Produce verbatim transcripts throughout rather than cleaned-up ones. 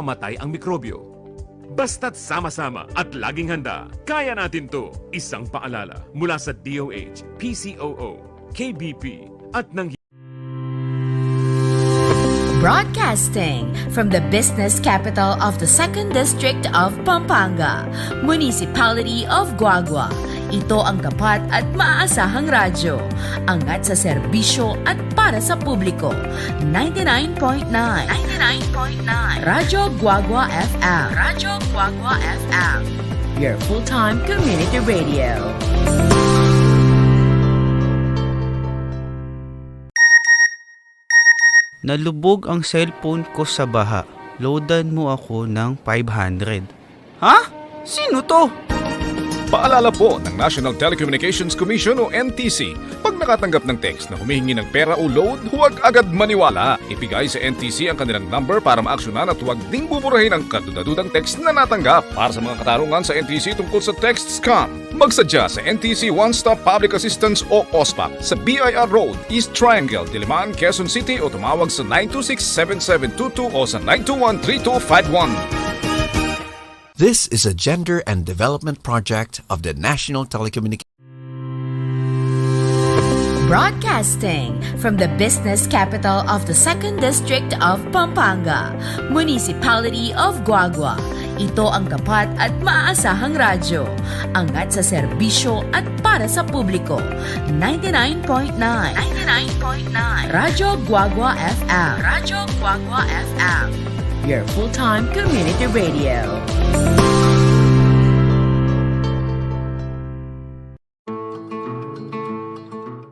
mamatay ang mikrobyo. Basta't sama-sama at laging handa, kaya natin 'to. Isang paalala mula sa D O H, P C O O, K B P, at ng Broadcasting from the business capital of the Second District of Pampanga, Municipality of Guagua. Ito ang tapat at maaasahang radyo. Angat sa serbisyo at para sa publiko. Ninety-nine point nine. Ninety-nine point nine. Radyo Guagua F M. Radyo Guagua F M. Your full-time community radio. Nalubog ang cellphone ko sa baha. Loadan mo ako ng five hundred. Ha? Sino 'to? Paalala po ng National Telecommunications Commission o N T C, pag nakatanggap ng text na humihingi ng pera o load, huwag agad maniwala. Ibigay sa N T C ang kanilang number para maaksyonan at huwag ding buburahin ang kadudadudang text na natanggap. Para sa mga katanungan sa N T C tungkol sa text scam, magsadya sa N T C One Stop Public Assistance o OSPAP sa B I R Road, East Triangle, Diliman, Quezon City, o tumawag sa nine two six seven seven two two o sa nine two one three two five one. This is a gender and development project of the National Telecommunications. Broadcasting from the business capital of the Second District of Pampanga, Municipality of Guagua. Ito ang tapat at maaasahang radyo. Angat sa serbisyo at para sa publiko. Ninety-nine point nine. Ninety-nine point nine. Radyo Guagua F M. Radyo Guagua F M. Your full-time community radio.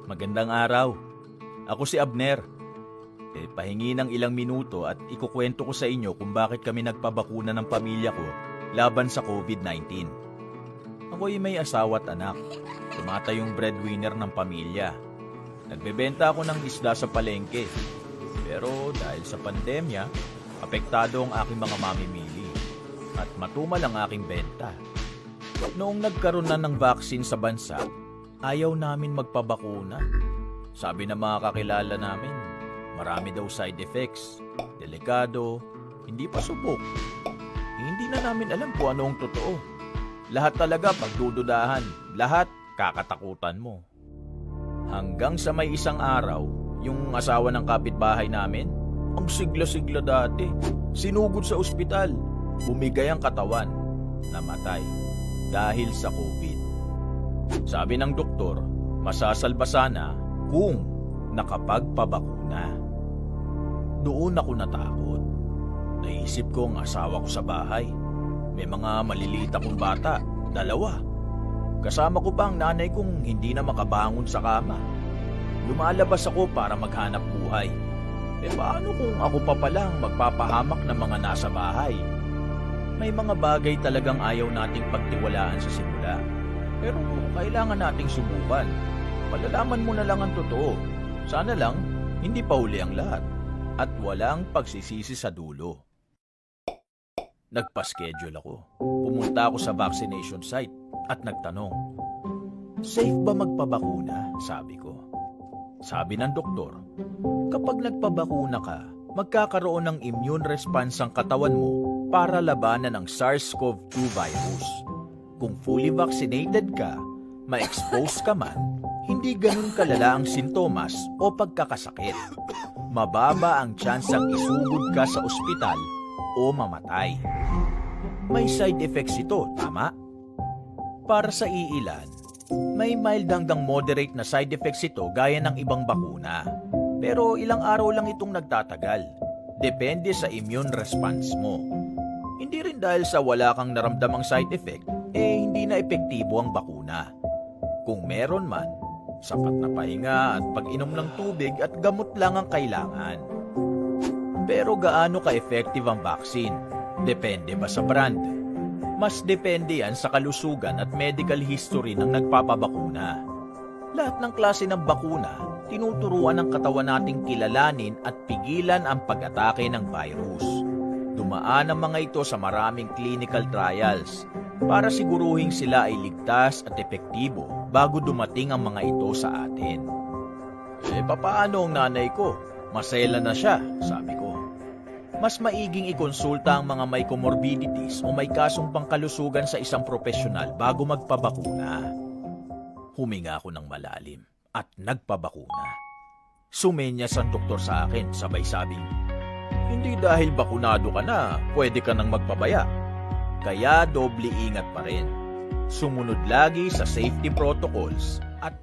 Magandang araw. Ako si Abner. E, pahingi ng ilang minuto at ikukwento ko sa inyo kung bakit kami nagpabakuna ng pamilya ko laban sa COVID nineteen. Ako'y may asawa at anak. Tumatayong breadwinner ng pamilya. Nagbebenta ako ng isda sa palengke. Pero dahil sa pandemya, apektado ang aking mga mamimili. At matumal ang aking benta. Noong nagkaroon na ng vaccine sa bansa, ayaw namin magpabakuna. Sabi ng mga kakilala namin, marami daw side effects, delikado, hindi pa subok. Hindi na namin alam kung ano ang totoo. Lahat talaga pagdududahan, lahat kakatakutan mo. Hanggang sa may isang araw, yung asawa ng kapitbahay namin, ang sigla-sigla dati, sinugod sa ospital, bumigay ang katawan, namatay dahil sa COVID. Sabi ng doktor, masasalba sana kung nakapagpabakuna. Doon ako natakot. Naisip ko ang asawa ko sa bahay. May mga maliliit akong bata, dalawa. Kasama ko pa ang nanay kong hindi na makabangon sa kama. Lumalabas ako para maghanap buhay. E paano kung ako pa pala ang magpapahamak ng mga nasa bahay? May mga bagay talagang ayaw nating pagtiwalaan sa simula. Pero kailangan nating subukan. Malalaman mo na lang ang totoo. Sana lang, hindi pa huli ang lahat. At walang pagsisisi sa dulo. Nagpa-schedule ako. Pumunta ako sa vaccination site at nagtanong, "Safe ba magpabakuna?" sabi ko. Sabi ng doktor, kapag nagpabakuna ka, magkakaroon ng immune response ang katawan mo para labanan ang SARS-CoV two virus. Kung fully vaccinated ka, ma-expose ka man, hindi ganun kalala ang sintomas o pagkakasakit. Mababa ang tsansang isugod ka sa ospital o mamatay. May side effects ito, tama? Para sa iilan, may mild hanggang moderate na side effects ito gaya ng ibang bakuna. Pero ilang araw lang itong nagtatagal. Depende sa immune response mo. Hindi rin dahil sa wala kang naramdamang side effect, eh hindi na epektibo ang bakuna. Kung meron man, sapat na pahinga at pag-inom ng tubig at gamot lang ang kailangan. Pero gaano ka-effective ang vaccine? Depende ba sa brand? Mas depende yan sa kalusugan at medical history ng nagpapabakuna. Lahat ng klase ng bakuna, tinuturuan ng katawan nating kilalanin at pigilan ang pag-atake ng virus. Dumaan ang mga ito sa maraming clinical trials para siguruhing sila ay ligtas at epektibo bago dumating ang mga ito sa atin. "Eh, papaano ang nanay ko? Masela na siya," sabi ko. Mas maiging ikonsulta ang mga may comorbidities o may kasong pangkalusugan sa isang propesyonal bago magpabakuna. Huminga ako ng malalim at nagpabakuna. Sumenyas ang doktor sa akin, sabay sabing, "Hindi dahil bakunado ka na, pwede ka nang magpabaya." Kaya doble ingat pa rin. Sumunod lagi sa safety protocols at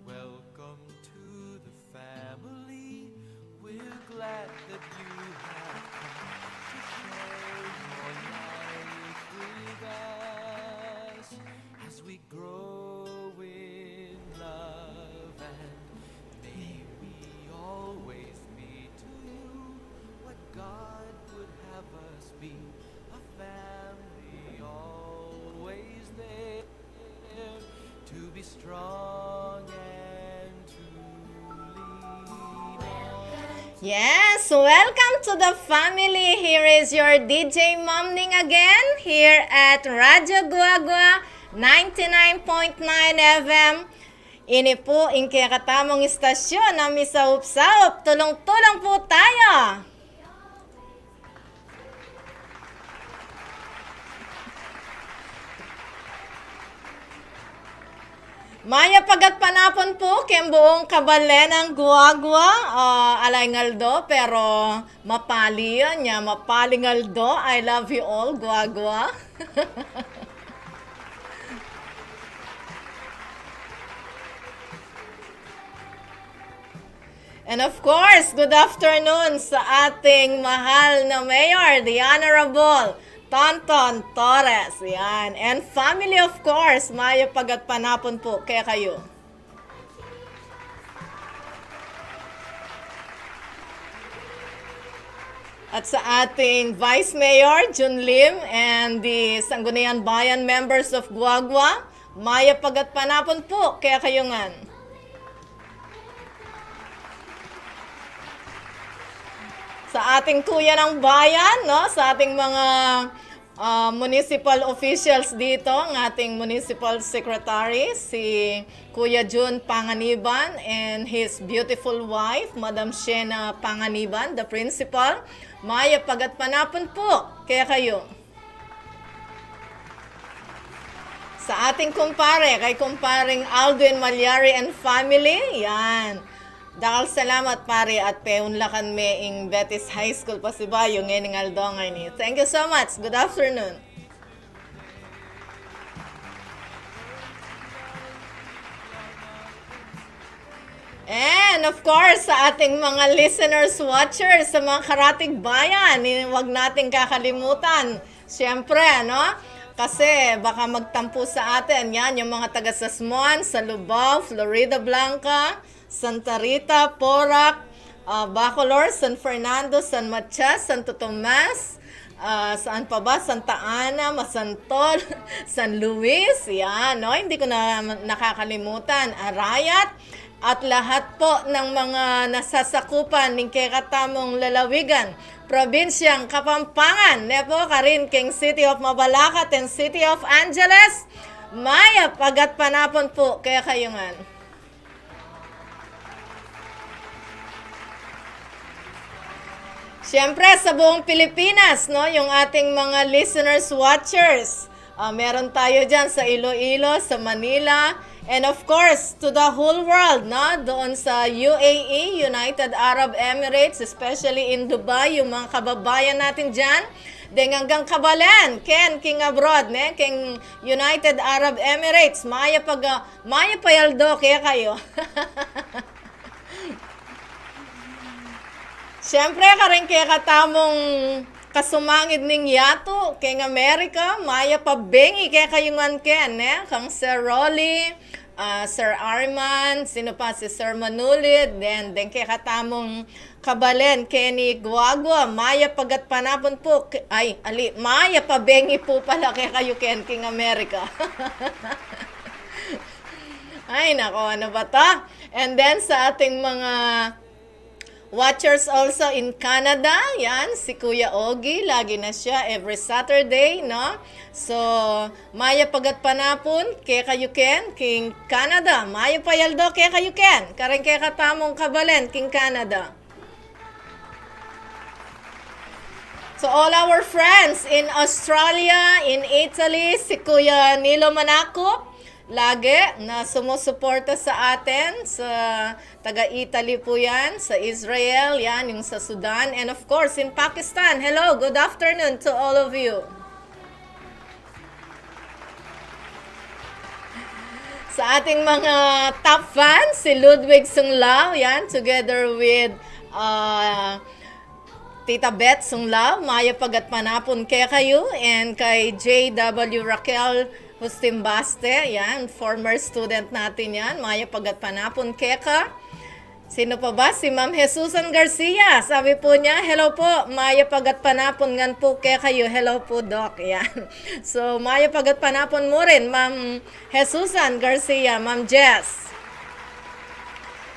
Welcome to the family. We're glad that you have come to share your life with us. As we grow in love, and may we always be to you what God would have us be, a family always there to be strong and to lean on. Yes, welcome to the family. Here is your D J Mom Ning again, here at Radyo Guagua, ninety-nine point nine F M. Ini pu ing kekatamung istasyon a misaup-saup, tulung-tulung pu tayo. Mayap a gatpanapun pu keng buung kabalen nang Guagua. Ah, ala ing aldo, pero mapali yan, ya, mapaling aldo. I love you all, Guagua. And of course, good afternoon sa ating mahal na Mayor, the Honorable Tonton Torres. Yan. And family, of course, mayap a gatpanapun pu kekayu. At sa ating Vice Mayor, Jun Lim, and the Sangguniang Bayan members of Guagua, mayap a gatpanapun pu kekayu ngan. Sa ating Kuya ng Bayan, no? Sa ating mga, ah, municipal officials dito, ang ating municipal secretary, si Kuya Jun Panganiban, and his beautiful wife, Madam Shena Panganiban, the principal. Mayap a gatpanapun pu kekayu. Sa ating kumpare, kay kumpareng Aldwin Malyari and family, yan. Dakal salamat, pare, at peunlakan me ing Betis High School pasibayu ngening aldo ngeni. Thank you so much. Good afternoon. And of course, sa ating mga listeners, watchers, sa mga karatig bayan, eh, wag nating kakalimutan. Siyempre, ano? Kasi baka magtampo sa atin, yan, yung mga taga Sasmuan, sa Lubao, Floridablanca, Santa Rita, Porac, ah, Bacolor, San Fernando, San Matias, Santo Tomas, ah, saan pa ba? Santa Ana, Masantol, San Luis, yan, no? Hindi ko na nakakalimutan. Arayat, at lahat po ng mga nasasakupan ning kekatamung lalawigan, probinsyang Kapampangan, ne po, karin keng City of Mabalacat and City of Angeles, mayap a gatpanapun po kekayu ngan. Siyempre, sa buong Pilipinas, no, yung ating mga listeners, watchers. Ah, meron tayo dyan sa Iloilo, sa Manila, and of course, to the whole world, no? Doon sa U A E, United Arab Emirates, especially in Dubai, yung mga kababayan natin dyan. Deng anggang kabalen, ken king abroad, ne? King United Arab Emirates, mayap a ga-, mayap a aldo kekayu. Siyempre, karing kekatamung kasumangid ning yatu, keng Amerika, mayap a bengi kekayu ngan ken, ne? Kang Sir Rolly, ah, Sir Arman, sino pa, si Sir Manulid, then, then kekatamung kabalen keni Guagua, mayap a gatpanapun po, ke-, ay, ali, mayap a bengi po pala kekayu ken king Amerika. Ay, nako, ano ba 'to? And then, sa ating mga Watchers also in Canada, yan, si Kuya Ogie, lagi na siya every Saturday, no? So, mayap a gatpanapun kekayu ken king Canada, mayap a aldo kekayu ken, kareng kekatamung kabalen king Canada. So all our friends in Australia, in Italy, si Kuya Nilo Manakup, lagi na sumusuporta sa atin, sa taga Italy po yan, sa Israel, yan, yung sa Sudan, and of course, in Pakistan. Hello, good afternoon to all of you. Sa ating mga top fans, si Ludwig Sunglao, yan, together with uh, Tita Beth Sunglao, mayap a gatpanapun kekayu, and kay J W Raquel Hustimbaste, yan, former student natin yan, mayap a gatpanapun keka. Sino pa ba? Si Ma'am Jesusan Garcia. Sabi po niya, "Hello po, mayap a gatpanapun ngan po kekayu." Hello po, Doc. Yan. So, mayap a gatpanapun mu rin, Ma'am Jesusan Garcia, Ma'am Jess.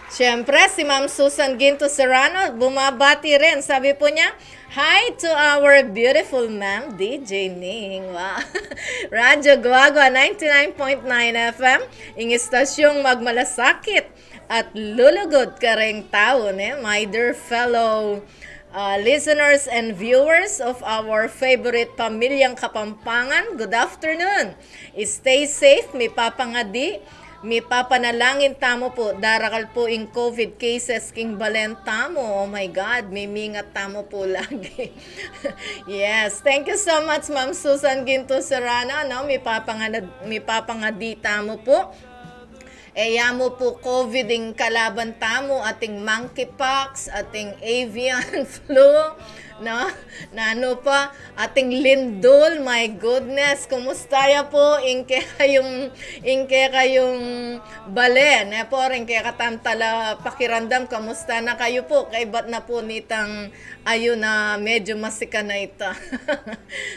Siyempre, si Ma'am Susan Ginto Serrano, bumabati rin. Sabi po niya, "Hi to our beautiful Ma'am D J Ning." Wow. Radyo Guagua ninety-nine point nine F M, ing istasyong magmalasakit at lulugud kareng tau, ne? My dear fellow uh, listeners and viewers of our favorite Pamilyang Kapampangan, good afternoon. Stay safe, mipapangadi, mipapanalangin tamu po, darakal po ing COVID cases king balen tamu. Oh my God, mimingat tamu po lagi. Yes, thank you so much, Ma'am Susan Ginto Serrano, no? Mipapangana-, mipapangadi tamu po. E ya mu po COVID ing kalaban tamu, ating monkeypox, ating avian flu, no? Nanu pa, ating lindol, my goodness, kumusta ya po ing kekayung, ing kekayung bale, ne po, ing kekatang talapakiramdam, kamusta na kayu po? Kaybat na po nitang ayun na medyo masikan na ita.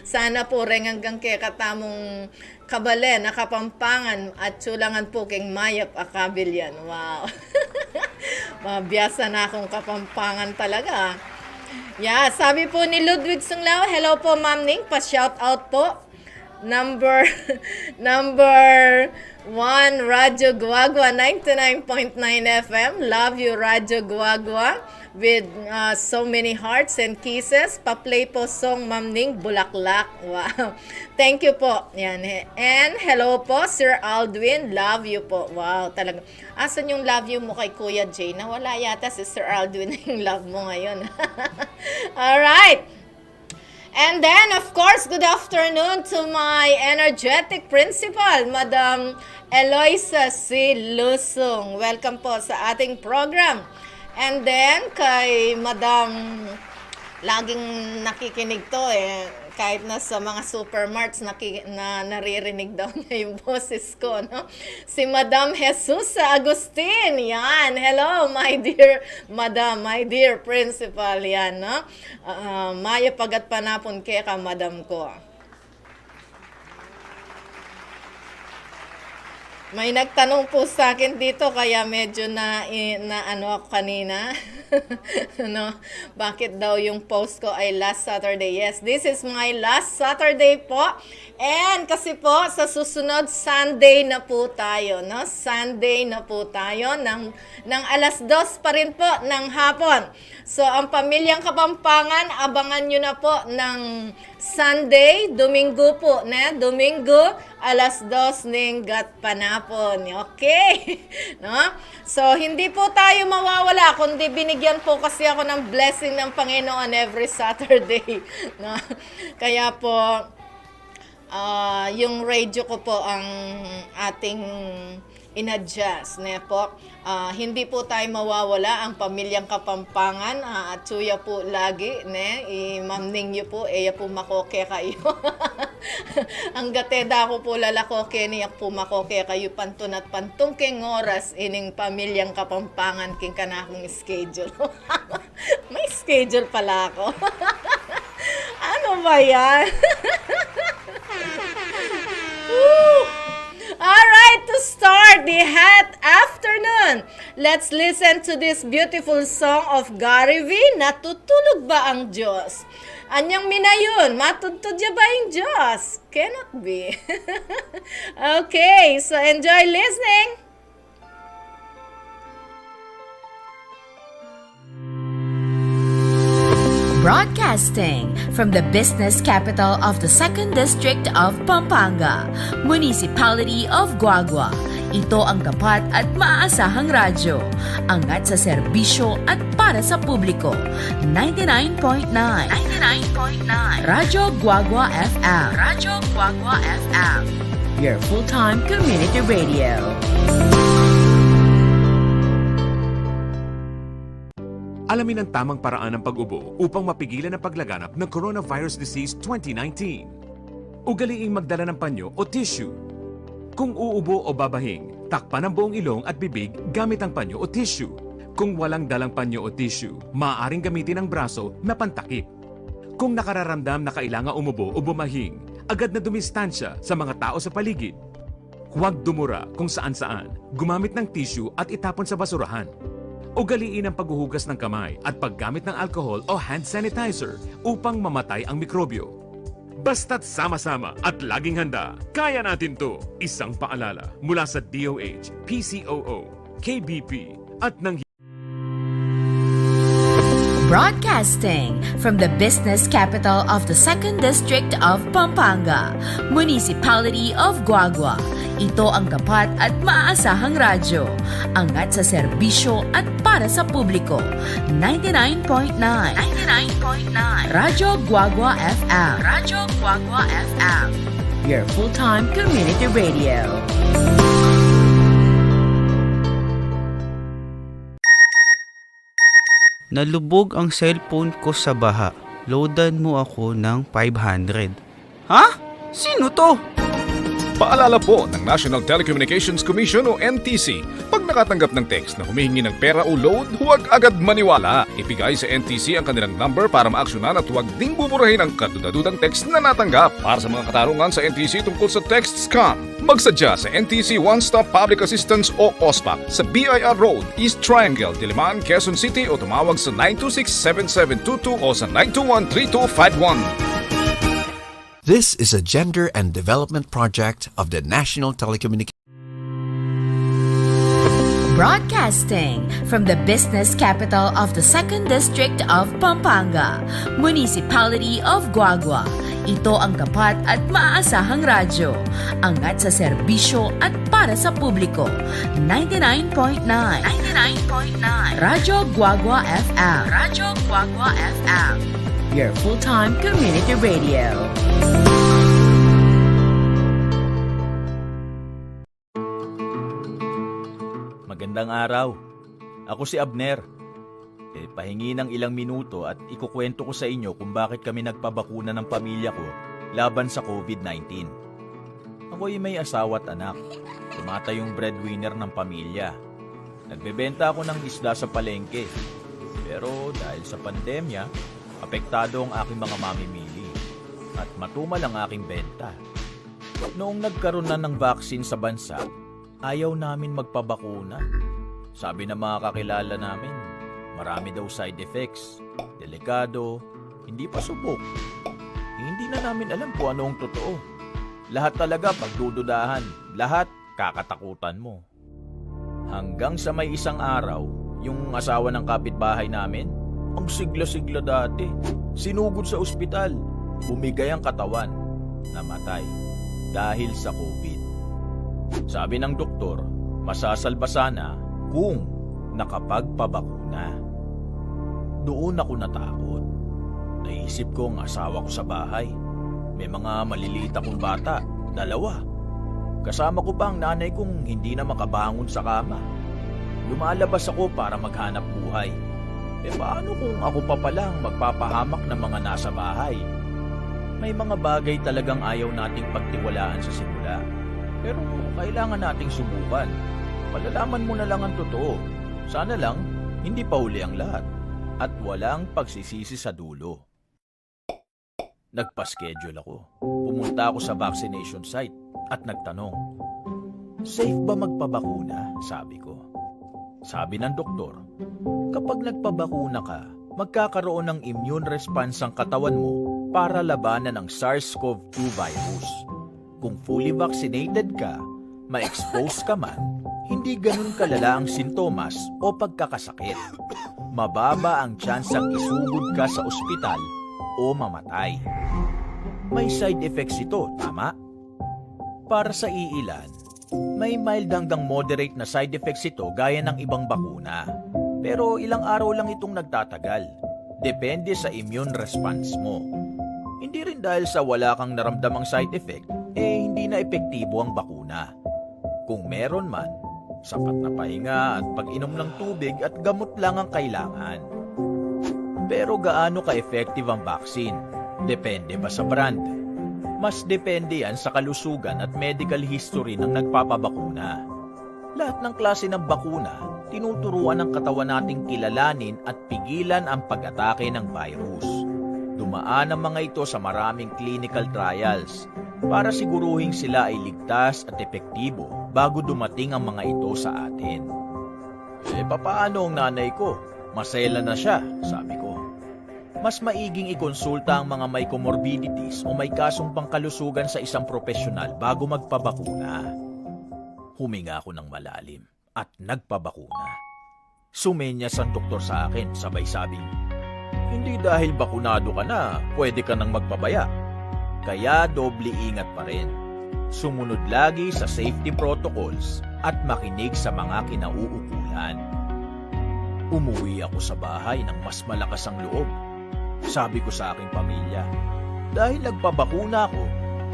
Sana po reng anggang kekatamung kabalen a Kapampangan, atyu la ngan po king mayap a kabilyan. Wow. Mabiasa na kung Kapampangan talaga, ah. Yeah, sabi po ni Ludwig Sunglao, "Hello po, Ma'am Ning, pa-shout out po." Number, number one, Radyo Guagua, ninety-nine point nine F M. Love you, Radyo Guagua. With uh, so many hearts and kisses. Pa-play po song, Ma'am Ning, Bulaklak. Wow. Thank you po. Yan, he-, and hello po, Sir Aldwin. Love you po. Wow, talaga. Asan yung love you mo kay Kuya Jay? Nawala yata si Sir Aldwin na yung love mo ngayon. Alright. And then, of course, good afternoon to my energetic principal, Madam Eloisa C. Lusung. Welcome po sa ating program. And then, kay Madam, laging nakikinig to eh, kahit na sa mga supermarts, naki-, na, naririnig daw niya yung boses ko, no? Si Madam Jesusa Agustin, yan. Hello, my dear Madam, my dear Principal, yan, no? Ah, mayap a gatpanapun keka, Madam ko. May nagtanong po sa akin dito, kaya medyo na, i-, na ano ako kanina. No? Bakit daw yung post ko ay last Saturday? Yes, this is my last Saturday po. And kasi po, sa susunod, Sunday na po tayo, no? Sunday na po tayo ng, ng alas dos pa rin po ng hapon. So, ang Pamilyang Kapampangan, abangan nyo na po ng Sunday, Domingo po, ne? Domingo, alas dos ning gatpanapun. Okay. No? So, hindi po tayo mawawala, kundi binigyan po kasi ako ng blessing ng Panginoon every Saturday. No? Kaya po, ah, yung radio ko po ang ating in-adjust, ne po? Ah, hindi po tayo mawawala, ang Pamilyang Kapampangan, ah, atyu ya po lagi, ne? I Ma'am Ning yu po, e ya po makoke kayu. Anggat e da ku po lalakoke, ne ya po makoke kayu, pantun at pantun keng oras, ining Pamilyang Kapampangan, king kanakung schedule. May schedule pala ako. Ano ba yan? Woo! Alright, to Start the hot afternoon. Let's listen to this beautiful song of Gary V, Natutulog Ba ang Diyos? Anyang minayun, matudtud ya ba ing Diyos? Cannot be. Okay, so enjoy listening. Broadcasting from the business capital of the Second District of Pampanga, Municipality of Guagua. Ito ang tapat at maaasahang radyo. Angat sa serbisyo at para sa publiko. Ninety-nine point nine. Ninety-nine point nine. Radyo Guagua F M. Radyo Guagua F M. Your full-time community radio. Alamin ang tamang paraan ng pag-ubo upang mapigilan ang paglaganap ng coronavirus disease twenty nineteen. Ugaliing magdala ng panyo o tissue. Kung uubo o babahing, takpan ang buong ilong at bibig gamit ang panyo o tissue. Kung walang dalang panyo o tissue, maaaring gamitin ang braso na pantakip. Kung nakararamdam na kailangan umubo o bumahing, agad na dumistansya sa mga tao sa paligid. Huwag dumura kung saan-saan, gumamit ng tissue at itapon sa basurahan. Ugaliin ang paghuhugas ng kamay at paggamit ng alcohol o hand sanitizer upang mamatay ang mikrobyo. Basta't sama-sama at laging handa, kaya natin 'to. Isang paalala mula sa D O H, P C O O, K B P, at ng Broadcasting from the business capital of the Second District of Pampanga, Municipality of Guagua. Ito ang tapat at maaasahang radyo. Angat sa serbisyo at para sa publiko. Ninety-nine point nine. Ninety-nine point nine. Radyo Guagua F M. Radyo Guagua F M. Your full-time community radio. Nalubog ang cellphone ko sa baha. Loadan mo ako ng five hundred. Ha? Sino 'to? Paalala po ng National Telecommunications Commission o N T C, pag nakatanggap ng text na humihingi ng pera o load, huwag agad maniwala. Ibigay sa N T C ang kanilang number para maaksyonan at huwag ding buburahin ang kadudadudang text na natanggap. Para sa mga katanungan sa N T C tungkol sa text scam, magsadya sa N T C One Stop Public Assistance o OSPAP sa B I R Road, East Triangle, Diliman, Quezon City, o tumawag sa nine two six, seven seven two two o sa nine two one, three two five one. This is a gender and development project of the National Telecommunications. Broadcasting from the business capital of the Second District of Pampanga, Municipality of Guagua. Ito ang tapat at maaasahang radyo. Angat sa serbisyo at para sa publiko. Ninety-nine point nine. Ninety-nine point nine. Radyo Guagua F M. Radyo Guagua F M. Your full-time community radio. Magandang araw. Ako si Abner. E, pahingi ng ilang minuto at ikukwento ko sa inyo kung bakit kami nagpabakuna ng pamilya ko laban sa COVID nineteen. Ako'y may asawa at anak. Tumatayong breadwinner ng pamilya. Nagbebenta ako ng isda sa palengke. Pero dahil sa pandemya, apektado ang aking mga mamimili. At matumal ang aking benta. Noong nagkaroon na ng vaccine sa bansa, ayaw namin magpabakuna. Sabi ng mga kakilala namin, marami daw side effects, delikado, hindi pa subok. Hindi na namin alam kung ano ang totoo. Lahat talaga pagdududahan, lahat kakatakutan mo. Hanggang sa may isang araw, yung asawa ng kapitbahay namin, ang sigla-sigla dati, sinugod sa ospital, bumigay ang katawan, namatay dahil sa COVID. Sabi ng doktor, masasalba sana kung nakapagpabakuna. Doon ako natakot. Naisip ko ang asawa ko sa bahay. May mga maliliit akong bata, dalawa. Kasama ko pa ang nanay kong hindi na makabangon sa kama. Lumalabas ako para maghanap buhay. E paano kung ako pa pala ang magpapahamak ng mga nasa bahay? May mga bagay talagang ayaw nating pagtiwalaan sa simula. Pero kailangan nating subukan. Malalaman mo na lang ang totoo. Sana lang, hindi pa huli ang lahat. At walang pagsisisi sa dulo. Nagpa-schedule ako. Pumunta ako sa vaccination site at nagtanong, "Safe ba magpabakuna?" sabi ko. Sabi ng doktor, "Kapag nagpabakuna ka, magkakaroon ng immune response ang katawan mo para labanan ang SARS-CoV two virus. Kung fully vaccinated ka, ma-expose ka man, hindi ganun kalala ang sintomas o pagkakasakit. Mababa ang tsansang isugod ka sa ospital o mamatay." May side effects ito, tama? Para sa iilan, may mild hanggang moderate na side effects ito gaya ng ibang bakuna. Pero ilang araw lang itong nagtatagal. Depende sa immune response mo. Hindi rin dahil sa wala kang naramdamang side effect, eh hindi na epektibo ang bakuna. Kung meron man, sapat na pahinga at pag-inom ng tubig at gamot lang ang kailangan. Pero gaano ka-effective ang vaccine? Depende ba sa brand? Mas depende yan sa kalusugan at medical history ng nagpapabakuna. Lahat ng klase ng bakuna, tinuturuan ng katawan nating kilalanin at pigilan ang pag-atake ng virus. Dumaan ang mga ito sa maraming clinical trials para siguruhing sila ay ligtas at epektibo bago dumating ang mga ito sa atin. "Eh, papaano ang nanay ko? Masela na siya," sabi ko. "Mas maiging ikonsulta ang mga may comorbidities o may kasong pangkalusugan sa isang propesyonal bago magpabakuna." Huminga ako ng malalim at nagpabakuna. Sumenyas ang doktor sa akin, sabay sabing, "Hindi dahil bakunado ka na, pwede ka nang magpabaya. Kaya doble ingat pa rin. Sumunod lagi sa safety protocols at makinig sa mga kinauukulan." Umuwi ako sa bahay ng mas malakas ang loob. Sabi ko sa aking pamilya, "Dahil nagpabakuna ako,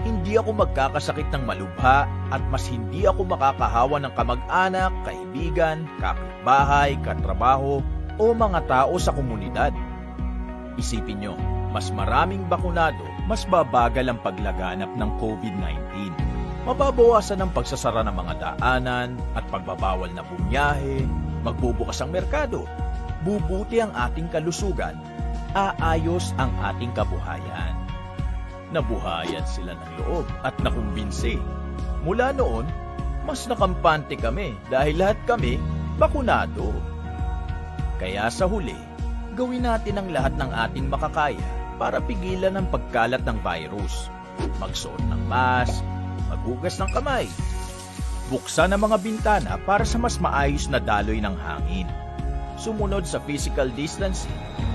hindi ako magkakasakit ng malubha at mas hindi ako makakahawa ng kamag-anak, kaibigan, kapitbahay, katrabaho, o mga tao sa komunidad." Isipin nyo, mas maraming bakunado, mas babagal ang paglaganap ng COVID nineteen. Mababawasan ang pagsasara ng mga daanan at pagbabawal na bumiyahe, magbubukas ang merkado, bubuti ang ating kalusugan, aayos ang ating kabuhayan. Nabuhayan sila ng loob at nakumbinsi. Mula noon, mas nakampante kami dahil lahat kami bakunado. Kaya sa huli, gawin natin ang lahat ng ating makakaya para pigilan ang pagkalat ng virus. Magsuot ng mask, maghugas ng kamay, buksan ang mga bintana para sa mas maayos na daloy ng hangin. Sumunod sa physical distancing,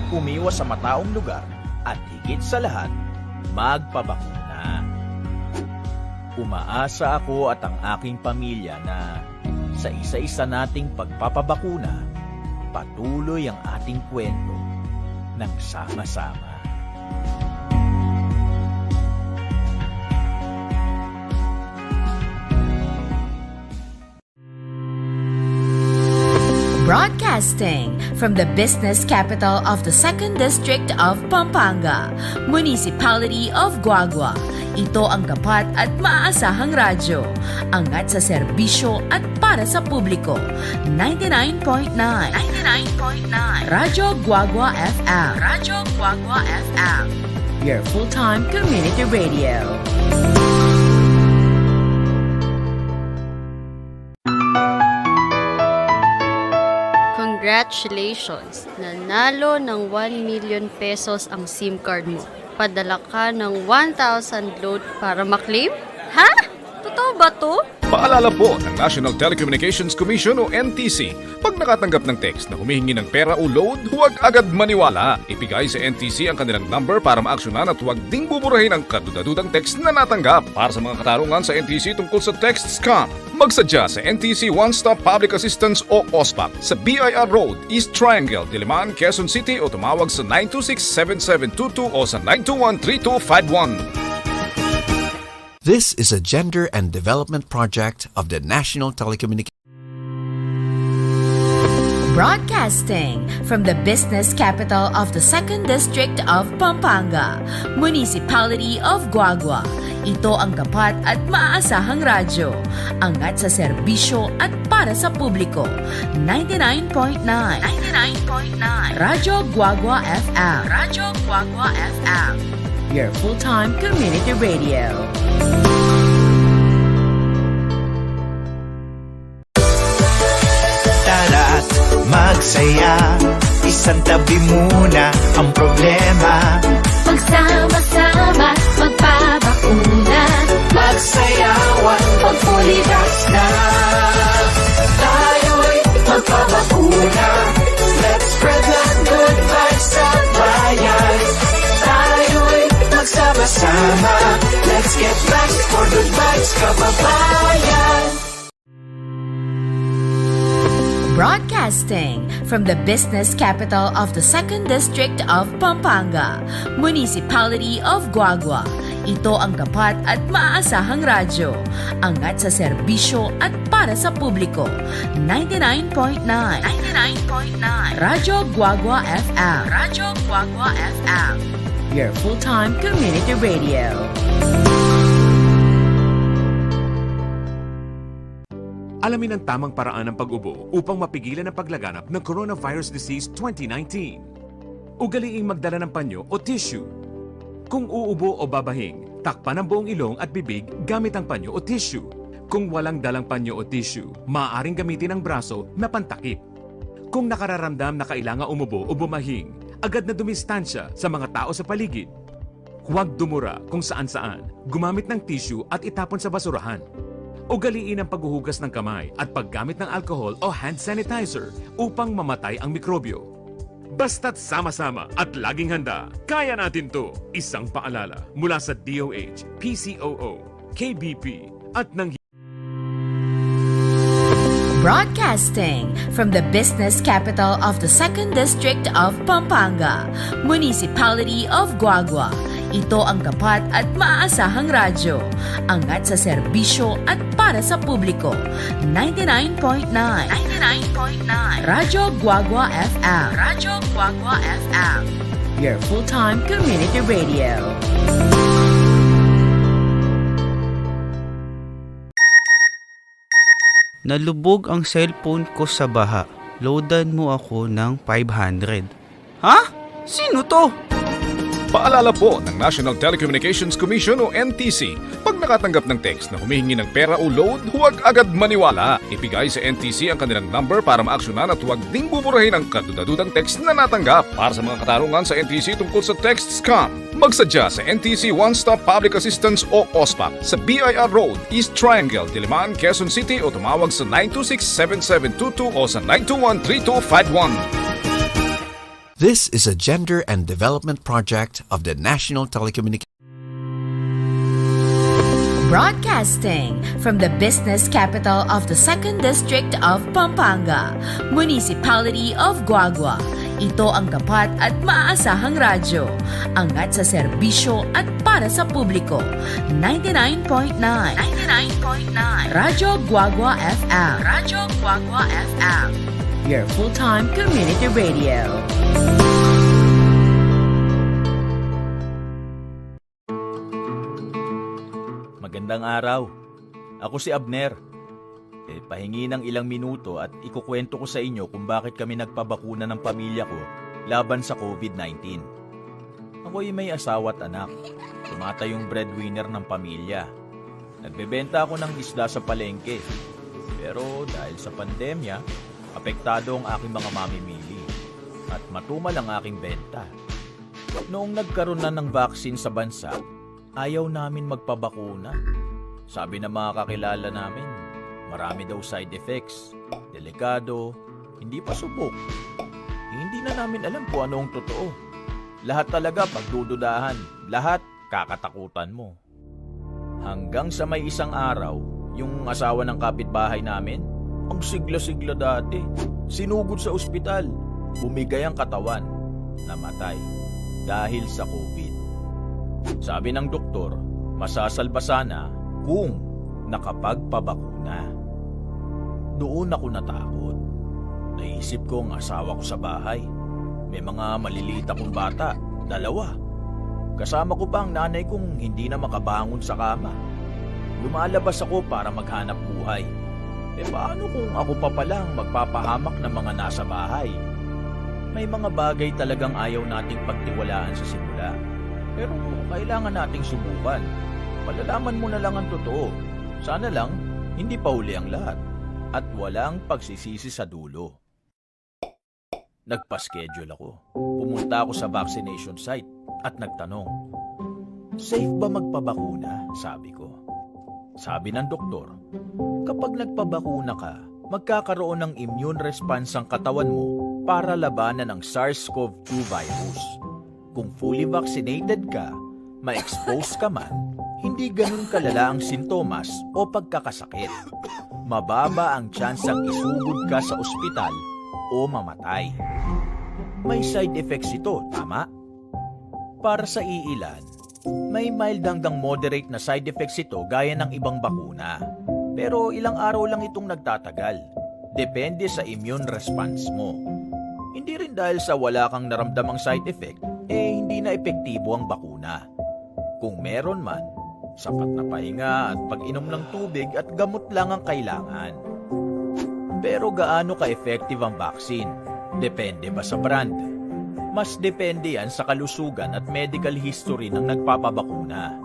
umiwas sa mataong lugar, at higit sa lahat, magpabakuna. Umaasa ako at ang aking pamilya na sa isa-isa nating pagpapabakuna, patuloy ang ating kwento ng sama-sama. Broadcasting from the business capital of the Second District of Pampanga, Municipality of Guagua. Ito ang tapat at maaasahang radyo. Angat sa serbisyo at para sa publiko. Ninety-nine point nine. Ninety-nine point nine. Radyo Guagua F M. Radyo Guagua F M. Your full-time community radio. Congratulations! Nanalo ng one million pesos ang SIM card mo. Padala ka ng one thousand load para maklaim? Ha? Totoo ba 'to? Paalala po ng National Telecommunications Commission o N T C, pag nakatanggap ng text na humihingi ng pera o load, huwag agad maniwala. Ibigay sa N T C ang kanilang number para maaksyonan at huwag ding buburahin ang kaduda-dudang text na natanggap. Para sa mga katanungan sa N T C tungkol sa text scam, magsadya sa N T C One Stop Public Assistance o OSPAP sa B I R Road, East Triangle, Diliman, Quezon City, o tumawag sa nine two six, seven seven two two o sa nine two one, three two five one. This is a gender and development project of the National Telecommunications. Broadcasting from the business capital of the Second District of Pampanga, Municipality of Guagua. Ito ang tapat at maaasahang radyo. Angat sa serbisyo at para sa publiko. Ninety-nine point nine. Ninety-nine point nine. Radyo Guagua F M. Radyo Guagua F M. Your full-time community radio. Saya, isantabi muna ang problema. Magsama-sama, magpabakuna. Magsayawan, pag-fully vax na. Tayo'y magpabakuna. Let's spread the good vibes sa bayan. Tayo'y magsama-sama. Let's get vax for good vibes, kababayan. Broadcasting from the business capital of the Second District of Pampanga, Municipality of Guagua. Ito ang tapat at maaasahang radyo. Angat sa serbisyo at para sa publiko. Ninety-nine point nine. Ninety-nine point nine. Radyo Guagua F M. Radyo Guagua F M. Your full-time community radio. Alamin ang tamang paraan ng pag-ubo upang mapigilan ang paglaganap ng coronavirus disease twenty nineteen. Ugaliing magdala ng panyo o tissue. Kung uubo o babahing, takpan ang buong ilong at bibig gamit ang panyo o tissue. Kung walang dalang panyo o tissue, maaaring gamitin ang braso na pantakip. Kung nakararamdam na kailangan umubo o bumahing, agad na dumistansya sa mga tao sa paligid. Huwag dumura kung saan-saan. Gumamit ng tissue at itapon sa basurahan. Ugaliin ang paghuhugas ng kamay at paggamit ng alcohol o hand sanitizer upang mamatay ang mikrobyo. Basta't sama-sama at laging handa, kaya natin 'to. Isang paalala mula sa D O H, P C O O, K B P, at ng Broadcasting from the business capital of the Second District of Pampanga, Municipality of Guagua. Ito ang tapat at maaasahang radyo. Angat sa serbisyo at para sa publiko. Ninety-nine point nine. Ninety-nine point nine. Radyo Guagua F M. Radyo Guagua F M. Your full-time community radio. Nalubog ang cellphone ko sa baha. Loadan mo ako ng five hundred. Ha? Sino 'to? Paalala po ng National Telecommunications Commission o N T C, pag nakatanggap ng text na humihingi ng pera o load, huwag agad maniwala. Ibigay sa N T C ang kanilang number para maaksyonan at huwag ding buburahin ang kadudadudang text na natanggap. Para sa mga katanungan sa N T C tungkol sa text scam, magsadya sa N T C One Stop Public Assistance o OSPAP sa B I R Road, East Triangle, Diliman, Quezon City, o tumawag sa nine two six, seven seven two two o sa nine two one, three two five one. This is a gender and development project of the National Telecommunications. Broadcasting from the business capital of the Second District of Pampanga, Municipality of Guagua. Ito ang tapat at maaasahang radyo. Angat sa serbisyo at para sa publiko. Ninety-nine point nine. Ninety-nine point nine. Radyo Guagua F M. Radyo Guagua F M. Your full-time community radio. Magandang araw. Ako si Abner. E, pahingi ng ilang minuto at ikukwento ko sa inyo kung bakit kami nagpabakuna ng pamilya ko laban sa COVID nineteen. Ako'y may asawa at anak. Tumatayong breadwinner ng pamilya. Nagbebenta ako ng isda sa palengke. Pero dahil sa pandemya, apektado ang aking mga mamimili. At matumal ang aking benta. Noong nagkaroon na ng vaccine sa bansa, ayaw namin magpabakuna. Sabi ng mga kakilala namin, marami daw side effects, delikado, hindi pa subok. Hindi na namin alam kung ano ang totoo. Lahat talaga pagdududahan, lahat kakatakutan mo. Hanggang sa may isang araw, yung asawa ng kapitbahay namin, ang sigla-sigla dati, sinugod sa ospital, bumigay ang katawan, namatay dahil sa COVID. Sabi ng doktor, masasalba sana kung nakapagpabakuna. Noon ako natakot. Naisip ko ang asawa ko sa bahay. May mga maliliit akong bata, dalawa. Kasama ko pa ang nanay kong hindi na makabangon sa kama. Lumalabas ako para maghanap buhay. E paano kung ako pa pala ang magpapahamak ng mga nasa bahay? May mga bagay talagang ayaw nating pagtiwalaan sa simula. Pero kailangan nating subukan. Malalaman mo na lang ang totoo. Sana lang, hindi pa huli ang lahat. At walang pagsisisi sa dulo. Nagpa-schedule ako. Pumunta ako sa vaccination site at nagtanong, "Safe ba magpabakuna?" sabi ko. Sabi ng doktor, "Kapag nagpabakuna ka, magkakaroon ng immune response ang katawan mo para labanan ang SARS-CoV two virus. Kung fully vaccinated ka, ma-expose ka man, hindi ganun kalala ang sintomas o pagkakasakit. Mababa ang tsansang isugod ka sa ospital o mamatay." May side effects ito, tama? Para sa iilan, may mild hanggang moderate na side effects ito gaya ng ibang bakuna. Pero ilang araw lang itong nagtatagal. Depende sa immune response mo. Hindi rin dahil sa wala kang naramdamang side effect, eh hindi na epektibo ang bakuna. Kung meron man, sapat na pahinga at pag-inom ng tubig at gamot lang ang kailangan. Pero gaano ka-effective ang vaccine? Depende ba sa brand? Mas depende yan sa kalusugan at medical history ng nagpapabakuna.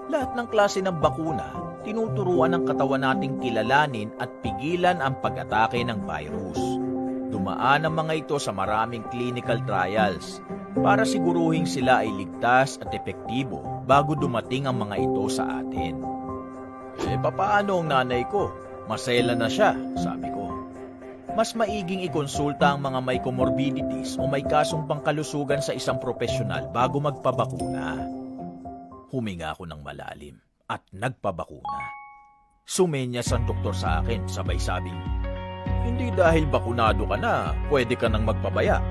Lahat ng klase ng bakuna, tinuturuan ng katawan nating kilalanin at pigilan ang pag-atake ng virus. Dumaan ang mga ito sa maraming clinical trials para siguruhing sila ay ligtas at epektibo bago dumating ang mga ito sa atin. "Eh, papaano ang nanay ko? Masela na siya," sabi ko. "Mas maiging ikonsulta ang mga may comorbidities o may kasong pangkalusugan sa isang propesyonal bago magpabakuna." Huminga ako ng malalim at nagpabakuna. Sumenyas ang doktor sa akin, sabay sabing, "Hindi dahil bakunado ka na, pwede ka nang magpabaya.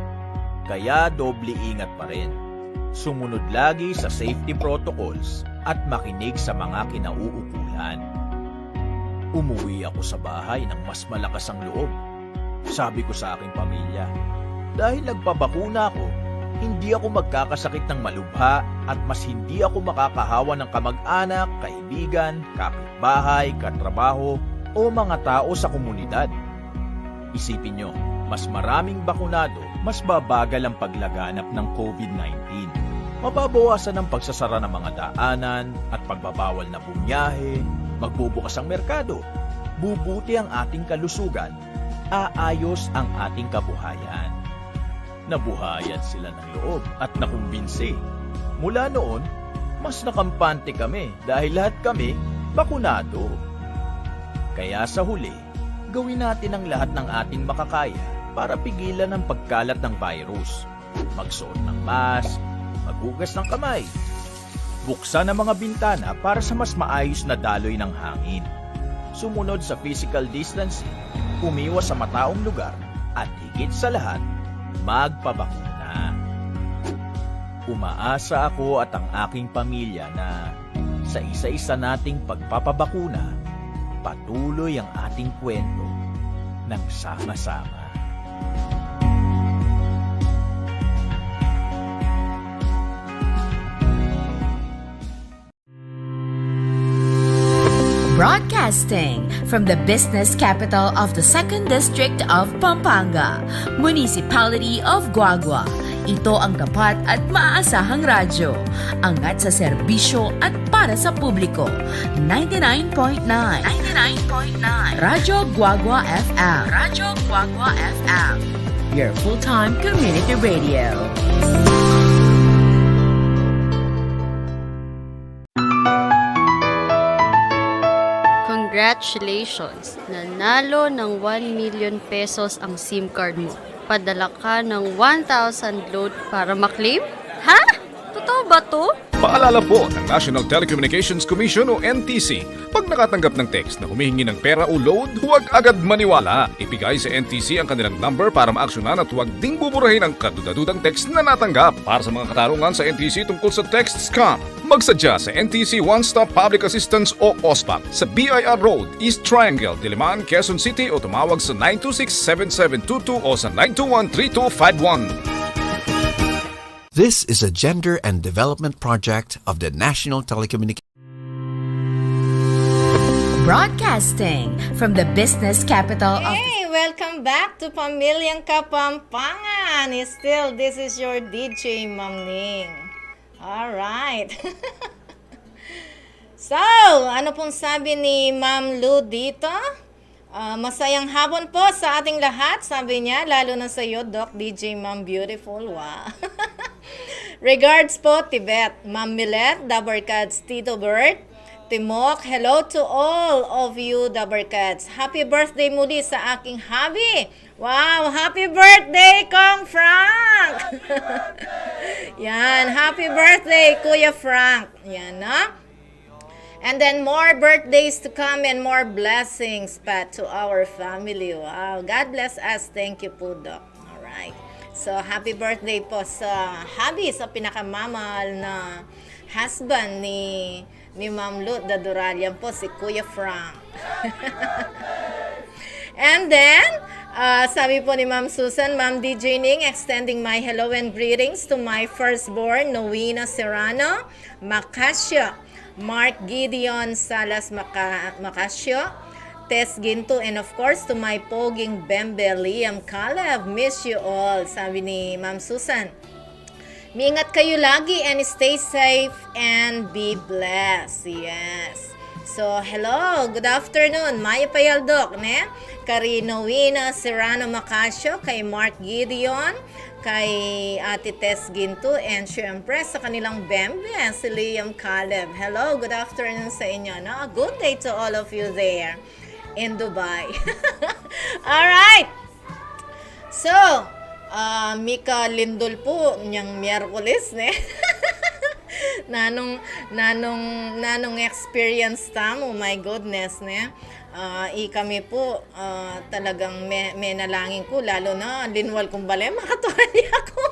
Kaya doble ingat pa rin. Sumunod lagi sa safety protocols at makinig sa mga kinauukulan." Umuwi ako sa bahay ng mas malakas ang loob. Sabi ko sa aking pamilya, "Dahil nagpabakuna ako, hindi ako magkakasakit ng malubha at mas hindi ako makakahawa ng kamag-anak, kaibigan, kapitbahay, katrabaho, o mga tao sa komunidad." Isipin nyo, mas maraming bakunado, mas babagal ang paglaganap ng COVID nineteen. Mababawasan ang pagsasara ng mga daanan at pagbabawal na bumiyahe, magbubukas ang merkado, bubuti ang ating kalusugan, aayos ang ating kabuhayan. Nabuhayan sila ng loob at nakumbinsi. Mula noon, mas nakampante kami dahil lahat kami bakunado. Kaya sa huli, gawin natin ang lahat ng ating makakaya para pigilan ang pagkalat ng virus. Magsuot ng mask, maghugas ng kamay, buksan ang mga bintana para sa mas maayos na daloy ng hangin, sumunod sa physical distancing, umiwas sa mataong lugar, at higit sa lahat, magpabakuna. Umaasa ako at ang aking pamilya na sa isa-isa nating pagpapabakuna, patuloy ang ating kwento ng sama-sama. Broadcasting from the business capital of the Second District of Pampanga, Municipality of Guagua. Ito ang tapat at maaasahang radyo. Angat sa serbisyo at para sa publiko. Ninety-nine point nine. Ninety-nine point nine. Radyo Guagua F M. Radyo Guagua F M. Your full-time community radio. Congratulations! Nanalo ng one million pesos ang SIM card mo. Padala ka ng one thousand load para maklaim? Ha? Totoo ba 'to? Paalala po ng National Telecommunications Commission o N T C, pag nakatanggap ng text na humihingi ng pera o load, huwag agad maniwala. Ibigay sa N T C ang kanilang number para maaksyonan at huwag ding buburahin ang kaduda-dudang text na natanggap. Para sa mga katanungan sa N T C tungkol sa text scam, magsadya sa N T C One Stop Public Assistance o OSPAP sa B I R Road, East Triangle, Diliman, Quezon City o tumawag sa nine two six, seven seven two two o sa nine two one, three two five one. This is a gender and development project of the National Telecommunications. Broadcasting from the business capital of Hey, welcome back to Pamilyang Kapampangan. Still, this is your D J, Ma'am Ning. All right. So, ano pong sabi ni Ma'am Lou dito? Ah, masayang hapon po sa ating lahat, sabi niya, lalo na sa iyo, Doc D J Ma'am Beautiful. Wow. Regards po, Tibet, Ma'am Milet, Dabarkads, Tito Bert, Timok. Hello to all of you, Dabarkads. Happy birthday muli sa aking hubby. Wow, happy birthday, Kong Frank! Yan, happy birthday, Kuya Frank. Yan, no? And then more birthdays to come and more blessings pa to our family. Wow. God bless us. Thank you po, Doc. Alright. So, happy birthday po sa hubby, sa pinakamamahal na husband ni, ni Ma'am Lut Daduralian po, si Kuya Frank. And then, uh, sabi po ni Ma'am Susan, Ma'am D J Ning, extending my hello and greetings to my firstborn, Noena Serrano Macasio, Mark Gideon Salas Maca-, Macasio, Tess Ginto, and of course to my poging bembe, Liam Caleb. Miss you all, sabi ni Ma'am Susan. Mingat kayo lagi and stay safe and be blessed. Yes. So, hello, good afternoon. Mayap a aldok, ne? Kari Noena Serrano Macasio, kay Mark Gideon, kay Ate Tess Ginto, and syempre sa kanilang bembe, si Liam Caleb. Hello, good afternoon sa inyo, no? A good day to all of you there in Dubai. Alright. So, ah, mika lindol po nyang Miyerkules, ne? Nanung, nanung, nanung experience tamu, my goodness, ne? Ah, i kami po, ah, talagang me-, menalangin ku, lalo na linwal kung bale, makatuan ya ku.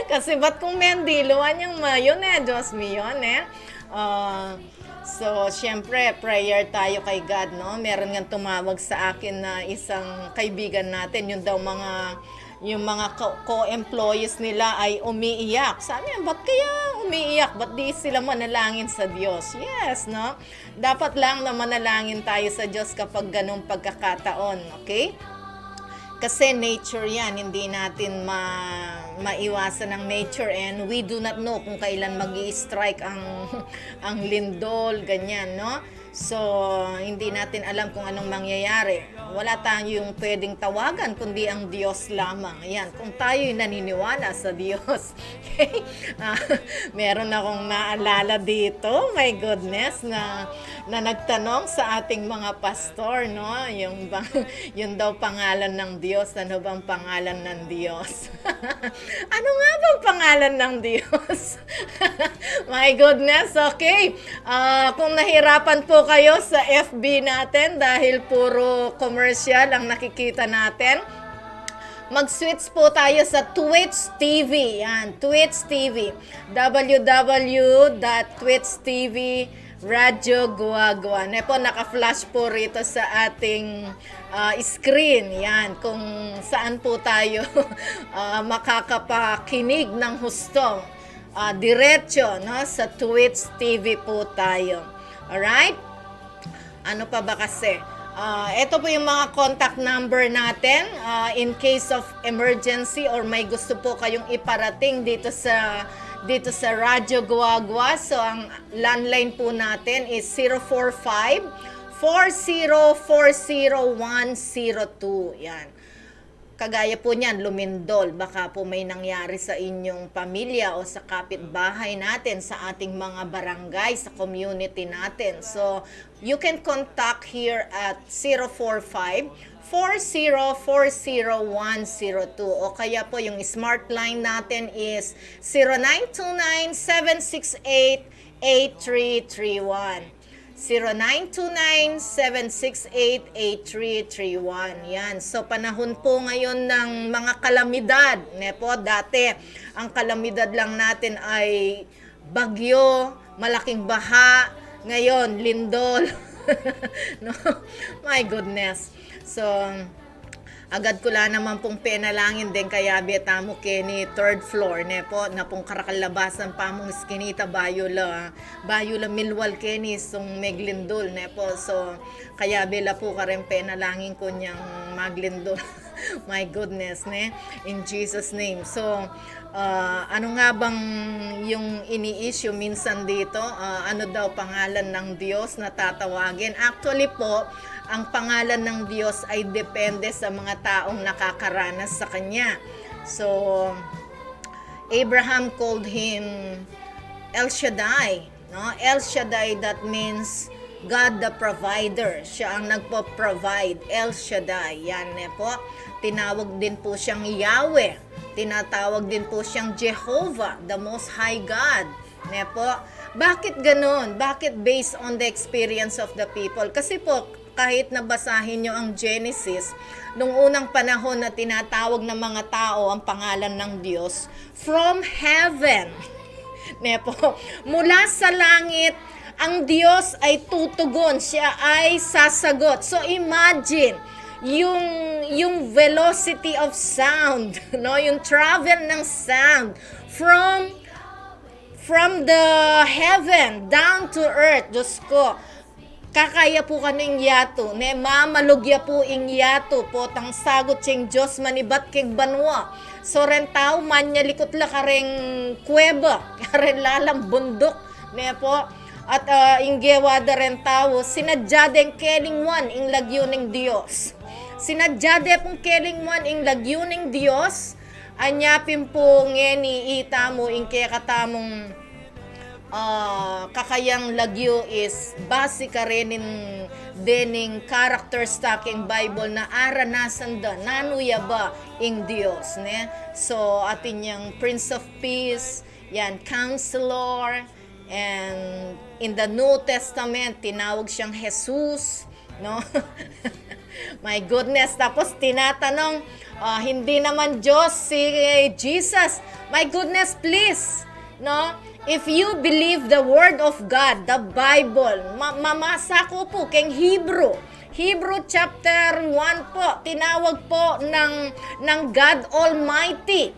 Kasi bat kung mendiluan yang mayon, eh, Diyos mio, ne? Ah, so, siyempre, prayer tayo kay God, no? Meron ngang tumawag sa akin na isang kaibigan natin, yung daw mga, yung mga ko-, co-employees nila ay umiiyak. Sabi niya, "Ba't kaya umiiyak? Ba't di sila manalangin sa Diyos?" Yes, no? Dapat lang na manalangin tayo sa Diyos kapag ganung pagkakataon, okay? Kasi nature yan, hindi natin ma-, maiwasan ang nature, and we do not know kung kailan mag-i-strike ang, ang lindol, ganyan, no? So, hindi natin alam kung anong mangyayari. Wala tayong pwedeng tawagan kundi ang Diyos lamang. Yan, kung tayo'y naniniwala sa Diyos. Okay? Ah, meron akong naalala dito, my goodness, na, na nagtanong sa ating mga pastor, no? Yung bang, yun daw pangalan ng Diyos, ano bang pangalan ng Diyos? Ano nga bang pangalan ng Diyos? My goodness, okay. Ah, kung nahirapan po kayo sa F B natin dahil puro commercial ang nakikita natin, mag-switch po tayo sa Twitch T V. Yan, Twitch T V. W W W dot twitch T V Radyo Guagua. Ne po, naka-flash po rito sa ating, ah, screen. Yan, kung saan po tayo, ah, makakapakinig ng husto. Ah, diretso, no? Sa Twitch T V po tayo. Alright? Ano pa ba kasi? Ah, ito po yung mga contact number natin, ah, in case of emergency or may gusto po kayong iparating dito sa, dito sa Radyo Guagua. So, ang landline po natin is zero four five, four zero four zero one zero two. Yan. Kagaya po niyan, lumindol, baka po may nangyari sa inyong pamilya o sa kapitbahay natin, sa ating mga barangay, sa community natin. So, you can contact here at zero four five, four zero four zero one zero two, o kaya po yung smart line natin is zero nine two nine, seven six eight, eight three three one. Zero nine two nine, seven six eight, eight three three one. Yan. So, panahon po ngayon ng mga kalamidad, ne po? Dati, ang kalamidad lang natin ay bagyo, malaking baha. Ngayon, lindol. No? My goodness. So, agad ku la naman pung penalangin deng kayabe tamu keni third floor, ne po, na pung karakalabasan pa mung iskinita, bayu la, bayu la milwal keni sung meglindol, ne po. So, kayabe la pu kareng penalangin ku nyang maglindol. My goodness, ne? In Jesus' name. So, ah, ano nga bang yung ini-issue minsan dito? Ah, ano daw pangalan ng Diyos na tatawagin? Actually po, ang pangalan ng Diyos ay depende sa mga taong nakakaranas sa Kanya. So, Abraham called him El Shaddai, no? El Shaddai, that means God the provider. Siya ang nagpo-provide. El Shaddai, yan ne po. Tinawag din po siyang Yahweh. Tinatawag din po siyang Jehovah, the Most High God. Ne po? Bakit ganun? Bakit based on the experience of the people? Kasi po, kahit na basahin nyo ang Genesis, nung unang panahon na tinatawag ng mga tao ang pangalan ng Diyos, from heaven. Ne po? Mula sa langit, ang Diyos ay tutugon, siya ay sasagot. So imagine, yung, yung velocity of sound, no? Yung travel ng sound from from the heaven down to earth. Diyos ko, kakaya pu kanu ing yatu, ne? Mamalug ya pu ing yatu, potang sagut sing Diyos manibat king banua. So reng tau, manyalikut la kareng kuweba, kareng lalang bunduk, ne po? At, ah, ing gewa da reng tau, sinadya deng kelingwan ing lagyu ning Diyos. Sinadya de pung kelingwan ing lagyu ning Diyos. Anya pin pu ngeni itamu ing kekatamung, ah, kakayang lagyu is base karin dening characters ta king Bible na aranasan da nanu ya ba ing Diyos, ne? So atin yang Prince of Peace, yan, Counselor, and in the New Testament, tinawag siyang Jesus, no? My goodness. Tapos tinatanong, ah, hindi naman Diyos si Jesus. My goodness, please, no? If you believe the Word of God, the Bible, ma- mamasa ko po keng Hebrew. Hebrew chapter one po, tinawag po ng, ng God Almighty.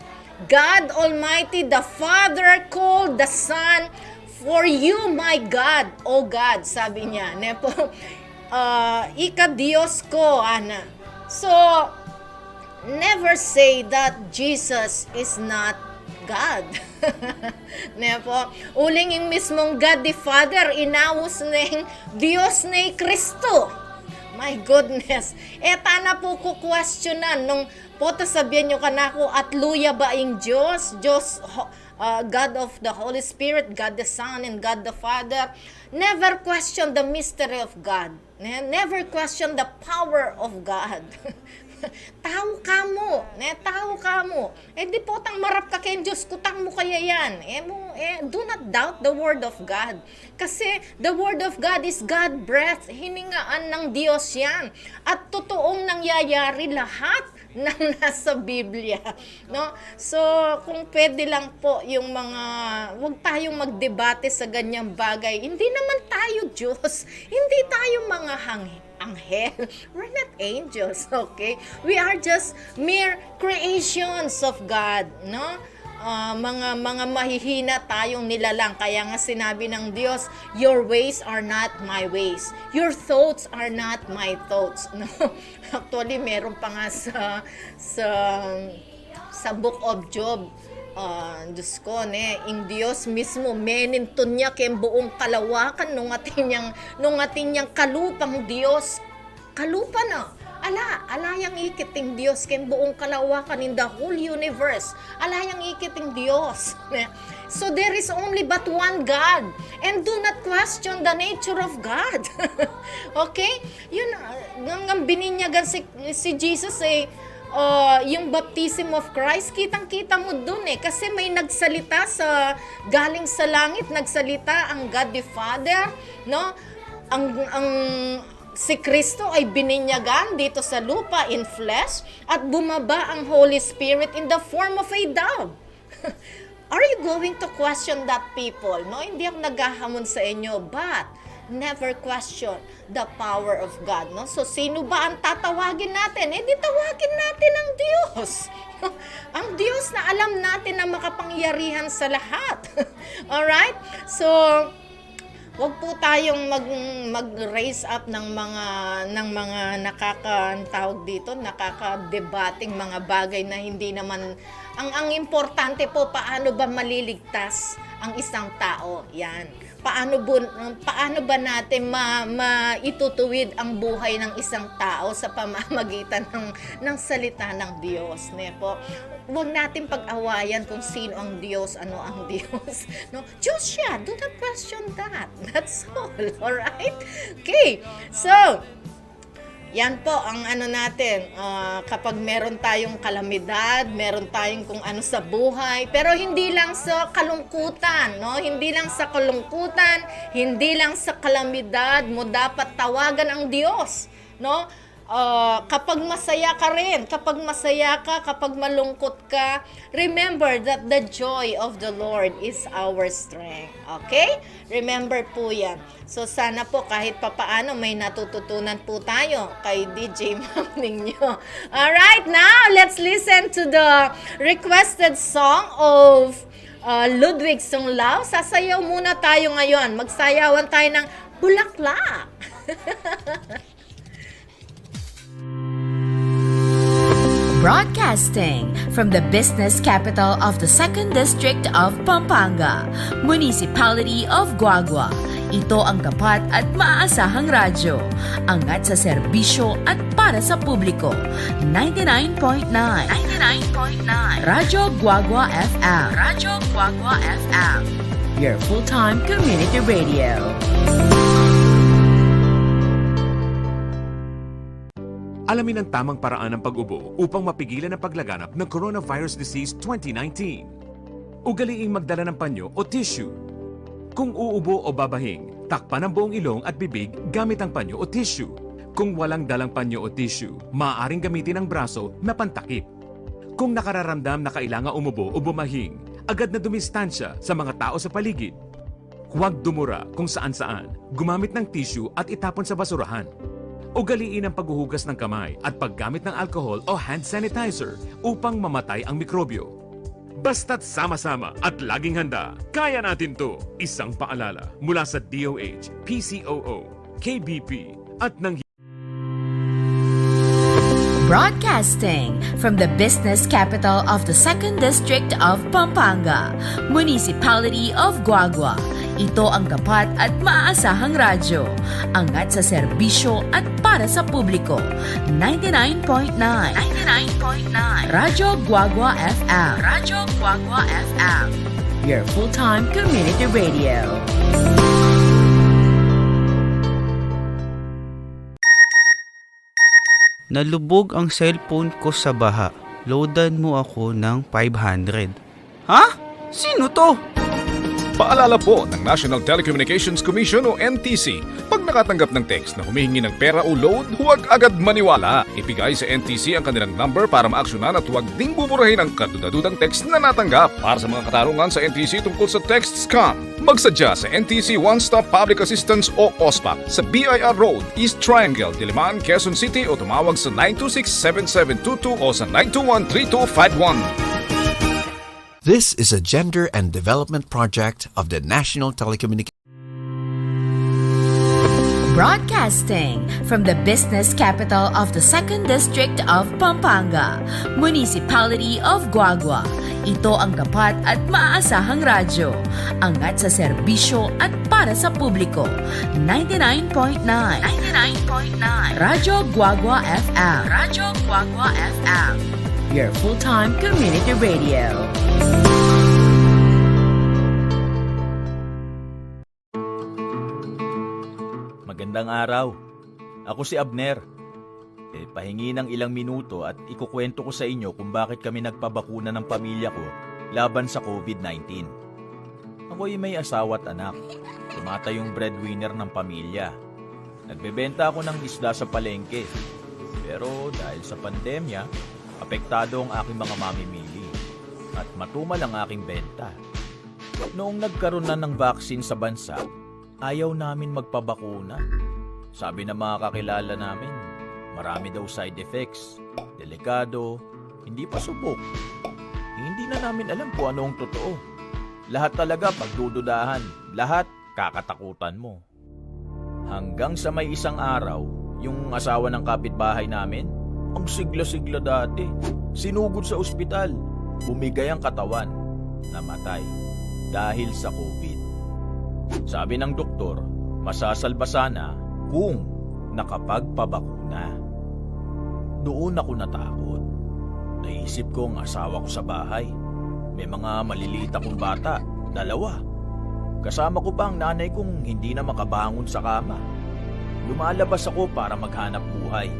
God Almighty, the Father called the Son, "For you, my God, O God," sabi niya, ne po? Ah, ika Diyos ko, ana. So, never say that Jesus is not God. Ne po? Uling ing mismung God the Father, inaus neng Diyos ne i Kristo. My goodness. E ta na pu kukwestiyonan nung pota sabian yu kanaku, atlu ya ba ing Diyos? Diyos, ho- uh, God of the Holy Spirit, God the Son, and God the Father. Never question the mystery of God. Ne? Never question the power of God. Tau ka mu, ne? Tau ka mu. E di potang marap ka keng Diyos, kutang mu kaya yan. E mu, e, do not doubt the Word of God. Kasi the Word of God is God breath. Hiningaan ng Diyos yan. At totoong nangyayari lahat ng nasa Biblia, no? So, kung pwede lang po yung mga, wag tayong magdebate sa ganyang bagay. Hindi naman tayo Diyos. Hindi tayo mga hang- anghel. We're not angels, okay? We are just mere creations of God, no? Ah, mga, mga mahihina tayong nilalang. Kaya nga sinabi ng Diyos, "Your ways are not my ways. Your thoughts are not my thoughts." No? Actually, meron pa nga sa, sa, sa Book of Job, ah, Diyos ko, ne, ing Diyos mismo, menintun ya keng buung kalawakan nung atin yang, nung atin yang kalupang Diyos. Kalupa na. Ala, ala yang ikit ing Diyos keng buung kalawakan, in the whole universe. Ala yang ikit ing Diyos. So there is only but one God. And do not question the nature of God. Okay? Yun, ah, ngang, ngang bininyagan si, si Jesus, e, ah, yung baptism of Christ, kitang-kita mu dun, e. Kasi may nagsalita sa, galing sa langit, nagsalita ang God the Father, no? Ang, ang si Kristo ay bininyagan dito sa lupa in flesh, at bumaba ang Holy Spirit in the form of a dove. Are you going to question that, people? No, hindi ako naghahamon sa inyo, but never question the power of God, no? So, sino ba ang tatawagin natin? E di tawagin natin ang Diyos. Ang Diyos na alam natin na makapangyarihan sa lahat. Alright? So, Huwag po tayong mag, mag-raise up ng mga, ng mga nakaka-, ang tawag dito, nakakadebating mga bagay na hindi naman, ang, ang importante po, paano ba maliligtas ang isang tao? Yan. Paano bu-, paano ba natin ma-, maitutuwid ang buhay ng isang tao sa pamamagitan ng, ng salita ng Diyos, ne po? Huwag natin pag-awayan kung sino ang Diyos, ano ang Diyos, no? Diyos siya, do not question that. That's all, alright? Okay, so, yan po ang ano natin, ah, kapag meron tayong kalamidad, meron tayong kung ano sa buhay, pero hindi lang sa kalungkutan, no? Hindi lang sa kalungkutan, hindi lang sa kalamidad mo dapat tawagan ang Diyos, no? Ah, kapag masaya ka rin, kapag masaya ka, kapag malungkot ka, remember that the joy of the Lord is our strength. Okay? Remember po yan. So, sana po kahit papaano may natututunan po tayo kay D J Ma'am ninyo. Alright, now let's listen to the requested song of uh, Ludwig Sunglao. Sasayaw muna tayo ngayon. Magsayawan tayo ng Bulaklak. Broadcasting from the business capital of the Second District of Pampanga, Municipality of Guagua. Ito ang tapat at maaasahang radyo. Angat sa serbisyo at para sa publiko. Ninety-nine point nine. Ninety-nine point nine. Radyo Guagua F M. Radyo Guagua F M. Your full-time community radio. Alamin ang tamang paraan ng pag-ubo upang mapigilan ang paglaganap ng coronavirus disease twenty nineteen. Ugaliing magdala ng panyo o tissue. Kung uubo o babahing, takpan ang buong ilong at bibig gamit ang panyo o tissue. Kung walang dalang panyo o tissue, maaaring gamitin ang braso na pantakip. Kung nakararamdam na kailangan umubo o bumahing, agad na dumistansya sa mga tao sa paligid. Huwag dumura kung saan-saan, gumamit ng tissue at itapon sa basurahan. Ugaliin ang paghuhugas ng kamay at paggamit ng alcohol o hand sanitizer upang mamatay ang mikrobyo. Basta't sama-sama at laging handa, kaya natin 'to. Isang paalala mula sa D O H, P C O O, K B P, at ng Broadcasting from the business capital of the Second District of Pampanga, Municipality of Guagua. Ito ang tapat at maaasahang radyo. Angat sa serbisyo at para sa publiko. Ninety-nine point nine. Ninety-nine point nine. Radyo Guagua F M. Radyo Guagua F M. Your full-time community radio. Nalubog ang cellphone ko sa baha. Loadan mo ako ng five hundred. Ha? Sino 'to? Paalala po ng National Telecommunications Commission o N T C, pag nakatanggap ng text na humihingi ng pera o load, huwag agad maniwala. Ibigay sa N T C ang kanilang number para maaksyonan at huwag ding buburahin ang kadudadudang text na natanggap. Para sa mga katanungan sa N T C tungkol sa text scam, magsadya sa N T C One Stop Public Assistance o OSPAP sa B I R Road, East Triangle, Diliman, Quezon City, o tumawag sa nine two six, seven seven two two o sa nine two one, three two five one. This is a gender and development project of the National Telecommunications. Broadcasting from the business capital of the Second District of Pampanga, Municipality of Guagua. Ito ang tapat at maaasahang radyo. Angat sa serbisyo at para sa publiko. Ninety-nine point nine. Ninety-nine point nine. Radyo Guagua F M. Radyo Guagua F M. Your full-time community radio. Magandang araw. Ako si Abner. E, pahingi ng ilang minuto at ikukwento ko sa inyo kung bakit kami nagpabakuna ng pamilya ko laban sa COVID nineteen. Ako'y may asawa at anak. Tumatayong breadwinner ng pamilya. Nagbebenta ako ng isda sa palengke. Pero dahil sa pandemya, apektado ang aking mga mamimili. At matumal ang aking benta. Noong nagkaroon na ng vaccine sa bansa, ayaw namin magpabakuna. Sabi ng mga kakilala namin, marami daw side effects, delikado, hindi pa subok. Hindi na namin alam kung anong totoo. Lahat talaga pagdududahan. Lahat. kakatakutan mo. Hanggang sa may isang araw, yung asawa ng kapitbahay namin, ang sigla-sigla dati, sinugod sa ospital. Bumigay ang katawan. Namatay dahil sa COVID. Sabi ng doktor, masasalba sana kung nakapagpabakuna. Doon ako natakot. Naisip ko ang asawa ko sa bahay. May mga maliliit akong bata, dalawa. Kasama ko pa ang nanay kong hindi na makabangon sa kama. Lumalabas ako para maghanap buhay.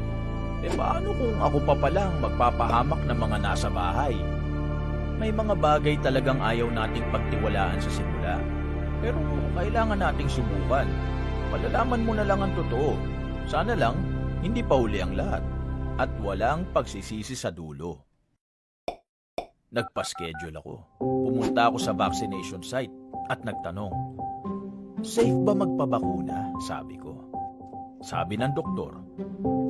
E, paano kung ako pa pala ang magpapahamak ng mga nasa bahay? May mga bagay talagang ayaw nating pagtiwalaan sa simula. Pero kailangan nating subukan. Malalaman mo na lang ang totoo. Sana lang, hindi pa huli ang lahat. At walang pagsisisi sa dulo. Nagpa-schedule ako. Pumunta ako sa vaccination site at nagtanong, "Safe ba magpabakuna?" sabi ko. Sabi ng doktor,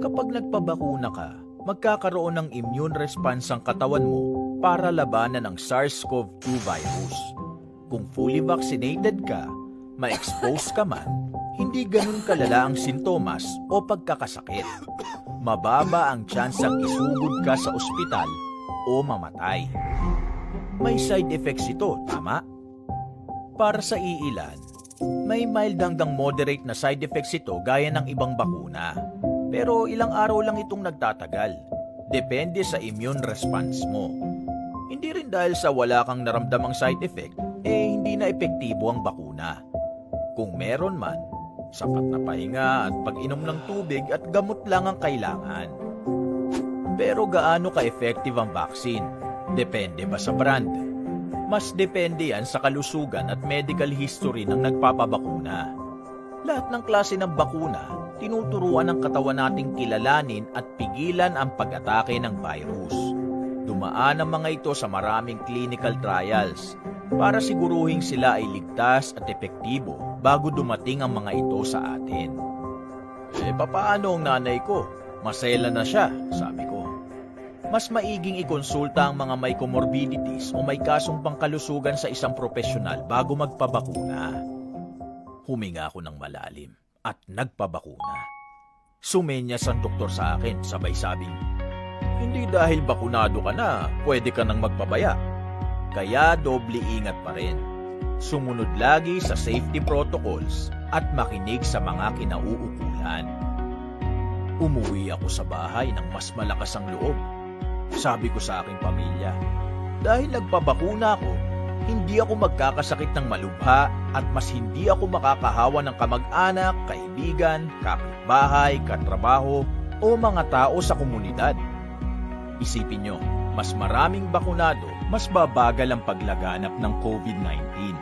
"Kapag nagpabakuna ka, magkakaroon ng immune response ang katawan mo para labanan ang SARS-CoV two virus. Kung fully vaccinated ka, ma-expose ka man, hindi ganun kalala ang sintomas o pagkakasakit. Mababa ang tsansang isugod ka sa ospital o mamatay." May side effects ito, tama? Para sa iilan, may mild hanggang moderate na side effects ito gaya ng ibang bakuna. Pero ilang araw lang itong nagtatagal. Depende sa immune response mo. Hindi rin dahil sa wala kang naramdamang side effect, eh hindi na epektibo ang bakuna. Kung meron man, sapat na pahinga at pag-inom ng tubig at gamot lang ang kailangan. Pero gaano ka-effective ang vaccine? Depende ba sa brand? Mas depende yan sa kalusugan at medical history ng nagpapabakuna. Lahat ng klase ng bakuna, tinuturuan ng katawan nating kilalanin at pigilan ang pag-atake ng virus. Dumaan ang mga ito sa maraming clinical trials para siguruhing sila ay ligtas at epektibo bago dumating ang mga ito sa atin. "E, papaano ang nanay ko? Maselan na siya," sabi ko. "Mas maiging ikonsulta ang mga may comorbidities o may kasong pangkalusugan sa isang propesyonal bago magpabakuna." Huminga ako ng malalim at nagpabakuna. Sumenyas ang doktor sa akin, sabay sabing, "Hindi dahil bakunado ka na, pwede ka nang magpabaya. Kaya doble ingat pa rin. Sumunod lagi sa safety protocols at makinig sa mga kinauukulan." Umuwi ako sa bahay ng mas malakas ang loob. Sabi ko sa aking pamilya, "Dahil nagpabakuna ako, hindi ako magkakasakit ng malubha at mas hindi ako makakahawa ng kamag-anak, kaibigan, kapitbahay, katrabaho, o mga tao sa komunidad." Isipin nyo, mas maraming bakunado, mas babagal ang paglaganap ng COVID nineteen.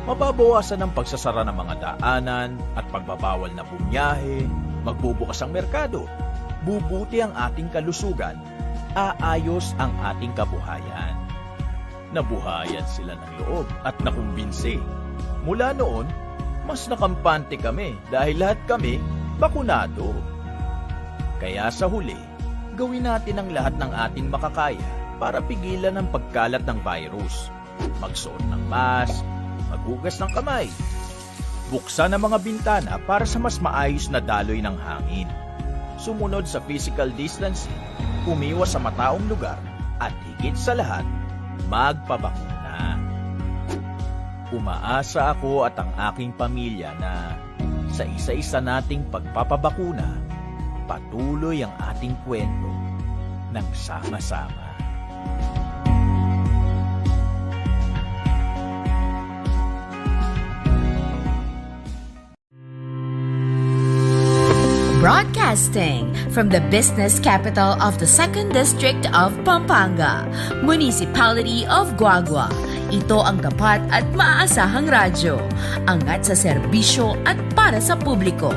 Mababawasan ang pagsasara ng mga daanan at pagbabawal na bumiyahe, magbubukas ang merkado, bubuti ang ating kalusugan, aayos ang ating kabuhayan. Nabuhayan sila ng loob at nakumbinsi. Mula noon, mas nakampante kami dahil lahat kami bakunado. Kaya sa huli, gawin natin ang lahat ng ating makakaya para pigilan ang pagkalat ng virus. Magsuot ng mask, maghugas ng kamay, buksan ang mga bintana para sa mas maayos na daloy ng hangin. Sumunod sa physical distancing, umiwas sa mataong lugar, at higit sa lahat, magpabakuna. Umaasa ako at ang aking pamilya na sa isa-isa nating pagpapabakuna, patuloy ang ating kwento ng sama-sama. Broadcasting from the business capital of the Second District of Pampanga, Municipality of Guagua. Ito ang tapat at maaasahang radyo. Angat sa serbisyo at para sa publiko.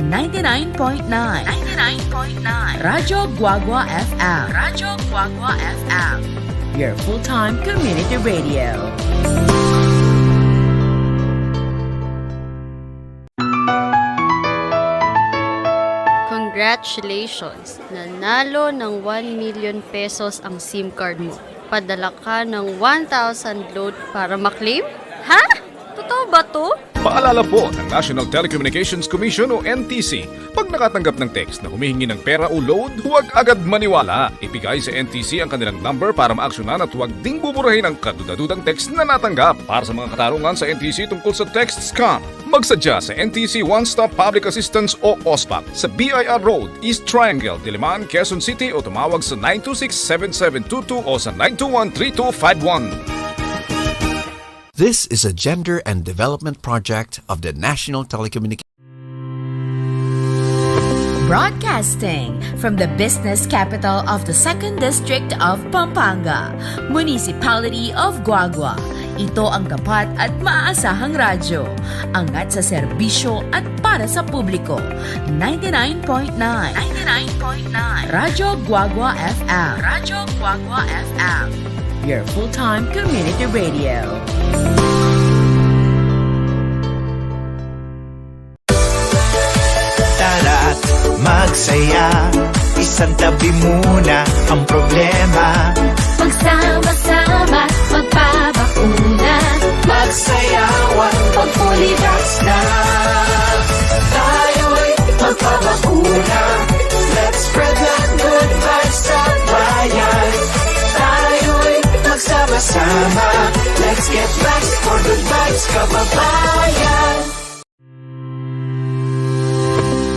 Ninety-nine point nine. Ninety-nine point nine. Radyo Guagua F M. Radyo Guagua F M. Your full-time community radio. Congratulations! Nanalo ng one million pesos ang SIM card mo. Padala ka ng one thousand load para maklaim? Ha? Totoo ba 'to? Paalala po ng National Telecommunications Commission o N T C, pag nakatanggap ng text na humihingi ng pera o load, huwag agad maniwala. Ibigay sa N T C ang kanilang number para maaksyonan at huwag ding buburahin ang kadudadudang text na natanggap. Para sa mga katanungan sa N T C tungkol sa text scam, magsadya sa N T C One Stop Public Assistance o OSPAP sa B I R Road, East Triangle, Diliman, Quezon City o tumawag sa nine two six seven seven two two o sa nine two one three two five one. This is a gender and development project of the National Telecommunications. Broadcasting from the business capital of the Second District of Pampanga, Municipality of Guagua. Ito ang tapat at maaasahang radyo. Angat sa serbisyo at para sa publiko. Ninety-nine point nine. Ninety-nine point nine. Radyo Guagua F M. Radyo Guagua F M. Your full-time community radio. Tara't magsaya, isantabi muna ang problema. Magsama-sama, magpabakuna. Magsayawan, mag-fully vax na. Tayo'y magpabakuna. Let's spread the good vibes sa bayan. Tayo'y magsama-sama. Let's get vax for good vibes, kababayan.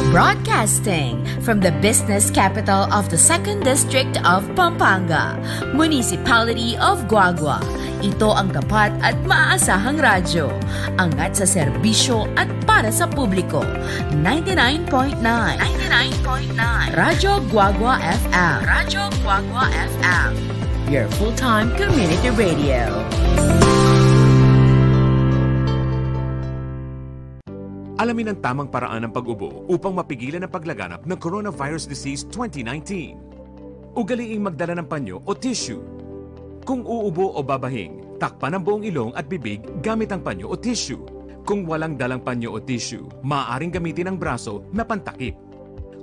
Broadcasting from the business capital of the Second District of Pampanga, Municipality of Guagua. Ito ang tapat at maaasahang radyo. Angat sa serbisyo at para sa publiko. Ninety-nine point nine. Ninety-nine point nine. Radyo Guagua F M. Radyo Guagua F M. Your full-time community radio. Alamin ang tamang paraan ng pag-ubo upang mapigilan ang paglaganap ng coronavirus disease twenty nineteen. Ugaliing magdala ng panyo o tissue. Kung uubo o babahing, takpan ang buong ilong at bibig gamit ang panyo o tissue. Kung walang dalang panyo o tissue, maaaring gamitin ang braso na pantakip.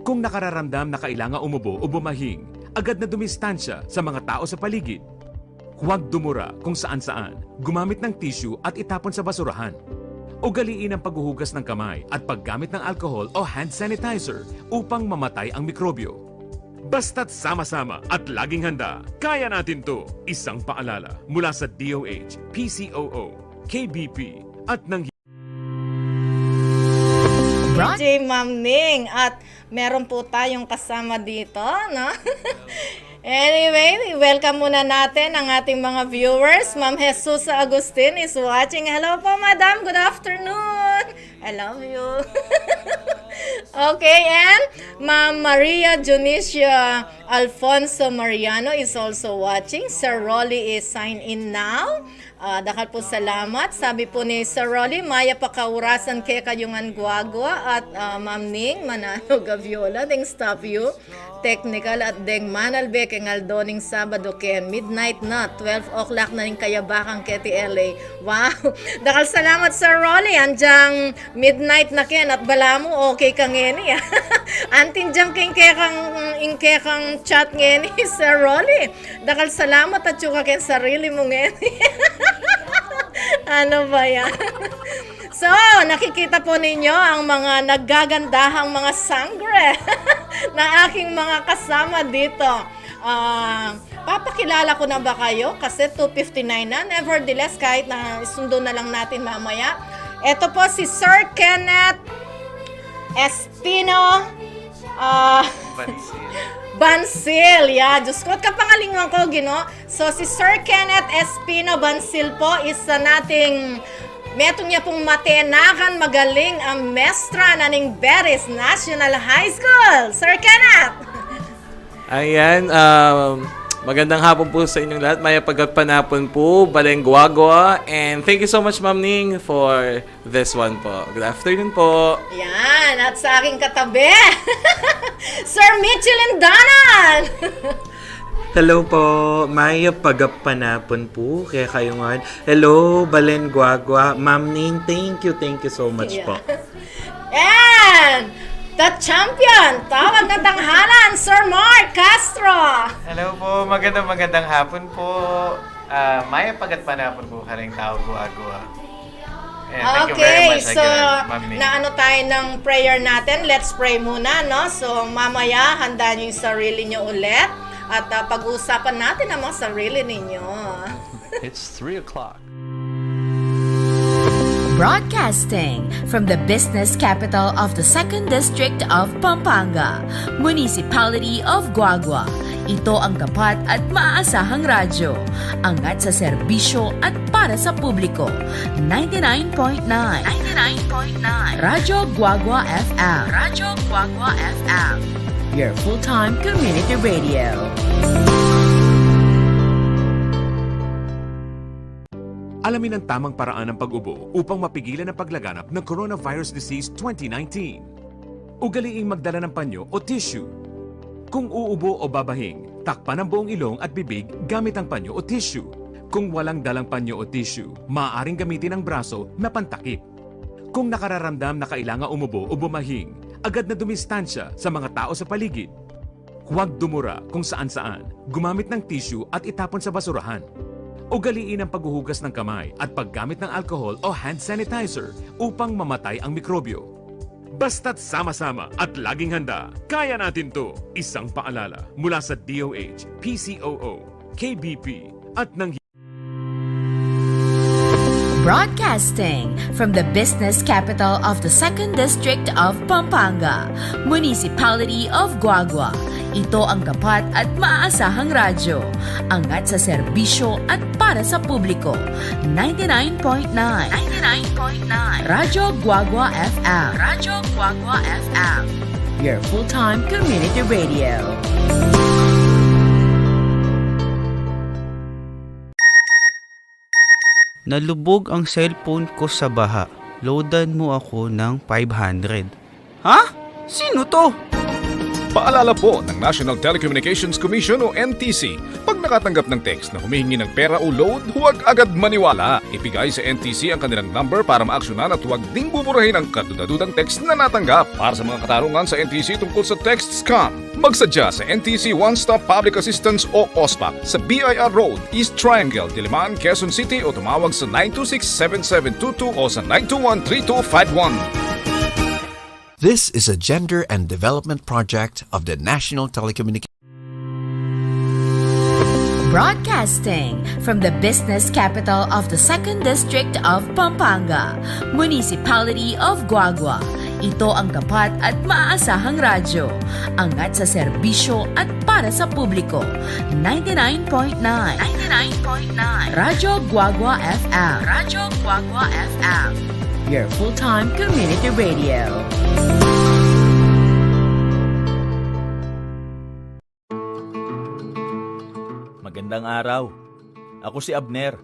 Kung nakararamdam na kailangan umubo o bumahing, agad na dumistansya sa mga tao sa paligid. Huwag dumura kung saan-saan, gumamit ng tissue at itapon sa basurahan. Ugaliin ang paghuhugas ng kamay at paggamit ng alcohol o hand sanitizer upang mamatay ang mikrobyo. Basta't sama-sama at laging handa, kaya natin 'to. Isang paalala mula sa D O H, P C O O, K B P, at ng Brought J Ma'am Ning, at meron po tayong kasama dito, no? Anyway, welcome muna natin ang ating mga viewers. Ma'am Jesus Agustin is watching. Hello po, madam. Good afternoon. I love you. Okay, and Ma'am Maria Dionisia Alfonso Mariano is also watching. Sir Rolly is sign in now. Ah, dakal pung salamat. Sabi po ni Sir Rolly, mayap a kaurasan kekayu ngan Guagua at, ah, Ma'am Ning, manalo Gaviola, deng stop you. Technical at deng manalbe keng aldo ning Sabado ke midnight na, twelve o'clock na ning kayabakan keti L A. Wow! Dakal salamat, Sir Rolly. Anjang midnight na ken at balamu okay ka ngeni. Anti anjang keng kekang, ing kekang chat ngeni, Sir Rolly. Dakal salamat at yuka keng sarili mu ngeni. Ano ba yan? So, nakikita po ninyo ang mga naggagandahang mga sangre na aking mga kasama dito. Ah, papakilala ko na ba kayo? Kasi two fifty-nine na. Nevertheless, kahit na isundo na lang natin mamaya. Ito po si Sir Kenneth Espino, ah, Bansil. Bansil, yeah. Diyos ko, kapangalingan ko, Gino. So, si Sir Kenneth Espino Bansil po, isa nating metung ya pung matenakan, magaling a mestra na ning Beris National High School. Sir Kenneth! Ayan, um, magandang hapon po sa inyong lahat. Mayap a panapun po, Balen Guagua. And thank you so much, Ma'am Ning, for this one po. Good afternoon po. Yan, at sa aking katabi, Sir Mitchell Indanan. Hello po, mayap a panapun po kekayu ngan. Hello, Balen Guagua. Ma'am Ning, thank you, thank you so much po. And the champion, tawag ng tanghalan, Sir Mark Castro. Hello po, magandang, magandang hapon po. Ah, mayap a panapun po kareng tau Guagua. Ayan, thank you very Okay, much so, again, Ma'am Ning. Naano tayo ng prayer natin. Let's pray muna, no? So, mamaya, handa niyo yung sarili niyo ulit. At ah, pag-uusapan natin ang mga sarili ninyo. It's three o'clock. Broadcasting from the business capital of the Second District of Pampanga, Municipality of Guagua. Ito ang tapat at maaasahang radyo. Angat sa serbisyo at para sa publiko. Ninety-nine point nine. Ninety-nine point nine. Radyo Guagua F M. Radyo Guagua F M. Your full-time community radio. Alamin ang tamang paraan ng pag-ubo upang mapigilan ang paglaganap ng coronavirus disease twenty nineteen. Ugaliing magdala ng panyo o tissue. Kung uubo o babahing, takpan ang buong ilong at bibig gamit ang panyo o tissue. Kung walang dalang panyo o tissue, maaaring gamitin ang braso na pantakip. Kung nakararamdam na kailangan umubo o bumahing, agad na dumistansya sa mga tao sa paligid. Huwag dumura kung saan-saan. Gumamit ng tissue at itapon sa basurahan. Ugaliin ang paghuhugas ng kamay at paggamit ng alcohol o hand sanitizer upang mamatay ang mikrobyo. Basta't sama-sama at laging handa, kaya natin 'to. Isang paalala mula sa D O H, P C O O, K B P, at ng Broadcasting from the business capital of the Second District of Pampanga, Municipality of Guagua. Ito ang tapat at maaasahang radyo. Angat sa serbisyo at para sa publiko. Ninety-nine point nine. Ninety-nine point nine. Radyo Guagua F M. Radyo Guagua F M. Your full-time community radio. Nalubog ang cellphone ko sa baha. Loadan mo ako ng five hundred. Ha? Sino 'to? Paalala po ng National Telecommunications Commission o N T C, pag nakatanggap ng text na humihingi ng pera o load, huwag agad maniwala. Ibigay sa N T C ang kanilang number para maaksyonan at huwag ding buburahin ang kadudadudang text na natanggap. Para sa mga katanungan sa N T C tungkol sa text scam, magsadya sa N T C One Stop Public Assistance o OSPAC sa B I R Road, East Triangle, Diliman, Quezon City o tumawag sa nine two six, seven seven two two o sa nine two one, three two five one. This is a gender and development project of the National Telecommunications. Broadcasting from the business capital of the Second District of Pampanga, Municipality of Guagua. Ito ang tapat at maaasahang radyo. Angat sa serbisyo at para sa publiko. Ninety-nine point nine. Ninety-nine point nine. Radyo Guagua F M. Radyo Guagua F M. Your full-time community radio. Magandang araw. Ako si Abner.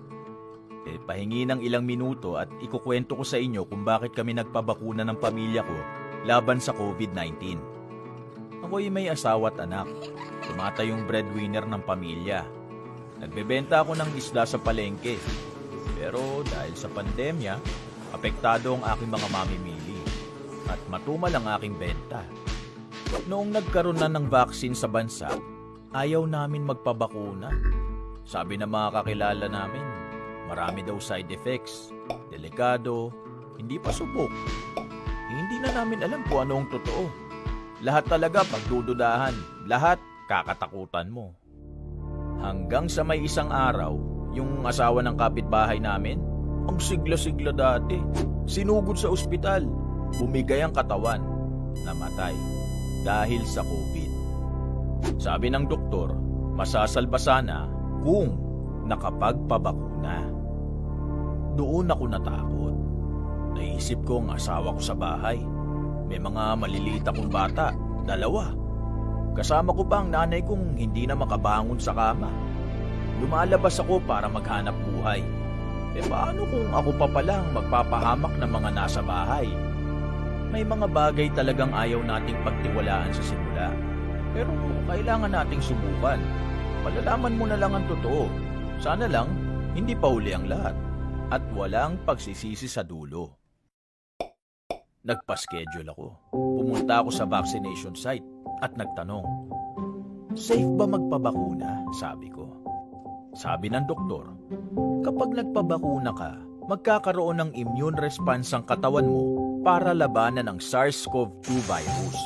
E, pahingi ng ilang minuto at ikukwento ko sa inyo kung bakit kami nagpabakuna ng pamilya ko laban sa COVID nineteen. Ako'y may asawa at anak. Tumatayong breadwinner ng pamilya. Nagbebenta ako ng isda sa palengke. Pero dahil sa pandemya, apektado ang aking mga mamimili. At matumal ang aking benta. Noong nagkaroon na ng vaccine sa bansa, ayaw namin magpabakuna. Sabi ng mga kakilala namin, marami daw side effects, delikado, hindi pa subok. Hindi na namin alam kung ano ang totoo. Lahat talaga pagdududahan, lahat kakatakutan mo. Hanggang sa may isang araw, yung asawa ng kapitbahay namin, ang sigla-sigla dati. Sinugod sa ospital, bumigay ang katawan, namatay dahil sa COVID. Sabi ng doktor, masasalba sana kung nakapagpabakuna. Doon ako natakot. Naisip ko ang asawa ko sa bahay. May mga maliliit akong bata, dalawa. Kasama ko pa ang nanay kong hindi na makabangon sa kama. Lumalabas ako para maghanap buhay. E paano kung ako pa pala ang magpapahamak ng mga nasa bahay? May mga bagay talagang ayaw nating pagtiwalaan sa simula. Pero kailangan nating subukan. Malalaman mo na lang ang totoo. Sana lang, hindi pa huli ang lahat. At walang pagsisisi sa dulo. Nagpa-schedule ako. Pumunta ako sa vaccination site at nagtanong, "Safe ba magpabakuna?" sabi ko. Sabi ng doktor, "Kapag nagpabakuna ka, magkakaroon ng immune response ang katawan mo para labanan ang SARS-CoV two virus.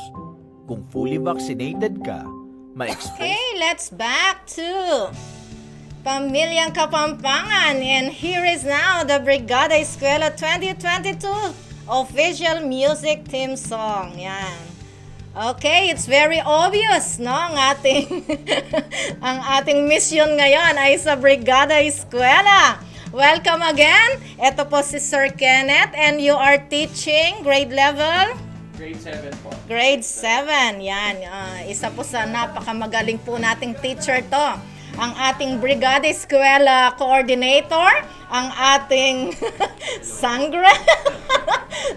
Kung fully vaccinated ka, ma-expose Okay, let's back to Pamilyang Kapampangan. And here is now the Brigada Eskwela twenty twenty-two official music theme song. Yan. Okay, it's very obvious, no? Ang ating, ang ating mission ngayon ay sa Brigada Eskwela. Welcome again. Ito po si Sir Kenneth and you are teaching grade level? Grade seven po. Grade seven, yan. Ah, isa po sa napakamagaling po nating teacher to. Ang ating Brigada Eskwela Coordinator, ang ating sangre.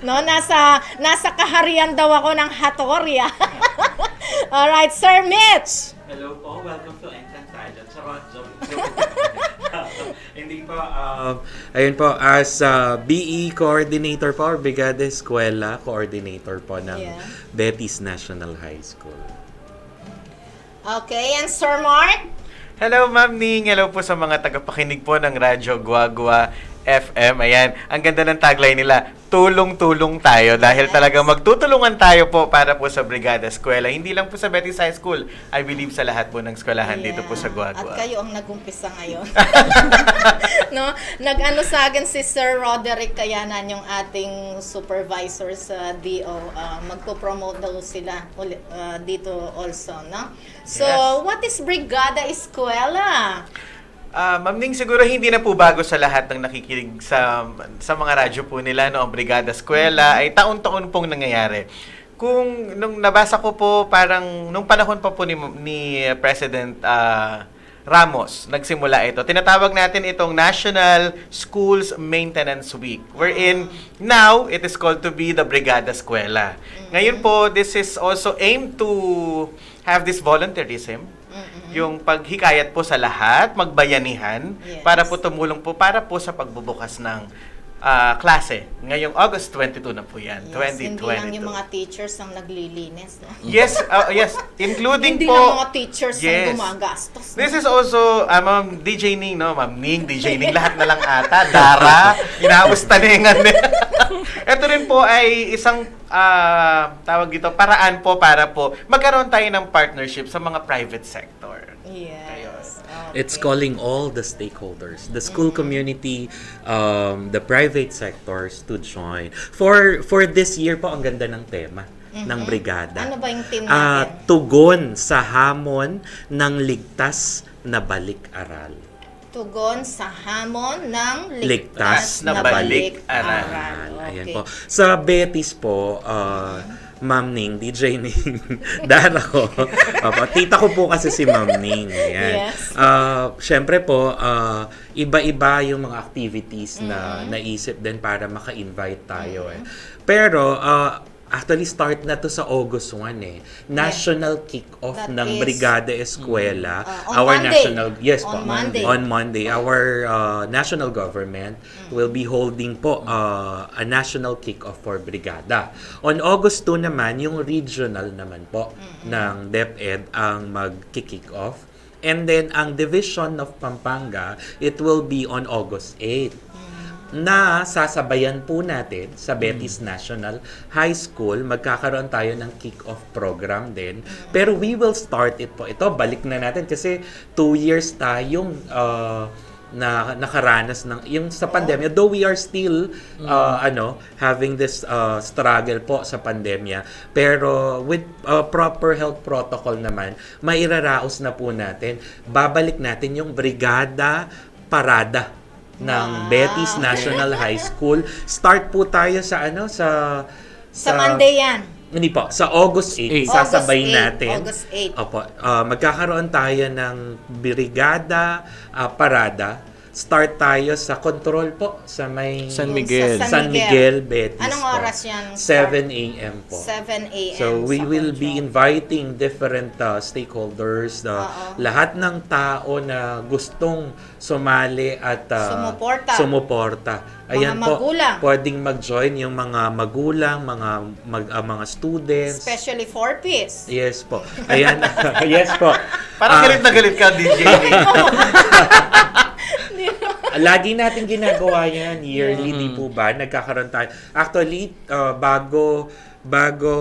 No, nasa, nasa kaharian daw ako ng Hatoria. Alright, Sir Mitch. Hello po, welcome to Encantadia. Charot, joke, joke. Hindi po, um, ayun po, as uh, B E coordinator po, or Brigada Eskwela coordinator po ng Yeah. Betis National High School. Okay, and Sir Mark? Hello, Ma'am Ning. Hello po sa mga tagapakinig po ng Radyo Guagua F M. Ayan, ang ganda ng tagline nila, "Tulong-tulong tayo." Dahil talagang magtutulungan tayo po para po sa Brigada Eskwela. Hindi lang po sa Betis High School. I believe sa lahat po ng eskwelahan dito po sa Guagua. At kayo ang nag-umpisa ngayon. No? Nag-ano sa akin si Sir Roderick Kayanan, yung ating supervisor sa D O. Ah, magpo-promote daw sila uli- ah, dito also, no? So, Yes. What is Brigada Eskwela? Ah, Ma'am Ning, siguro hindi na po bago sa lahat ng nakikinig sa sa mga radyo po nila, no, ang Brigada Eskwela ay taon-taon pong nangyayari. Kung nung nabasa ko po, parang nung panahon pa po ni, ni President ah, Ramos, nagsimula ito. Tinatawag natin itong National Schools Maintenance Week, wherein now it is called to be the Brigada Eskwela. Ngayon po, this is also aimed to have this volunteerism, yung paghikayat po sa lahat, magbayanihan, Yes. para po tumulong po para po sa pagbubukas ng ah, klase ngayong August twenty-two na po yan, Yes, hindi lang yung twenty twenty-two. Mga teachers ang naglilinis, no? Yes, ah, yes, including Hindi po lang mga teachers ang Yes. Gumagastos. This is also, ah, Ma'am D J Ning, no? Ma'am Ning, D J Ning, lahat na lang ata. Dara, inaabos taningan din. Ito rin po ay isang, ah, tawag dito, paraan po para po magkaroon tayo ng partnership sa mga private sector. Yes. Ayun. Okay. It's calling all the stakeholders, the school community, um, the private sectors to join. For for this year po, ang ganda ng tema ng brigada. Ano ba yung theme Ah, natin? Tugon sa hamon ng ligtas na balik-aral. Tugon sa hamon ng Ligtas ligtas na na balik-aral. balik-aral. Ayan Okay. Po. Sa Betis po, uh, Ma'am Ning, D J Ning, Dara ko. Opo, tita ko po kasi si Ma'am Ning. Ayan. Yes. Ah, Siyempre po, ah, iba-iba yung mga activities na naisip din para maka-invite tayo eh. Pero, ah, actually, start na to sa August one eh. National kick-off That ng is- Brigada Eskwela. Ah, on our Monday. national, yes, On po, Monday. On Monday. Our uh, national government will be holding po uh, a national kick-off for Brigada. On August two naman, yung regional naman po ng DepEd ang mag-kick-off. And then, ang Division of Pampanga, it will be on August eight. Na sasabayan po natin sa Betis National High School, magkakaroon tayo ng kick-off program din. Pero we will start it po. Ito, balik na natin kasi two years tayong uh, na nakaranas ng yung sa pandemya, though we are still uh, ano, having this uh, struggle po sa pandemya, pero with uh, proper health protocol naman, mairaraos na po natin. Babalik natin yung Brigada Parada ng Betis National High School. Start po tayo sa ano, sa Sa Monday yan. Hindi po, sa August eight, sasabay August eight, natin. August eight. Opo, ah, magkakaroon tayo ng Brigada ah, Parada. Start tayo sa control po, sa may San Yung Miguel. Sa San Miguel, Betis Anong po. oras yan? Seven a.m. po. Seven a.m. So we sa will be control. Inviting different uh, stakeholders, the, Oo. lahat ng tao na gustong sumali at uh, Sumuporta. sumuporta. Ayan po, magulang. Pwedeng mag-join yung mga magulang, mga mag, uh, mga students. Especially four Ps. Yes po. Ayan. Yes po. Parang Ah, galit na galit ka, D J. Di ba? Lagi natin ginagawa yan, yearly, di po ba? Nagkakaroon tayo. Actually, uh, bago bago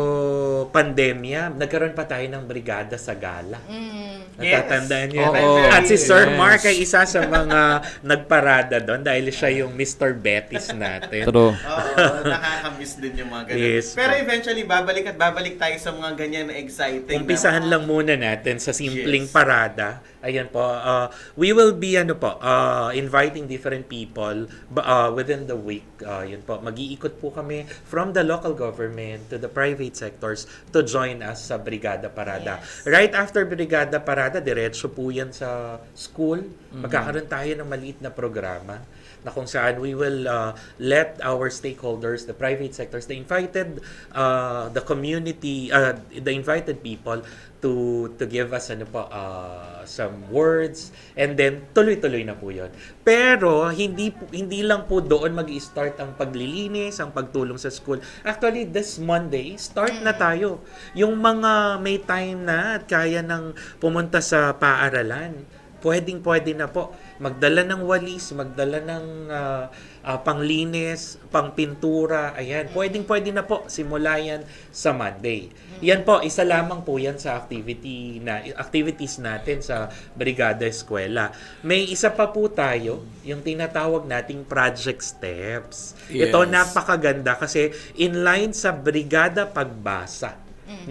pandemya, nagkaroon pa tayo ng Brigada sa Gala. Mm. Natatandaan niyo? Oo. At si Sir Mark ay isa sa mga nagparada doon dahil siya yung Mister Betis natin. True. Oo, nakakamiss din yung mga ganun. Yes, pero po, eventually, babalik at babalik tayo sa mga ganyan na exciting na. Umpisahan lang muna natin sa simpleng parada. Ayan po, uh, we will be, ano po, uh, inviting different people ba- uh, within the week. Uh, yun po, mag-iikot po kami from the local government to the private sectors to join us sa Brigada Parada. Yes. Right after Brigada Parada, diretso po yan sa school. Magkakaroon tayo ng maliit na programa na kung saan we will, uh, let our stakeholders, the private sectors, the invited, uh, the community, uh, the invited people to to give us, ano po, uh, some words, and then tuloy-tuloy na po yun. Pero hindi po- hindi lang po doon mag-i-start ang paglilinis, ang pagtulong sa school. Actually, this Monday, start na tayo. Yung mga may time na at kaya nang pumunta sa paaralan, pwedeng-pwede na po. Magdala ng walis, magdala ng, ah, ah, panglinis, pangpintura, ayan. Pwedeng-pwede na po. Simula yan sa Monday. Yan po, isa lamang po yan sa activity na, activities natin sa Brigada Eskwela. May isa pa po tayo, yung tinatawag nating Project Steps. Ito, yes, napakaganda kasi in line sa Brigada Pagbasa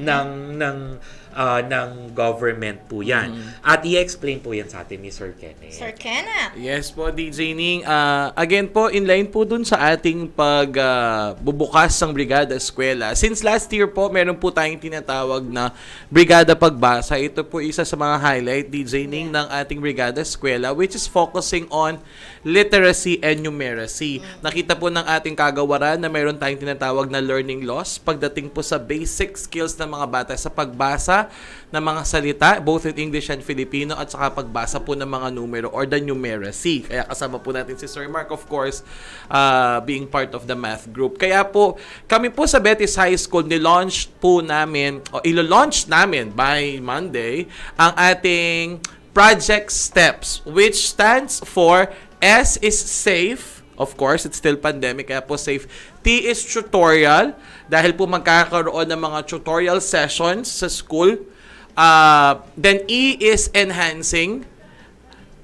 ng, ng, ah, ng government po yan. At i-explain po yan sa atin ni Sir Kenneth. Sir Kenneth. Yes po, D J Ning. Ah, again po, in line po dun sa ating pag, ah, bubukas ng Brigada Eskwela. Since last year po, meron po tayong tinatawag na Brigada Pagbasa. Ito po isa sa mga highlight, D J Ning, ng ating Brigada Eskwela, which is focusing on literacy and numeracy. Nakita po ng ating kagawaran na meron tayong tinatawag na learning loss pagdating po sa basic skills ng mga bata sa pagbasa ng mga salita, both in English and Filipino, at saka pagbasa po ng mga numero or the numeracy. Kaya kasama po natin si Sir Mark, of course, uh, being part of the math group. Kaya po, kami po sa Betis High School, nilaunch po namin, o ilo-launch namin by Monday, ang ating Project Steps, which stands for S is safe. Of course, it's still pandemic, kaya po safe. T is tutorial, dahil po magkakaroon ng mga tutorial sessions sa school. Uh, then E is enhancing.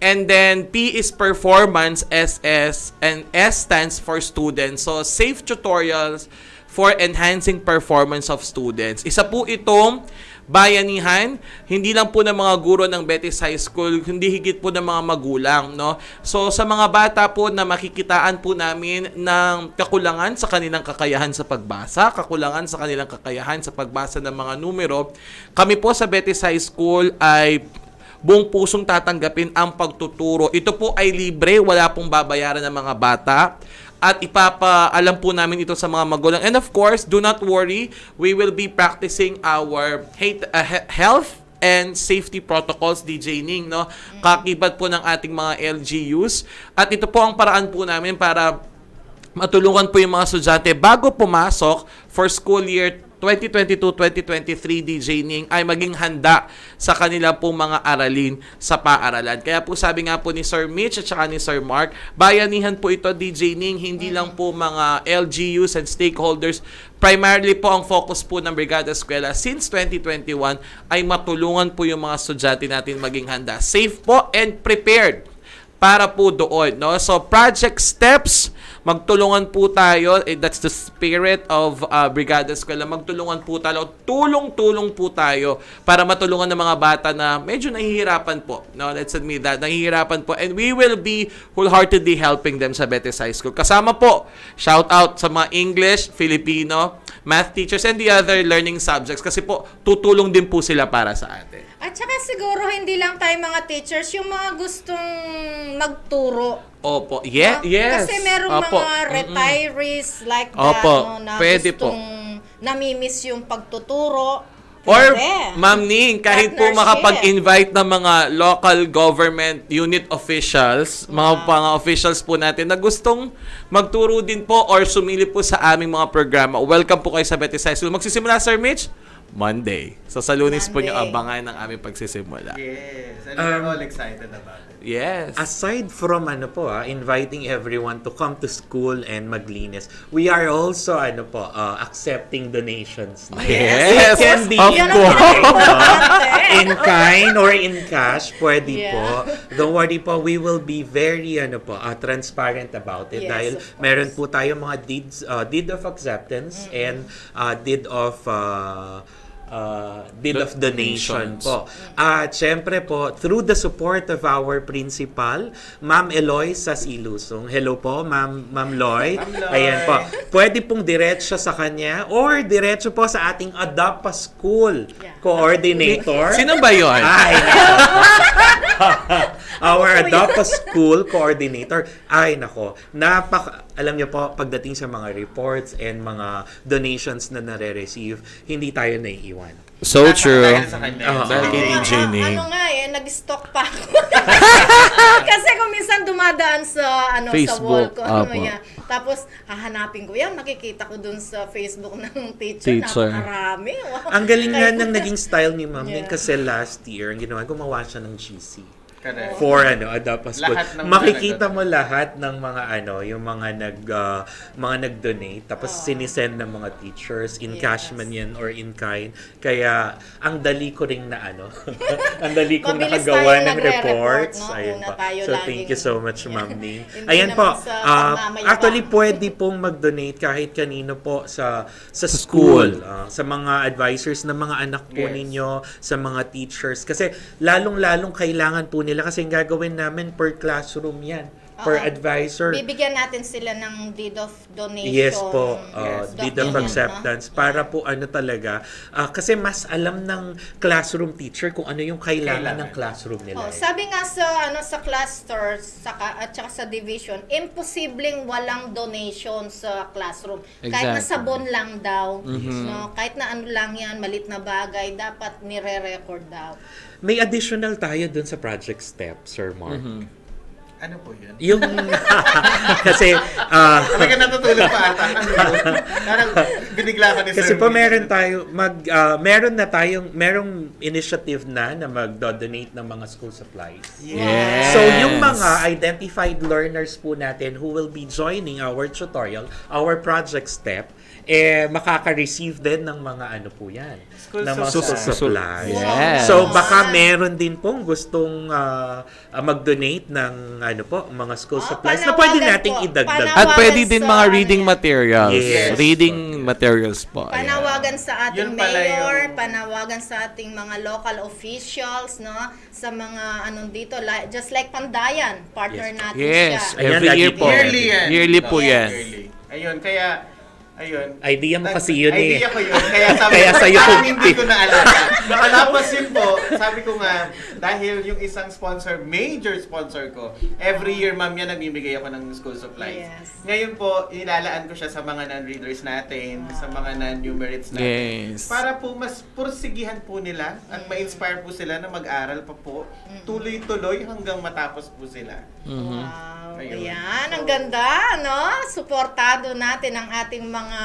And then P is performance, S S, and S stands for students. So, safe tutorials for enhancing performance of students. Isa po itong bayanihan, hindi lang po ng mga guro ng Betis High School, hindi higit po ng mga magulang, no? So, sa mga bata po na makikitaan po namin ng kakulangan sa kanilang kakayahan sa pagbasa, kakulangan sa kanilang kakayahan sa pagbasa ng mga numero, kami po sa Betis High School ay buong pusong tatanggapin ang pagtuturo. Ito po ay libre, wala pong babayaran ng mga bata. At ipapaalam po namin ito sa mga magulang. And of course, do not worry, we will be practicing our hate, uh, he- health and safety protocols, D J Ning, no? Kakibat po ng ating mga L G Us. At ito po ang paraan po namin para matulungan po yung mga estudyante bago pumasok for school year twenty twenty-two twenty twenty-three, D J Ning, ay maging handa sa kanila pong mga aralin sa paaralan. Kaya po, sabi nga po ni Sir Mitch at saka ni Sir Mark, bayanihan po ito, D J Ning, hindi lang po mga L G Us and stakeholders, primarily po ang focus po ng Brigada Eskwela since twenty twenty-one ay matulungan po yung mga estudyante natin maging handa, safe po and prepared para po doon, no? So, Project Steps, magtulungan po tayo. Eh, that's the spirit of, uh, Brigada Eskwela. Magtulungan po tayo. Tulong-tulong po tayo para matulungan ng mga bata na medyo nahihirapan po, no? Let's admit that. Nahihirapan po. And we will be wholeheartedly helping them sa Betis High School. Kasama po, shout out sa mga English, Filipino, math teachers, and the other learning subjects. Kasi po, tutulong din po sila para sa atin. At saka siguro hindi lang tayo mga teachers, yung mga gustong magturo. Opo. Ye- No? Yes. Kasi merong Opo. mga Mm-mm. retirees like that, Opo. no, na Pwede po. gustong namimiss yung pagtuturo. Or, Pwede. Ma'am Ning, kahit po Partnership. makapag-invite ng mga local government unit officials, mga, Yeah. mga officials po natin na gustong magturo din po or sumili po sa aming mga programa, welcome po kayo sa Betis High School. Magsisimula, Sir Mitch? Monday. So, sa Lunes po niyo Monday. Abangan ang aming pagsisimula. Yes, and Um, we're all excited about it. Yes. Aside from ano po, ah, inviting everyone to come to school and maglinis, we are also ano po, ah, accepting donations. Yes, It can be of in course. kind, ah, in kind or in cash, pwede Yeah. po. Don't worry po, we will be very ano po, ah, transparent about it Yes, dahil of course. Meron po tayo mga deeds, ah, deed of acceptance and ah, deed of ah, ah, deed of donation Donations. Po. At syempre po, through the support of our principal, Ma'am Eloy Sasilusong. Hello po, Ma'am Ma'am Loy. Ma'am Loy. Ayan po. Pwede pong diretso sa kanya or diretso po sa ating Adopt a School Yeah. Coordinator. Sino ba yun? Ay, our Adopt a School Coordinator. Ay, nako. Napak alam niyo po, pagdating sa mga reports and mga donations na nare-receive, hindi tayo naiiwan. So true. Dahil sa kanya. Oo. Dahil kay Ano D J nga, Ning. Ano nga eh, nag-stalk pa ako. Kasi kung minsan dumadaan sa ano sa Facebook, wall ko, ano apo. yan. Tapos hahanapin ko yan, makikita ko dun sa Facebook ng teacher. Teacher. Napakarami. Wow. Ang galing nga Kaya- ng naging style ni Ma'am Ning Yeah. Kasi last year, ang ginawa, gumawa siya ng G C. Correct. For ano, Adopt a School. Lahat ng mga Makikita nag- mo lahat ng mga ano, yung mga nag ah, mga nag-donate tapos Oo. sinisend ng mga teachers in Yes. Cash man yan or in kind. Kaya ang dali ko ring na ano, ang dali kong Mabilis nakagawa tayo ng nagre-report, reports. no? Ayan Una po. tayo So laging thank you so much, Ma'am Ning. Hindi Ayan naman po. sa Ah, pagmamayabang. Actually, pwede pong mag-donate kahit kanino po sa sa school, School. ah, sa mga advisors ng mga anak po Yes. ninyo, sa mga teachers. Kasi lalong-lalong kailangan po nila kasi ang gagawin namin per classroom yan. Per Oo. Advisor. Bibigyan natin sila ng deed of donation. Yes po, uh, Yes. deed of Document, acceptance. no? Para po ano talaga, ah, kasi mas alam ng classroom teacher kung ano yung kailangan Kailangan. ng classroom nila. Oh, eh. Sabi nga sa ano sa cluster saka, at saka sa division, imposibleng walang donation sa classroom. Kahit na Exactly. Sabon lang daw, Mhm. no? Kahit na ano lang yan, malit na bagay, dapat nire-record daw. May additional tayo dun sa project step, Sir Mark. Mhm. Ano po yun? Yung, kasi, ah, Talaga natutulog pa ata. Ano yun? Parang binigla ka ni Kasi Sir po Will. Meron tayo mag ah, meron na tayong merong initiative na na magdo-donate ng mga school supplies. Yes. So yung mga identified learners po natin who will be joining our tutorial, our project step, eh makaka-receive din ng mga ano po yan. School ng mga supplies. school supplies. Yes. So baka meron din pong gustong ah, ah, mag-donate ng ano po, mga school Oh, supplies na panawagan pwede nating po. idagdag. Panawagan At pwede din sa mga ano reading yan. materials. Yes. Reading materials po. Ayan. Panawagan sa ating Yun pala mayor, yung- panawagan sa ating mga local officials, no? Sa mga anong dito, like, just like Pandayan, partner Yes. natin Yes, siya. Ayan, every lagi year po. po. Yearly yan. Yearly po Oo, yan. Yearly. Ayun, kaya, ayun. Idea mo Nag- kasi yun eh. Idea ko yun. Kaya sabi Kaya ko, sa'yo parang kung hindi ko naalala. Matapos yun po, sabi ko nga, dahil yung isang sponsor, major sponsor ko, every year, ma'am, yan, namimigay ako ng school supplies. Yes. Ngayon po, ilalaan ko siya sa mga non-readers natin, sa mga non-numerates natin. Yes. Para po mas pursigihan po nila at ma-inspire po sila na mag-aral pa po, tuloy-tuloy hanggang matapos po sila. Mhm. Wow. Ayun. Ayan, So, ang ganda, no? Suportado natin ang ating mga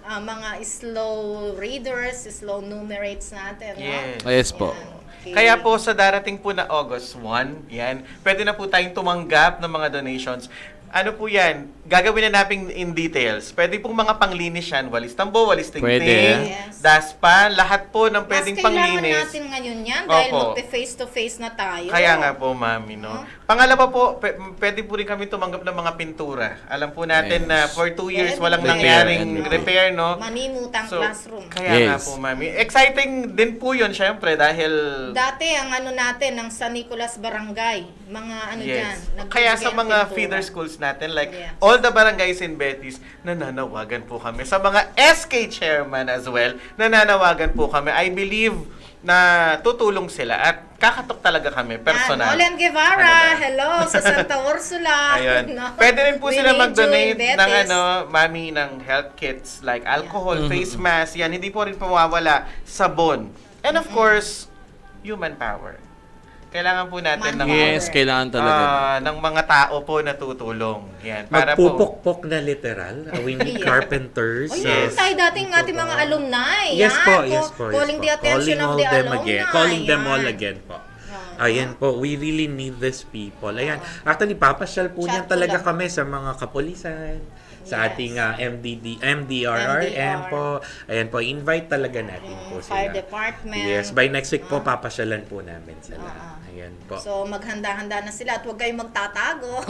ah, mga slow readers, slow numerates natin, no? Yes. Yes po. Ayan. Okay. Kaya po sa darating po na August one, yan, pwede na po tayong tumanggap ng mga donations. Ano po yan? Gagawin na natin in details. Pwede pong mga panglinis yan. Walis tambo, walis tingting, Pwede. Yes. dustpan, lahat po ng Mas pwedeng kailangan panglinis. natin ngayon yan dahil Opo. magpe-face to face na tayo. Kaya nga po, mami, no? Huh? Pangalawa po, pwe- pwede po rin kami tumanggap ng mga pintura. Alam po natin Yes. na for two years Pwede. walang Repair nangyaring and repair, no? Manimutang So, classroom. Kaya nga Yes. po, mami. Exciting din po yun, syempre, dahil... Dati, ang ano natin, ang San Nicolas Barangay, mga ano Yes. dyan, nagbibigay Kaya sa ng mga pintura. feeder schools natin, like Yes. all the barangays in Betis, nananawagan po kami. Sa mga S K chairman as well, nananawagan po kami. I believe na tutulong sila at kakatok talaga kami, personal. Yan, Olen Guevara, Ano ba? Hello, sa Santa Ursula. Ayun. No? Pwede rin po sila Winnie mag-donate June ng Betis. Ano, mami, ng health kits like alcohol, Mhm. face mask, yan, hindi po rin mawawala, sabon. And of course, human power. Kailangan po natin ng Manpower. Yes, kailangan talaga. Ah, ng mga tao po na tutulong. Yan, para po Magpupukpok na literal. Uh, we need Yes. carpenters, Oh, uh, yes. Tayo dating ating mga alumni. Yes Yan. po, yes Ca- po, yes calling po. the attention Calling of all the them alumni. again. Calling them all Yan. again po. Oo. Ayan po, we really need these people. Ayan. Oo. Actually, papasyal po Chat niyan ko talaga lang. kami sa mga kapulisan, sa Yes. ating, ah, M D D, M D R R M D R. po. Ayan po, invite talaga natin Mm, po fire sila. department. Yes, by next week po, Ah. papasyalan po namin sila. Ah, ah. Ayan po. So, maghanda-handa na sila at huwag kayong magtatago.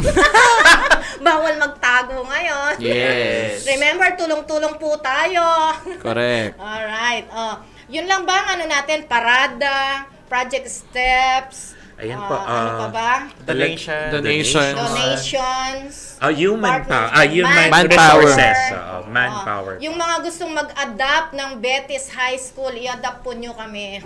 Bawal magtago ngayon. Yes. Remember, tulong-tulong po tayo. Correct. Alright. Oh, yun lang ba ang ano natin? Parada, project steps, Ayan po, ah, ano pa ah, ba? elec- Donation. Donations. Donations. Ah, human pa-, Partners, ah, human manpower. resources. Oo, Oh, manpower. yung mga gustong mag-adopt ng Betis High School, i-adopt po nyo kami.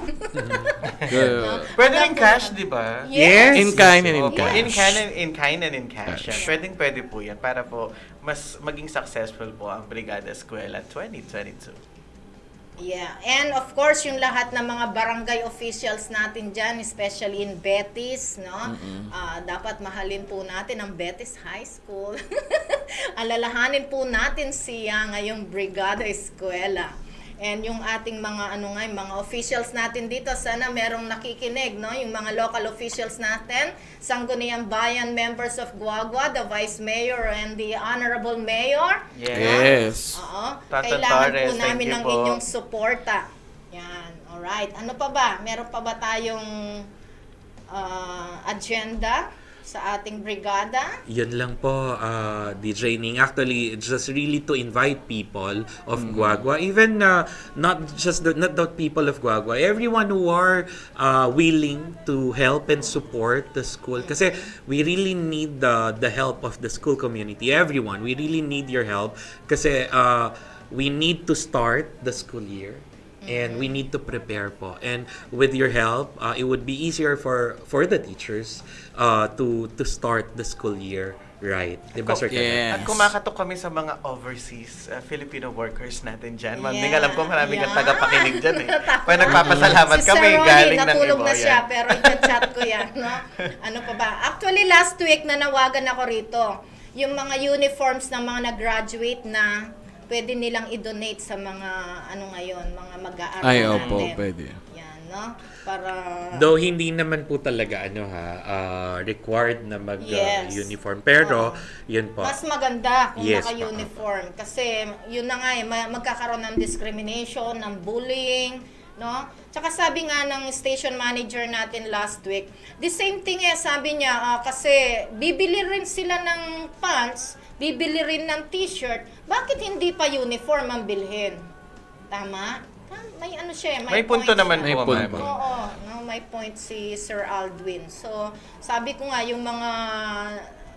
Good. Pwede rin Adopt po cash, nyo. di ba? Yes. Yes. In kind and in Oh, cash. in kind and in kind and in cash. Cash. Yan. Pwedeng pwede po yan para po mas maging successful po ang Brigada Eskwela twenty twenty-two. Yeah. And of course, yung lahat ng mga barangay officials natin dyan, especially in Betis, no? Mm-mm. Ah, dapat mahalin po natin ang Betis High School. Alalahanin po natin siya ngayong Brigada Eskwela. And yung ating mga, ano nga, yung mga officials natin dito, sana merong nakikinig, no? Yung mga local officials natin, Sangguniang Bayan members of Guagua, the Vice Mayor and the Honorable Mayor. Yes. Yes. Oo. Tonton Kailangan po Torres, thank namin you ng po. inyong suporta. Yan. Alright. Ano pa ba? Meron pa ba tayong, ah, agenda sa ating brigada? Yun lang po, ah, D J Ning. Actually, it's just really to invite people of Mm-hmm. Guagua. Even, ah, not just the, not the people of Guagua. Everyone who are, ah, willing to help and support the school. Kasi we really need the, the help of the school community. Everyone, we really need your help. Kasi, ah, we need to start the school year. And we Mm-hmm. need to prepare po. And with your help, uh, it would be easier for, for the teachers, uh, to, to start the school year right. Di ba, At Sir ku-, Kenneth? Yes. at kumakatok kami sa mga overseas, uh, Filipino workers natin dyan. Ma'am Ning, Yeah. alam ko maraming Yeah. tagapakinig dyan eh. Tapos Kaya nagpapasalamat si Sir kami, Ronnie, galing ng natulog iba na siya, yan. pero i-chat ko yan, no? Ano pa ba? Actually, last week, nanawagan ako rito. Yung mga uniforms ng mga nag-graduate na, pwede nilang i-donate sa mga, ano ngayon, mga mag-aaral Ay, opo, natin. pwede. Yan, no? Para Though hindi naman po talaga, ano ha, ah, required na mag, ah, Yes. uniform. Pero, Oo. yun po. Mas maganda kung Yes, naka-uniform. Kasi, yun na nga eh, ma-, magkakaroon ng discrimination, ng bullying, no? Tsaka sabi nga ng station manager natin last week, the same thing eh, sabi niya, ah, kasi bibili rin sila ng pants, bibili rin ng t-shirt, bakit hindi pa uniform ang bilhin? Tama? Tam-, may ano siya eh, may May punto point naman siya. May po, punto. ma'am. Oo, no, may point si Sir Aldwin. So, sabi ko nga, yung mga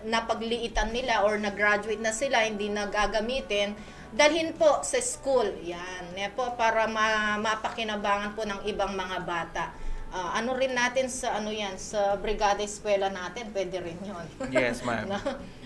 napagliitan nila or nag-graduate na sila, hindi na gagamitin, dalhin po sa school. Yan. Yan po, para ma-, mapakinabangan po ng ibang mga bata. Ah, ano rin natin sa, ano yan, sa Brigada Eskwela natin, pwede rin yun. Yes, ma'am. No?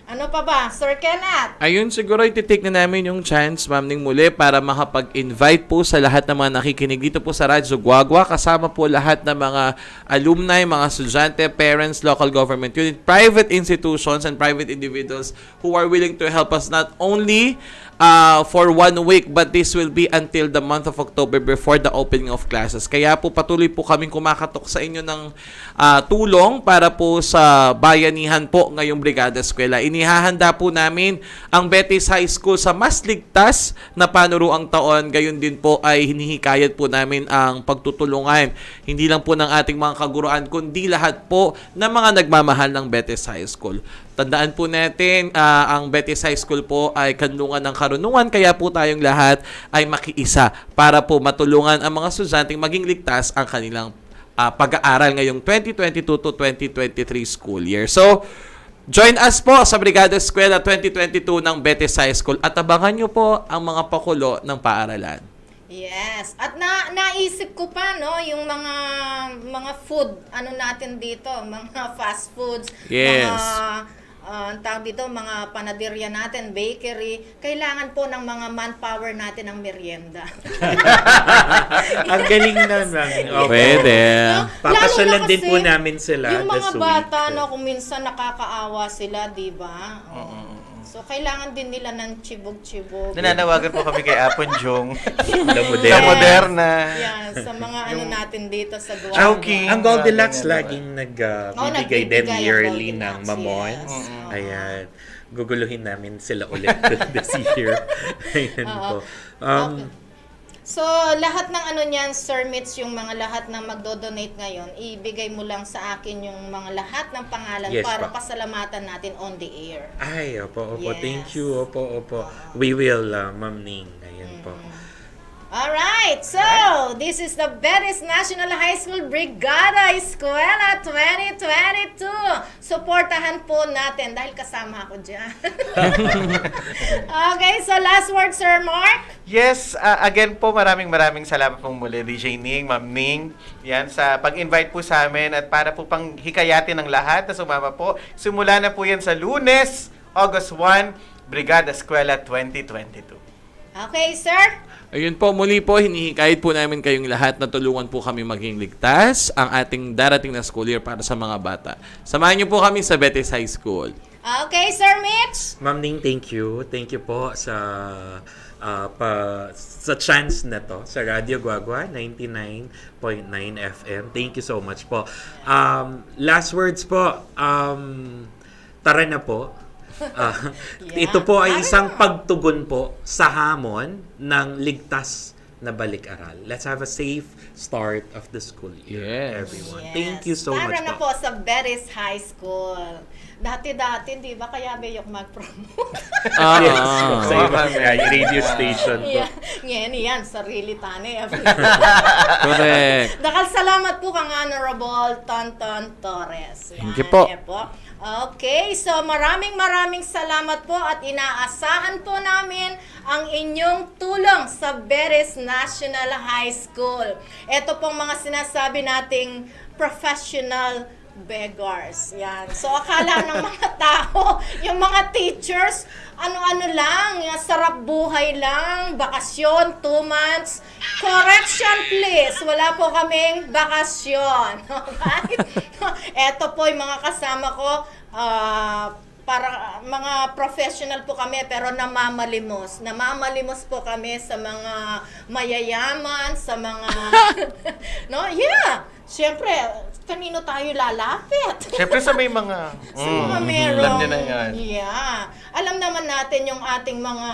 Ano pa ba, Sir Kenneth? Ayun, siguro iti-take na namin yung chance, Ma'am Ning, muli para makapag-invite po sa lahat ng mga nakikinig dito po sa Radyo Guagua, kasama po lahat ng mga alumni, mga estudyante, parents, local government unit, private institutions, and private individuals who are willing to help us not only, uh, for one week, but this will be until the month of October before the opening of classes. Kaya po patuloy po kaming kumakatok sa inyo ng, uh, tulong para po sa bayanihan po ngayong Brigada Eskwela. Inihahanda po namin ang Betis High School sa mas ligtas na panuruang taon. Gayon din po ay hinihikayat po namin ang pagtutulungan, hindi lang po ng ating mga kaguruan, kundi lahat po ng mga nagmamahal ng Betis High School. Tandaan po natin, ah, ang Betis High School po ay kanlungan ng karunungan, kaya po tayong lahat ay makiisa para po matulungan ang mga estudyanteng maging ligtas ang kanilang, ah, pag-aaral ngayong twenty twenty-two to twenty twenty-three school year. So, join us po sa Brigada Eskwela twenty twenty-two ng Betis High School at abangan nyo po ang mga pakulo ng paaralan. Yes. At na-, naisip ko pa, no, yung mga, mga food, ano natin dito, mga fast foods, Yes. mga, ah, ang tawag dito, mga panaderia natin, bakery, kailangan po ng mga manpower natin ng merienda. Ang galing nun, Mami. Opo. Pwede. No? Papasyalan Lalo na din po kasi namin sila yung mga this week. Bata, no, kung minsan nakakaawa sila, di ba? Oo. So, kailangan din nila ng chibog-chibog. Nananawagan po kami kay Apon Jung. Alam mo Sa din. Moderna. Yan, sa mga ano natin dito sa Guam. Chowking. Ang Goldilocks Ganyan laging nag, ah, Oo, bibigay din nagbibigay ang yearly ng Goldilocks, Mamones. Yes. Ayan. Guguluhin namin sila ulit this year. Ayan Oo. po. Um, Okay. So, lahat ng ano niyan, Sir Mitch, yung mga lahat ng magdo-donate ngayon, ibigay mo lang sa akin yung mga lahat ng pangalan Yes, para pa. Pasalamatan natin on the air. Ay, opo, opo. Yes. Thank you. Opo, opo. We will, uh, Ma'am Ning. Ayan po. Alright, so this is the Betis National High School Brigada Eskwela twenty twenty-two. Suportahan po natin dahil kasama ako dyan. Okay, so last word, Sir Mark? Yes, uh, again po, maraming maraming salamat pong muli, D J Ning, Ma'am Ning. Yan, sa pag-invite po sa amin at para po pang hikayatin ng lahat na sumama po. Simula na po yan sa Lunes, August one, Brigada Eskwela twenty twenty-two. Okay, sir? Ayun po, muli po, hinihikayat po namin kayong lahat na tulungan po kami maging ligtas ang ating darating na school year para sa mga bata. Samahan niyo po kami sa Betis High School. Okay, Sir Mitch? Ma'am Ning, thank you. Thank you po sa ah, pa, sa chance na to sa Radyo Guagua ninety-nine point nine F M. Thank you so much po. Um, last words po. Um, tara na po. Ah, Yeah. Ito po ay Tara isang na. Pagtugon po sa hamon ng ligtas na balik-aral. Let's have a safe start of the school year, Yes. everyone. Yes. Thank you so Tara much na po. Po sa Betis High School. Dati-dati, di ba, kaya beyok mag-promote? Ah, Yes, ah. sa ibang, uh, radio station po. Yeah. Ngayon yan, sarili tane. Correct. Dakal salamat po kang Honorable Tonton Torres. Yan, Thank you po. Eh po. Okay, so maraming maraming salamat po at inaasahan po namin ang inyong tulong sa Betis National High School. Ito pong mga sinasabi nating professional beggars. Yan. So, akala ng mga tao, yung mga teachers, ano-ano lang, yung sarap buhay lang, bakasyon, two months. Correction, please. Wala po kaming bakasyon. Alright? Eto po yung mga kasama ko, ah, para mga professional po kami pero namamalimos. Namamalimos po kami sa mga mayayaman, sa mga no, yeah. Siyempre, kanino tayo lalapit? Siyempre sa may mga... Sa mga Mm, merong alam niyo na yan. Yeah. Alam naman natin yung ating mga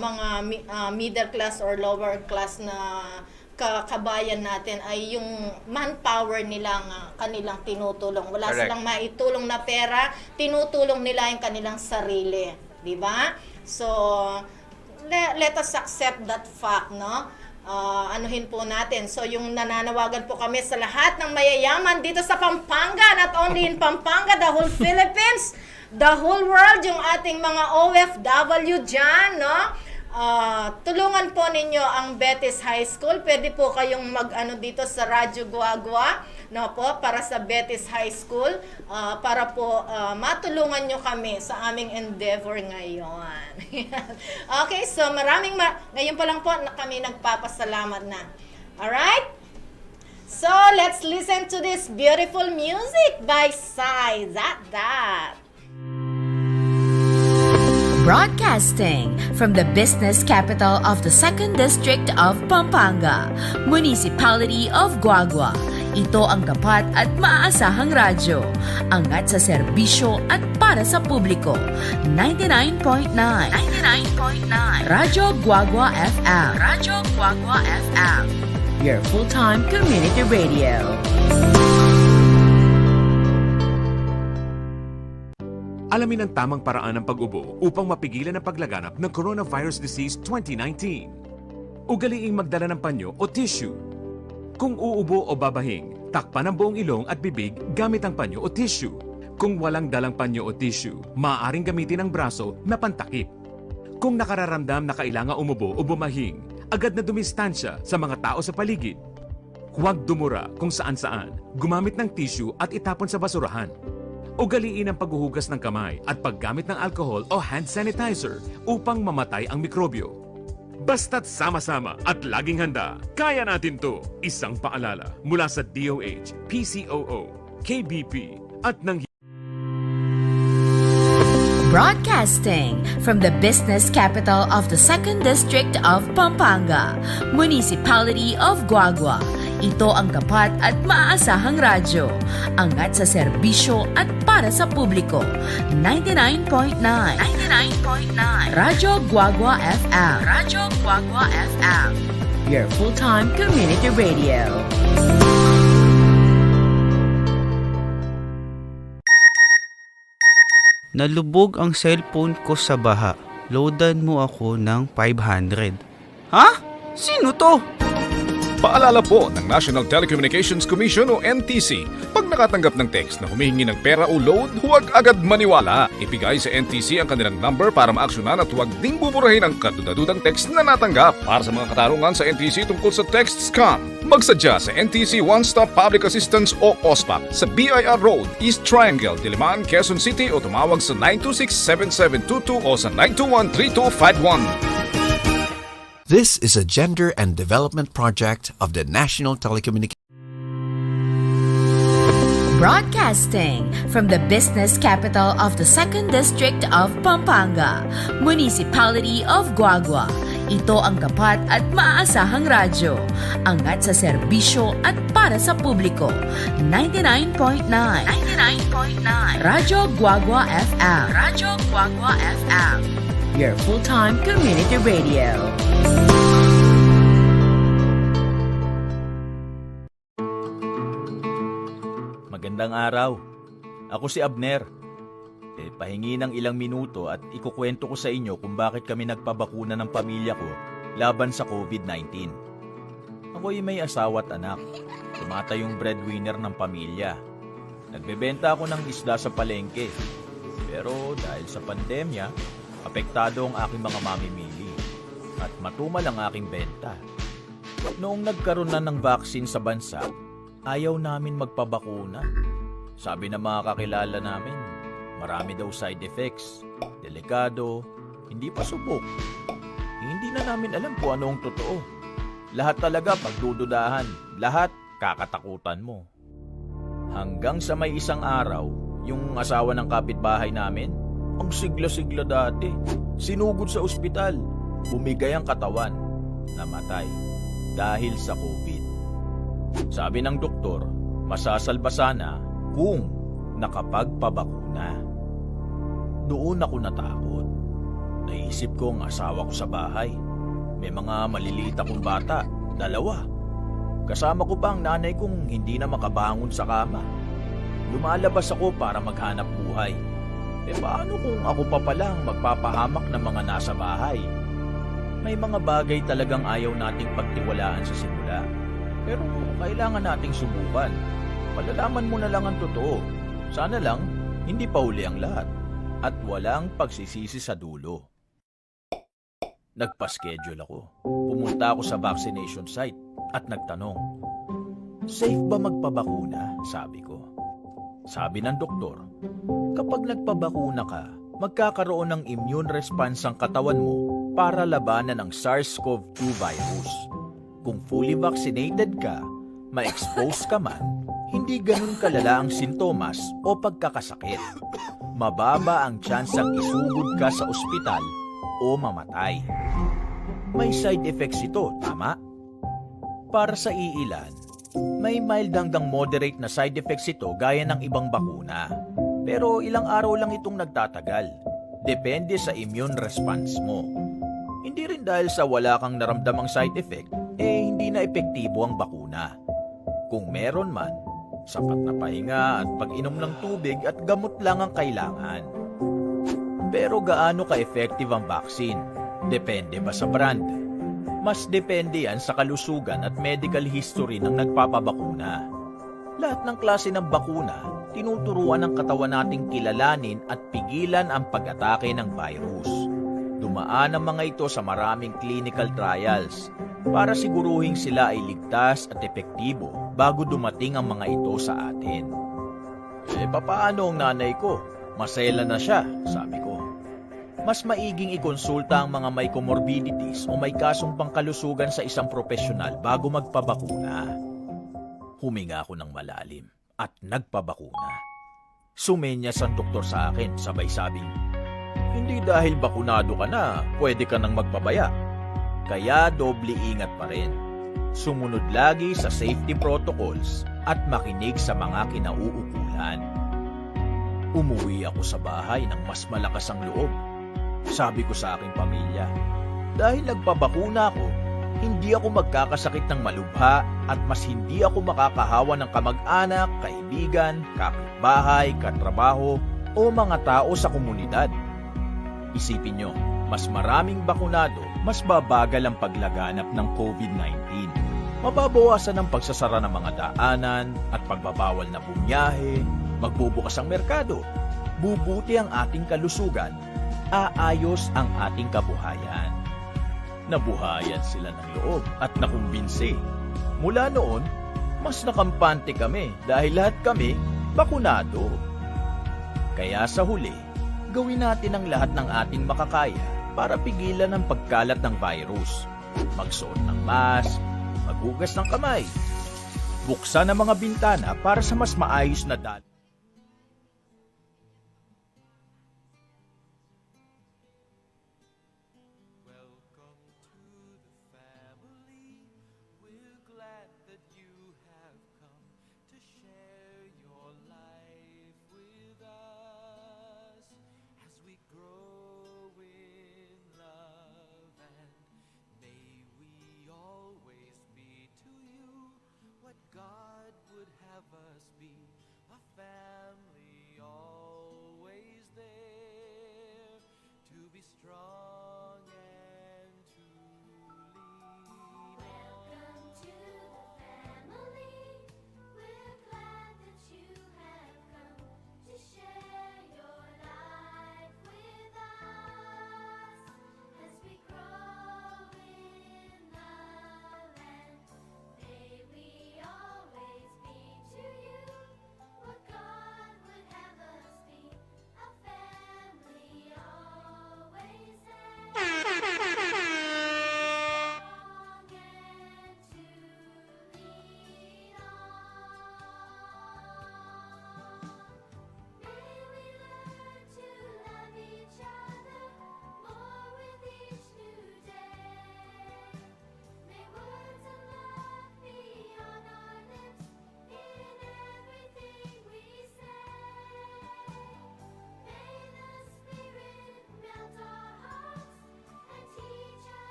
mga mi- ah, middle class or lower class na ka- kabayan natin ay yung manpower nila nga kanilang tinutulong. Wala Correct. Silang maitulong na pera, tinutulong nila yung kanilang sarili, di ba? So le- let us accept that fact, no? Ah, anuhin po natin. So, yung nananawagan po kami sa lahat ng mayayaman dito sa Pampanga, not only in Pampanga, the whole Philippines, the whole world, yung ating mga O F W dyan, no? Ah, tulungan po ninyo ang Betis High School. Pwede po kayong mag-ano dito sa Radyo Guagua, no po, para sa Betis High School, ah, para po ah, matulungan nyo kami sa aming endeavor ngayon. Okay, so maraming ma- ngayon pa lang po na kami nagpapasalamat na. Alright? So, let's listen to this beautiful music by Sai Zat Zat. Broadcasting from the business capital of the Second District of Pampanga, Municipality of Guagua. Ito ang tapat at maaasahang radyo. Angat sa serbisyo at para sa publiko. Ninety-nine point nine. Ninety-nine point nine. Radyo Guagua F M. Radyo Guagua F M. Your full-time community radio. Alamin ang tamang paraan ng pag-ubo upang mapigilan ang paglaganap ng coronavirus disease twenty nineteen. Ugaliing magdala ng panyo o tissue. Kung uubo o babahing, takpan ang buong ilong at bibig gamit ang panyo o tissue. Kung walang dalang panyo o tissue, maaaring gamitin ang braso na pantakip. Kung nakararamdam na kailangan umubo o bumahing, agad na dumistansya sa mga tao sa paligid. Huwag dumura kung saan-saan, gumamit ng tissue at itapon sa basurahan. Ugaliin ang paghuhugas ng kamay at paggamit ng alcohol o hand sanitizer upang mamatay ang mikrobyo. Basta't sama-sama at laging handa, kaya natin 'to. Isang paalala mula sa D O H, P C O O, K B P, at ng Broadcasting from the business capital of the Second District of Pampanga, Municipality of Guagua. Ito ang tapat at maaasahang radyo. Angat sa serbisyo at para sa publiko. Ninety-nine point nine. Ninety-nine point nine. Radyo Guagua F M. Radyo Guagua F M. Your full-time community radio. Nalubog ang cellphone ko sa baha. Loadan mo ako ng five hundred. Ha? Sino to? Paalala po ng National Telecommunications Commission o N T C, pag nakatanggap ng text na humihingi ng pera o load, huwag agad maniwala. Ibigay sa N T C ang kanilang number para maaksyonan at huwag ding buburahin ang kadudadudang text na natanggap. Para sa mga katarungan sa N T C tungkol sa text scam, magsadya sa N T C One Stop Public Assistance o OSPAP sa B I R Road, East Triangle, Diliman, Quezon City o tumawag sa nine two six seven seven two two o sa nine two one three two five one. This is a gender and development project of the National Telecommunications. Broadcasting from the business capital of the Second District of Pampanga, Municipality of Guagua. Ito ang tapat at maaasahang radyo. Angat sa serbisyo at para sa publiko. Ninety-nine point nine. Ninety-nine point nine. Radyo Guagua F M. Radyo Guagua F M. Your full-time community radio. Magandang araw. Ako si Abner. E, pahingi ng ilang minuto at ikukwento ko sa inyo kung bakit kami nagpabakuna ng pamilya ko laban sa COVID nineteen. Ako'y may asawa at anak. Tumatayong breadwinner ng pamilya. Nagbebenta ako ng isda sa palengke. Pero dahil sa pandemya, apektado ang aking mga mamimili. At matumal ang aking benta. Noong nagkaroon na ng vaccine sa bansa, ayaw namin magpabakuna. Sabi ng mga kakilala namin, marami daw side effects, delikado, hindi pa subok. Hindi na namin alam kung ano ang totoo. Lahat talaga pagdududahan, lahat kakatakutan mo. Hanggang sa may isang araw, yung asawa ng kapitbahay namin, ang sigla-sigla dati, sinugod sa ospital, bumigay ang katawan, namatay dahil sa COVID. Sabi ng doktor, masasalba sana kung nakapagpabakuna. Doon ako natakot. Naisip ko ang asawa ko sa bahay. May mga maliliit akong bata, dalawa. Kasama ko pa ang nanay kong hindi na makabangon sa kama. Lumalabas ako para maghanap buhay. E paano kung ako pa pala ang magpapahamak ng mga nasa bahay? May mga bagay talagang ayaw nating pagtiwalaan sa simula. Pero kailangan nating subukan. Malalaman mo na lang ang totoo. Sana lang, hindi pa huli ang lahat. At walang pagsisisi sa dulo. Nagpa-schedule ako. Pumunta ako sa vaccination site at nagtanong, "Safe ba magpabakuna?" sabi ko. Sabi ng doktor, "Kapag nagpabakuna ka, magkakaroon ng immune response ang katawan mo para labanan ang SARS-CoV two virus. Kung fully vaccinated ka, ma-expose ka man, hindi ganun kalala ang sintomas o pagkakasakit. Mababa ang tsansang isugod ka sa ospital o mamatay." May side effects ito, tama? Para sa iilan, may mild hanggang moderate na side effects ito gaya ng ibang bakuna. Pero ilang araw lang itong nagtatagal. Depende sa immune response mo. Hindi rin dahil sa wala kang naramdamang side effect, eh hindi na epektibo ang bakuna. Kung meron man, sapat na pahinga at pag-inom ng tubig at gamot lang ang kailangan. Pero gaano ka-effective ang vaccine? Depende ba sa brand? Mas depende yan sa kalusugan at medical history ng nagpapabakuna. Lahat ng klase ng bakuna, tinuturuan ng katawan nating kilalanin at pigilan ang pag-atake ng virus. Dumaan ang mga ito sa maraming clinical trials para siguruhing sila ay ligtas at epektibo bago dumating ang mga ito sa atin. "E, papaano ang nanay ko? Maselan na siya," sabi ko. "Mas maiging ikonsulta ang mga may comorbidities o may kasong pangkalusugan sa isang propesyonal bago magpabakuna." Huminga ako ng malalim at nagpabakuna. Sumenyas ang doktor sa akin, sabay sabing, "Hindi dahil bakunado ka na, pwede ka nang magpabaya." Kaya doble ingat pa rin. Sumunod lagi sa safety protocols at makinig sa mga kinauukulan. Umuwi ako sa bahay ng mas malakas ang loob. Sabi ko sa aking pamilya, "Dahil nagpabakuna ako, hindi ako magkakasakit ng malubha at mas hindi ako makakahawa ng kamag-anak, kaibigan, kapitbahay, katrabaho, o mga tao sa komunidad." Isipin nyo, mas maraming bakunado, mas babagal ang paglaganap ng COVID nineteen. Mababawasan ang pagsasara ng mga daanan at pagbabawal na bumiyahe, magbubukas ang merkado, bubuti ang ating kalusugan, aayos ang ating kabuhayan. Nabuhayan sila ng loob at nakumbinsi. Mula noon, mas nakampante kami dahil lahat kami bakunado. Kaya sa huli, gawin natin ang lahat ng ating makakaya para pigilan ang pagkalat ng virus. Magsuot ng mask, maghugas ng kamay, buksan ang mga bintana para sa mas maayos na dal- Welcome to the family. We're glad that you have come to share your life with us as we grow in love, and may we always be to you what God would have us be, a family always there to be strong and to lean on. Welcome to the family. We're glad that you have come to share your life with us as we grow in love, and may we always be to you what God would have us be, a family always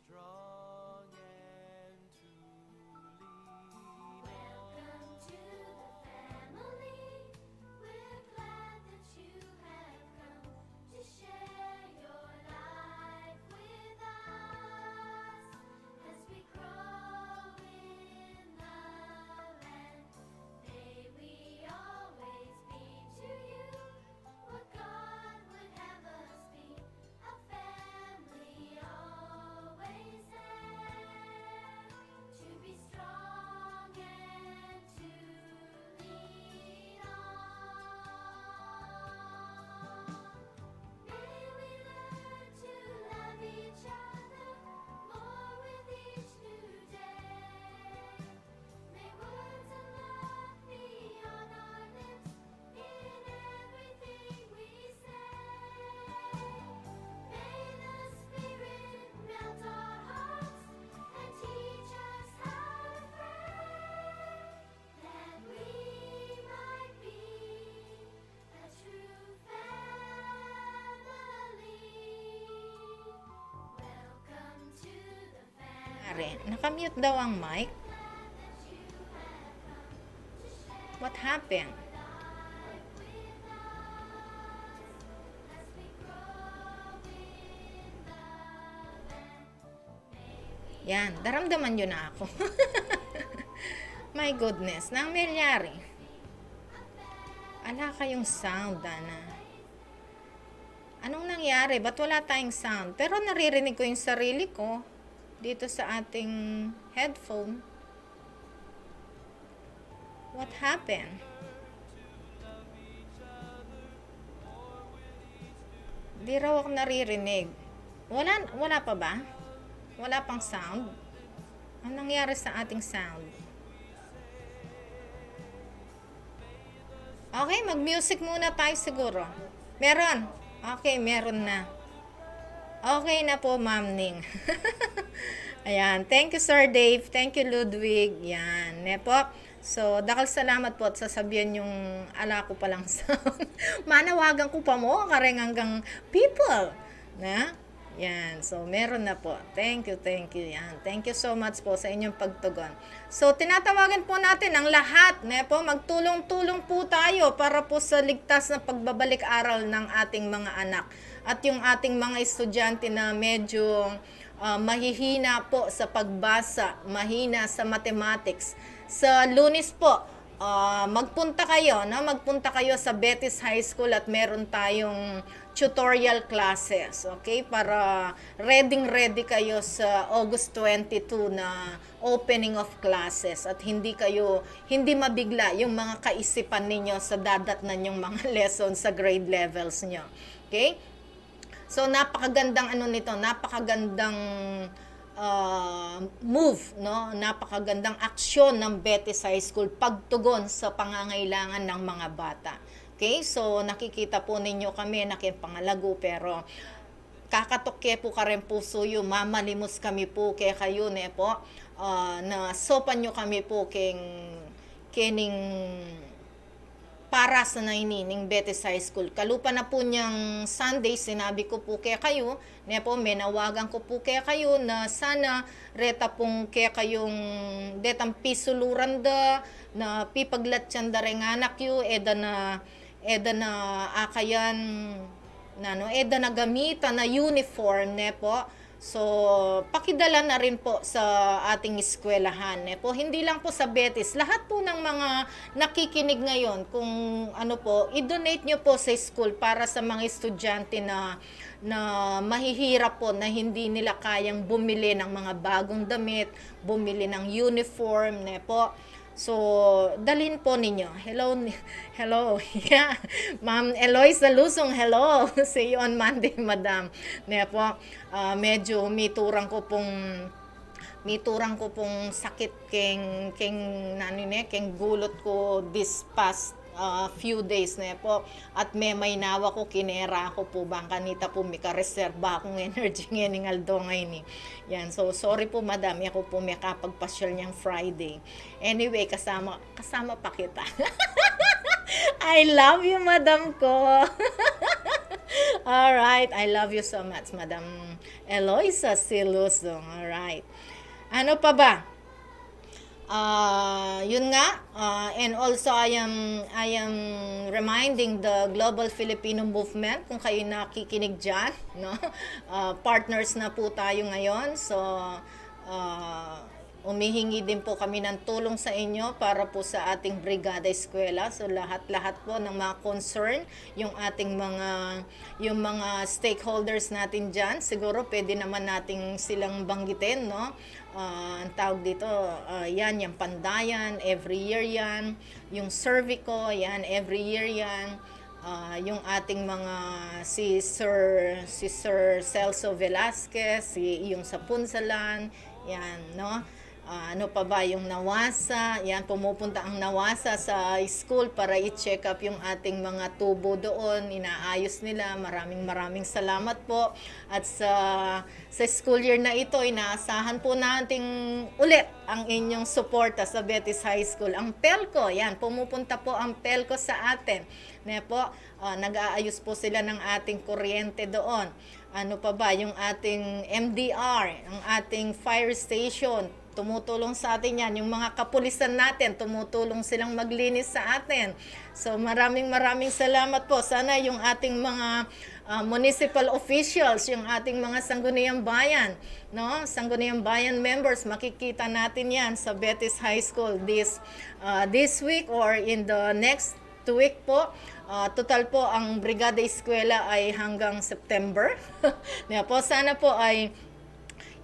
Strong and to lean on. Welcome to the family. We're glad that you have come to share your life with us. As we grow in the land, may we always be to you what God would have us be, a family always there to be strong and to lean on. May we learn to love each other more with each new day. May words of love be on our lips in everything we say. May the Spirit melt our hearts and teach us how to pray, that we might be a true family. Welcome to the family. Are, nakamute daw ang mic. What happened? Yan, daramdaman nyo na ako. My goodness, nang nangyari? Ala kayong sound, Dana. Anong nangyari? Ba't wala tayong sound? Pero naririnig ko yung sarili ko dito sa ating headphone. What happened? Di raw ako naririnig. Wala, wala pa ba? Wala pang sound? Anong nangyari sa ating sound? Okay, mag-music muna tayo siguro. Meron? Okay, meron na. Okay na po, Ma'am Ning. Ayan. Thank you, Sir Dave. Thank you, Ludwig. Yan. Ne po. So, dakal salamat po at sasabihan yung ala ko palang sound. Manawagan ko pa mo, kareng anggang people. Na? Yan. So, meron na po. Thank you, thank you. Yan. Thank you so much po sa inyong pagtugon. So, tinatawagan po natin ang lahat, ne po, magtulong-tulong po tayo para po sa ligtas na pagbabalik aral ng ating mga anak at yung ating mga estudyante na medyo, ah, mahihina po sa pagbasa, mahina sa mathematics. Sa Lunes po, ah, magpunta kayo, no? Magpunta kayo sa Betis High School at meron tayong tutorial classes, okay? Para ready-ready kayo sa August twenty-two na opening of classes at hindi kayo, hindi mabigla yung mga kaisipan ninyo sa dadatnan yung mga lesson sa grade levels nyo. Okay? So, napakagandang ano nito, napakagandang, ah, move, no? Napakagandang aksyon ng Betis High School pagtugon sa pangangailangan ng mga bata. Okay? So, nakikita po ninyo kami, nakipangalago, pero kakatok ke pu karen pusu yu, mamalimus kami pu kekayu, ne po, ah, na sopan yu kami pu keng, kening paras na ini ning Betis High School. Kalupa na pu niyang Sunday, sinabi ku pu kekayu, ne po, menawagan ku pu kekayu na sana reta pung kekayung detang pisuluran da, na pipaglatyan da reng anak yu, e da na, e da na akayan, nanu, e da na gamitan na uniform, ne po. So, pakidala na rin po sa ating eskwelahan, ne po. Hindi lang po sa Betis, lahat po ng mga nakikinig ngayon, kung ano po, i-donate nyo po sa school para sa mga estudyante na, na mahihirap po, na hindi nila kayang bumili ng mga bagong damit, bumili ng uniform, ne po. So, dalhin po ninyo. Hello, ni-, hello. Yeah. Ma'am Eloisa Lusong, hello. See you on Monday, madam. Ne po, ah, medyo miturang ko pung, miturang ko pung sakit keng, keng, nanu ne, keng gulot ko this past, ah, few days, ne po. At me, mainawa ko, kinera ko pu, bang kanita pu mika-reserve akung energy ngening aldo ngeni. Yan. So, sorry po, madam. Yaku po mekapagpasyal niyang Friday. Anyway, kasama, kasama pa kita. I love you, madam ko. All right, I love you so much, Madam Eloisa Siluso. All right. Ano pa ba? Ah, yun nga, ah, and also I am I am reminding the Global Filipino Movement, kung kayo nakikinig diyan, no? Ah, partners na po tayo ngayon. So, ah, umihingi din po kami ng tulong sa inyo para po sa ating Brigada Eskwela. So, lahat-lahat po ng mga concern, yung ating mga yung mga stakeholders natin diyan, siguro pwede naman nating silang banggitin, no? Ah, ang tawag dito, ah, yan, yung Pandayan, every year yan. Yung Servico, yan, every year yan. Ah, yung ating mga, si Sir, si Sir Celso Velasquez, si, yung sa Punsalan, yan, no? Ah, ano pa ba, yung Nawasa? Yan, pumupunta ang Nawasa sa school para i-check up yung ating mga tubo doon. Inaayos nila. Maraming, maraming salamat po. At sa, sa school year na ito, inaasahan po natin ulit ang inyong suporta sa Betis High School. Ang PELCO, yan, pumupunta po ang PELCO sa atin. Ne po, ah, nag-aayos po sila ng ating kuryente doon. Ano pa ba, yung ating M D R, ang ating fire station, tumutulong sa atin yan. Yung mga kapulisan natin, tumutulong silang maglinis sa atin. So, maraming, maraming salamat po. Sana yung ating mga, ah, municipal officials, yung ating mga Sangguniang Bayan, no? Sangguniang Bayan members, makikita natin yan sa Betis High School this, ah, this week or in the next two week po. Ah, total po, ang Brigada Eskwela ay hanggang September. Kaya po, sana po ay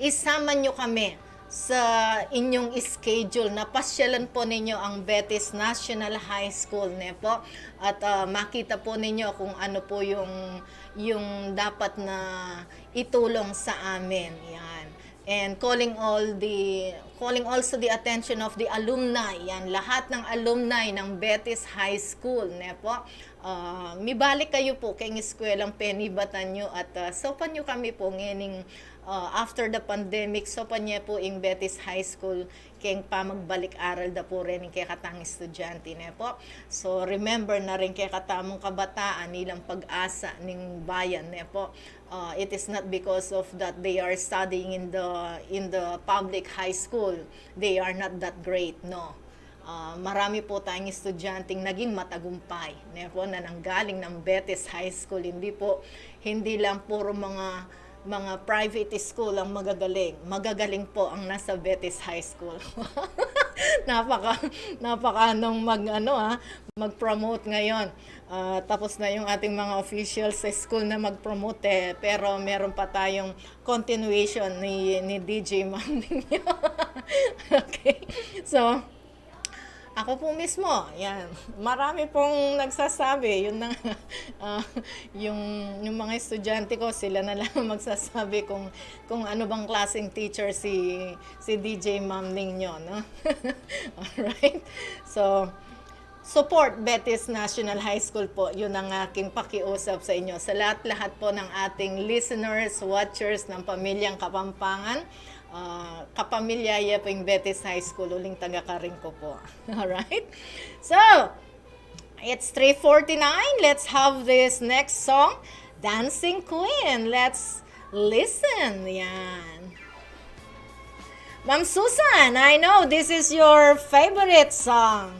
isama nyo kami sa inyong schedule na pasyalan po ninyo ang Betis National High School, ne po? At, ah, makita po ninyo kung ano po yung, yung dapat na itulong sa amin. Yan. And calling all the, calling also the attention of the alumni. Yan, lahat ng alumni ng Betis High School, ne po? Ah, mibalik kayo po keng eskweleng penibatan nyo at, ah, saupan nyo kami po ngening, ah, after the pandemic, saupan nyo po ing Betis High School keng pamagbalik-aral da po rening kekatang estudyante, ne po? So, remember na rin kekatamung kabataan, ilang pag-asa ning bayan, ne po? Ah, it is not because of that they are studying in the, in the public high school, they are not that great, no. Ah, marami po tayong estudyanteng naging matagumpay, ne po, na nanggaling ng Betis High School. Hindi po, hindi lang puro mga, mga private school ang magagaling. Magagaling po ang nasa Betis High School. Napaka, napaka anong mag, ano, ah, mag-promote ngayon. Ah, tapos na yung ating mga officials sa school na mag-promote, eh. Pero meron pa tayong continuation ni, ni D J Ma'am ninyo. Okay. So, ako po mismo, yan. Marami pong nagsasabi, yun na nga, ah, yung, yung mga estudyante ko, sila na lang magsasabi kung, kung ano bang klaseng teacher si, si D J Ma'am ninyo, no? Alright? So, support Betis National High School po. Yun ang aking pakiusap sa inyo. Sa lahat-lahat po ng ating listeners, watchers ng Pamilyang Kapampangan, ah, kapamilya ya po ing Betis High School, uling taga-Karin ko po. Alright? So, it's three forty-nine. Let's have this next song, Dancing Queen. Let's listen. Yan. Ma'am Susan, I know this is your favorite song.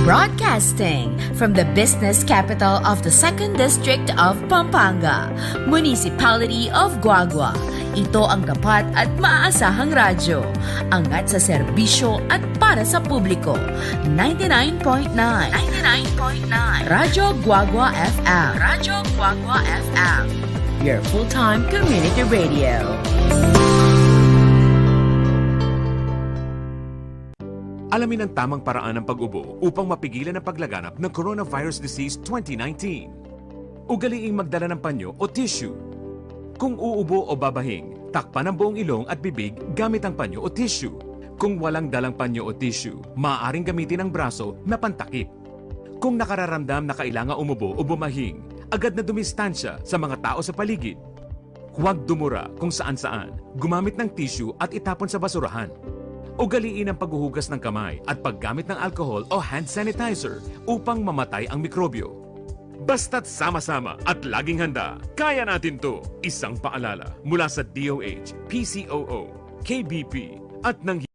Broadcasting from the business capital of the Second District of Pampanga, Municipality of Guagua. Ito ang tapat at maaasahang radyo. Angat sa serbisyo at para sa publiko. Ninety-nine point nine. Ninety-nine point nine. Radyo Guagua F M. Radyo Guagua F M. Your full-time community radio. Alamin ang tamang paraan ng pag-ubo upang mapigilan ang paglaganap ng coronavirus disease twenty nineteen. Ugaliing magdala ng panyo o tissue. Kung uubo o babahing, takpan ang buong ilong at bibig gamit ang panyo o tissue. Kung walang dalang panyo o tissue, maaaring gamitin ang braso na pantakip. Kung nakararamdam na kailangan umubo o bumahing, agad na dumistansya sa mga tao sa paligid. Huwag dumura kung saan-saan. Gumamit ng tissue at itapon sa basurahan. Ugaliin ang paghuhugas ng kamay at paggamit ng alcohol o hand sanitizer upang mamatay ang mikrobyo. Basta't sama-sama at laging handa, kaya natin 'to. Isang paalala mula sa D O H, P C O O, K B P, at ng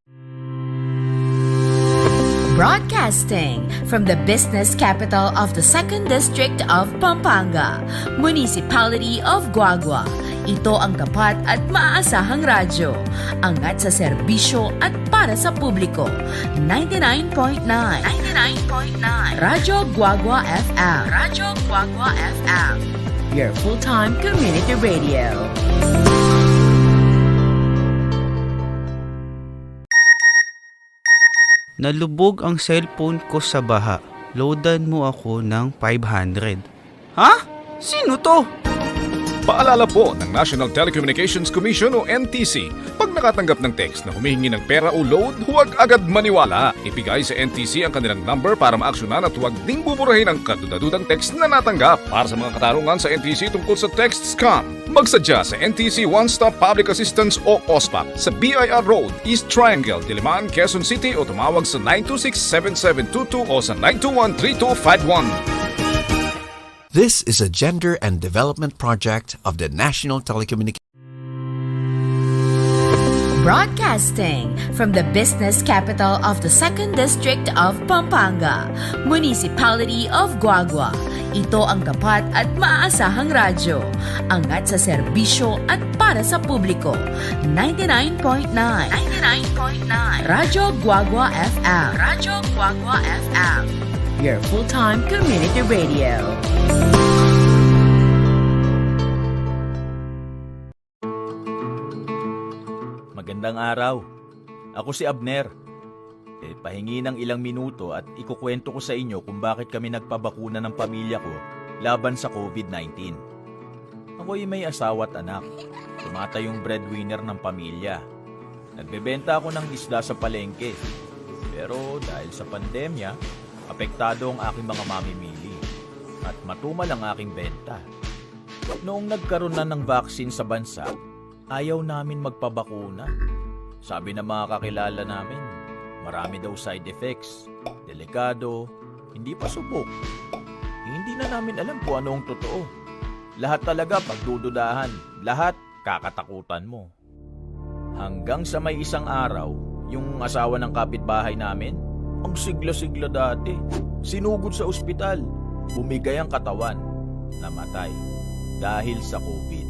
Broadcasting from the business capital of the Second District of Pampanga, Municipality of Guagua. Ito ang tapat at maaasahang radyo. Angat sa serbisyo at para sa publiko. Ninety-nine point nine. Ninety-nine point nine. Radyo Guagua F M. Radyo Guagua F M. Your full-time community radio. Nalubog ang cellphone ko sa baha. Loadan mo ako ng five hundred. Ha? Sino 'to? Paalala po ng National Telecommunications Commission o N T C, pag nakatanggap ng text na humihingi ng pera o load, huwag agad maniwala. Ibigay sa N T C ang kanilang number para maaksyonan at huwag ding buburahin ang kadudadudang text na natanggap. Para sa mga katanungan sa N T C tungkol sa text scam, magsadya sa N T C One Stop Public Assistance o OSPAP sa B I R Road, East Triangle, Diliman, Quezon City o tumawag sa nine two six seven seven two two o sa nine two one three two five one. This is a gender and development project of the National Telecommunications. Broadcasting from the business capital of the Second District of Pampanga, Municipality of Guagua. Ito ang tapat at maaasahang radyo. Angat sa serbisyo at para sa publiko. Ninety-nine point nine. Ninety-nine point nine. Radyo Guagua F M. Radyo Guagua F M. Your full-time community radio. Magandang araw. Ako si Abner. E, pahingi ng ilang minuto at ikukwento ko sa inyo kung bakit kami nagpabakuna ng pamilya ko laban sa COVID nineteen. Ako'y may asawa at anak. Tumatayong breadwinner ng pamilya. Nagbebenta ako ng isda sa palengke. Pero dahil sa pandemya, apektado ang aking mga mamimili. At matumal ang aking benta. Noong nagkaroon na ng vaccine sa bansa, ayaw namin magpabakuna. Sabi ng mga kakilala namin, marami daw side effects, delikado, hindi pa subok. Hindi na namin alam kung anong totoo. Lahat talaga pagdududahan, lahat kakatakutan mo. Hanggang sa may isang araw, yung asawa ng kapitbahay namin, ang sigla-sigla dati, sinugod sa ospital, bumigay ang katawan, namatay dahil sa COVID.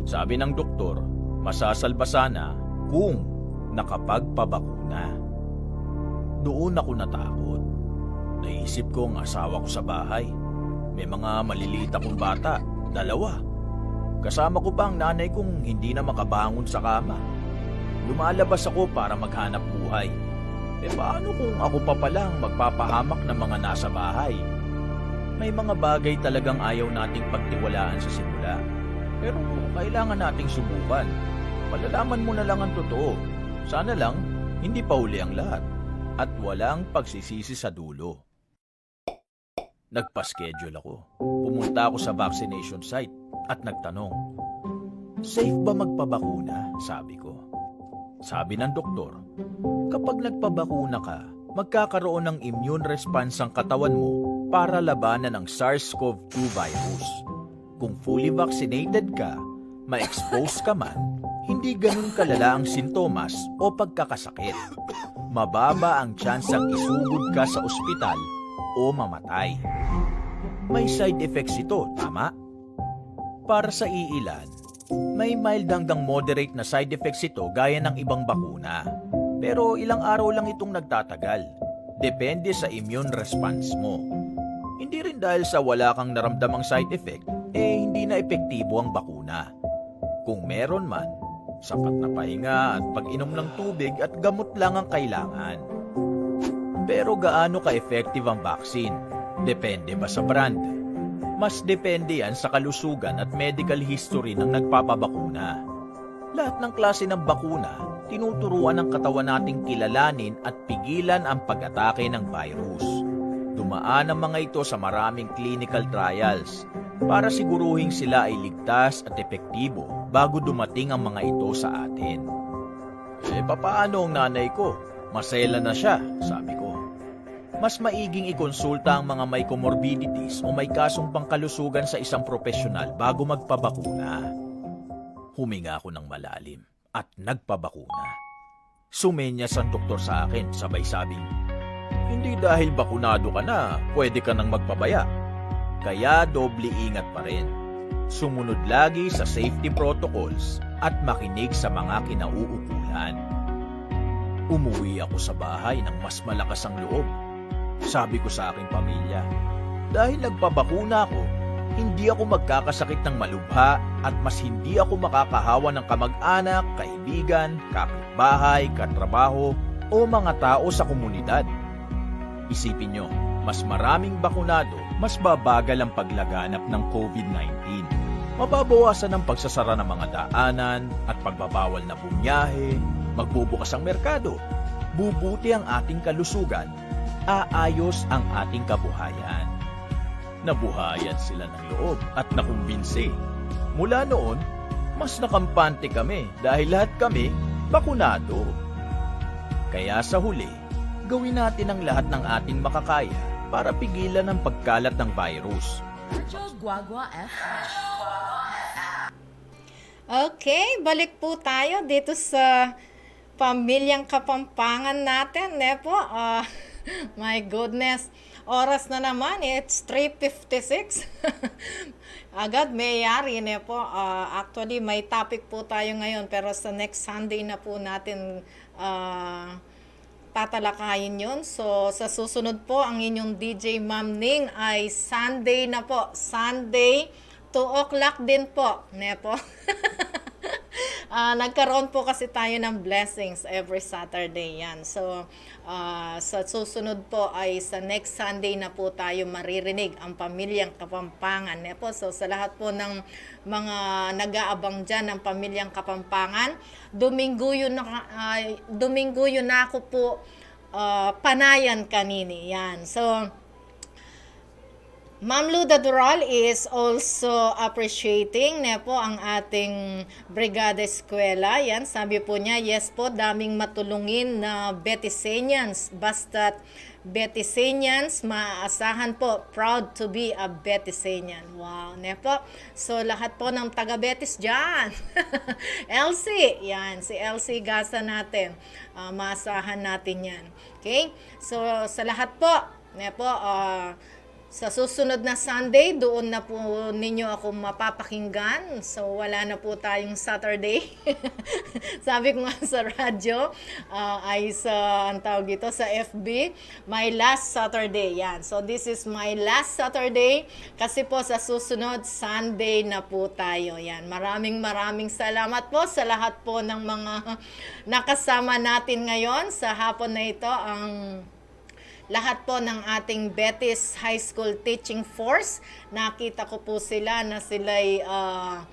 Sabi ng doktor, masasalba sana kung nakapagpabakuna. Doon ako natakot. Naisip ko ang asawa ko sa bahay. May mga maliliit akong bata, dalawa. Kasama ko pa ang nanay kong hindi na makabangon sa kama. Lumalabas ako para maghanap buhay. E paano kung ako pa pala ang magpapahamak ng mga nasa bahay? May mga bagay talagang ayaw nating pagtiwalaan sa simula. Pero kailangan nating subukan. Malalaman mo na lang ang totoo. Sana lang, hindi pa huli ang lahat. At walang pagsisisi sa dulo. Nagpa-schedule ako. Pumunta ako sa vaccination site at nagtanong, "Safe ba magpabakuna?" sabi ko. Sabi ng doktor, "Kapag nagpabakuna ka, magkakaroon ng immune response ang katawan mo para labanan ang SARS-CoV two virus. Kung fully vaccinated ka, ma-expose ka man, hindi ganun kalala ang sintomas o pagkakasakit. Mababa ang tsansang isugod ka sa ospital o mamatay." May side effects ito, tama? Para sa iilan, may mild hanggang moderate na side effects ito gaya ng ibang bakuna. Pero ilang araw lang itong nagtatagal. Depende sa immune response mo. Hindi rin dahil sa wala kang naramdamang side effect, eh hindi na epektibo ang bakuna. Kung meron man, sapat na pahinga at pag-inom ng tubig at gamot lang ang kailangan. Pero gaano ka-effective ang vaccine? Depende ba sa brand? Mas depende yan sa kalusugan at medical history ng nagpapabakuna. Lahat ng klase ng bakuna, tinuturuan ng katawan nating kilalanin at pigilan ang pag-atake ng virus. Dumaan ang mga ito sa maraming clinical trials para siguruhing sila ay ligtas at epektibo bago dumating ang mga ito sa atin. "Eh, papaano ang nanay ko? Maselan na siya," sabi ko. "Mas maiging ikonsulta ang mga may comorbidities o may kasong pangkalusugan sa isang propesyonal bago magpabakuna." Huminga ako ng malalim at nagpabakuna. Sumenyas ang doktor sa akin, sabay sabing, "Hindi dahil bakunado ka na, pwede ka nang magpabaya. Kaya doble ingat pa rin. Sumunod lagi sa safety protocols at makinig sa mga kinauukulan." Umuwi ako sa bahay ng mas malakas ang loob. Sabi ko sa aking pamilya, "Dahil nagpabakuna ako, hindi ako magkakasakit ng malubha at mas hindi ako makakahawa ng kamag-anak, kaibigan, kapitbahay, katrabaho, o mga tao sa komunidad." Isipin nyo, mas maraming bakunado, mas babagal ang paglaganap ng COVID nineteen. Mababawasan ang pagsasara ng mga daanan at pagbabawal na bumiyahe, magbubukas ang merkado, bubuti ang ating kalusugan, aayos ang ating kabuhayan. Nabuhayan sila ng loob at nakumbinsi. Mula noon, mas nakampante kami dahil lahat kami bakunado. Kaya sa huli, gawin natin ang lahat ng ating makakaya para pigilan ang pagkalat ng virus. Radyo Guagua F M. Okay, balik po tayo dito sa Pamilyang Kapampangan natin, ne po? Ah, my goodness. Oras na naman, it's three fifty-six. Agad mayari, ne po? Ah, actually, may topic po tayo ngayon, pero sa next Sunday na po natin, ah, tatalakayin yun. So, sa susunod po, ang inyong D J Ma'am Ning ay Sunday na po. Sunday, two o'clock din po. Ne po? Ah, nagkaroon po kasi tayo ng blessings every Saturday yan. So, ah, sa susunod po ay sa next Sunday na po tayo maririnig ang Pamilyang Kapampangan. Ne po? So, sa lahat po ng mga nag-aabang dyan ng Pamilyang Kapampangan, Dumingguyo na, ah, Dumingguyo na ako po, ah, panayan kanini. Yan. So, Ma'am Luda Dural is also appreciating, ne po, ang ating Brigada Eskwela. Yan, sabi po niya, "Yes po, daming matulungin na Betisenians. Basta't Betisenians, maaasahan po. Proud to be a Betisenian." Wow, ne po? So, lahat po ng taga-Betis dyan. Elsie, yan, si Elsie Gasa natin. Ah, maasahan natin yan. Okay? So, sa lahat po, ne po, ah, sa susunod na Sunday, doon na po ninyo ako mapapakinggan. So, wala na po tayong Saturday. Sabi ko nga sa radyo, ah, ay sa, ang tawag dito, sa F B, my last Saturday. Yan. So, this is my last Saturday. Kasi po, sa susunod, Sunday na po tayo. Yan. Maraming, maraming salamat po sa lahat po ng mga nakasama natin ngayon sa hapon na ito. Ang lahat po ng ating Betis High School Teaching Force, nakita ko po sila na sila'y, ah,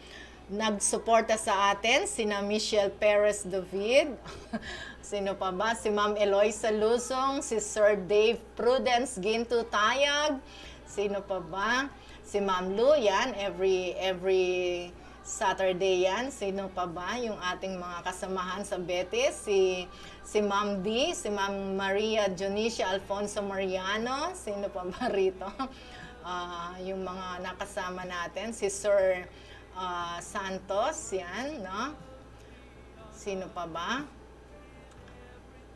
nagsuporta sa atin, sina Michelle Perez David, sino pa ba? Si Ma'am Eloisa Luzon, si Sir Dave Prudence Ginto Tayag, sino pa ba? Si Ma'am Lu, yan, every, every Saturday yan. Sino pa ba yung ating mga kasamahan sa Betis? Si, si Ma'am D, si Ma'am Maria Dionisia Alfonso Mariano. Sino pa ba rito? Ah, yung mga nakasama natin, si Sir, ah, Santos, yan, no? Sino pa ba?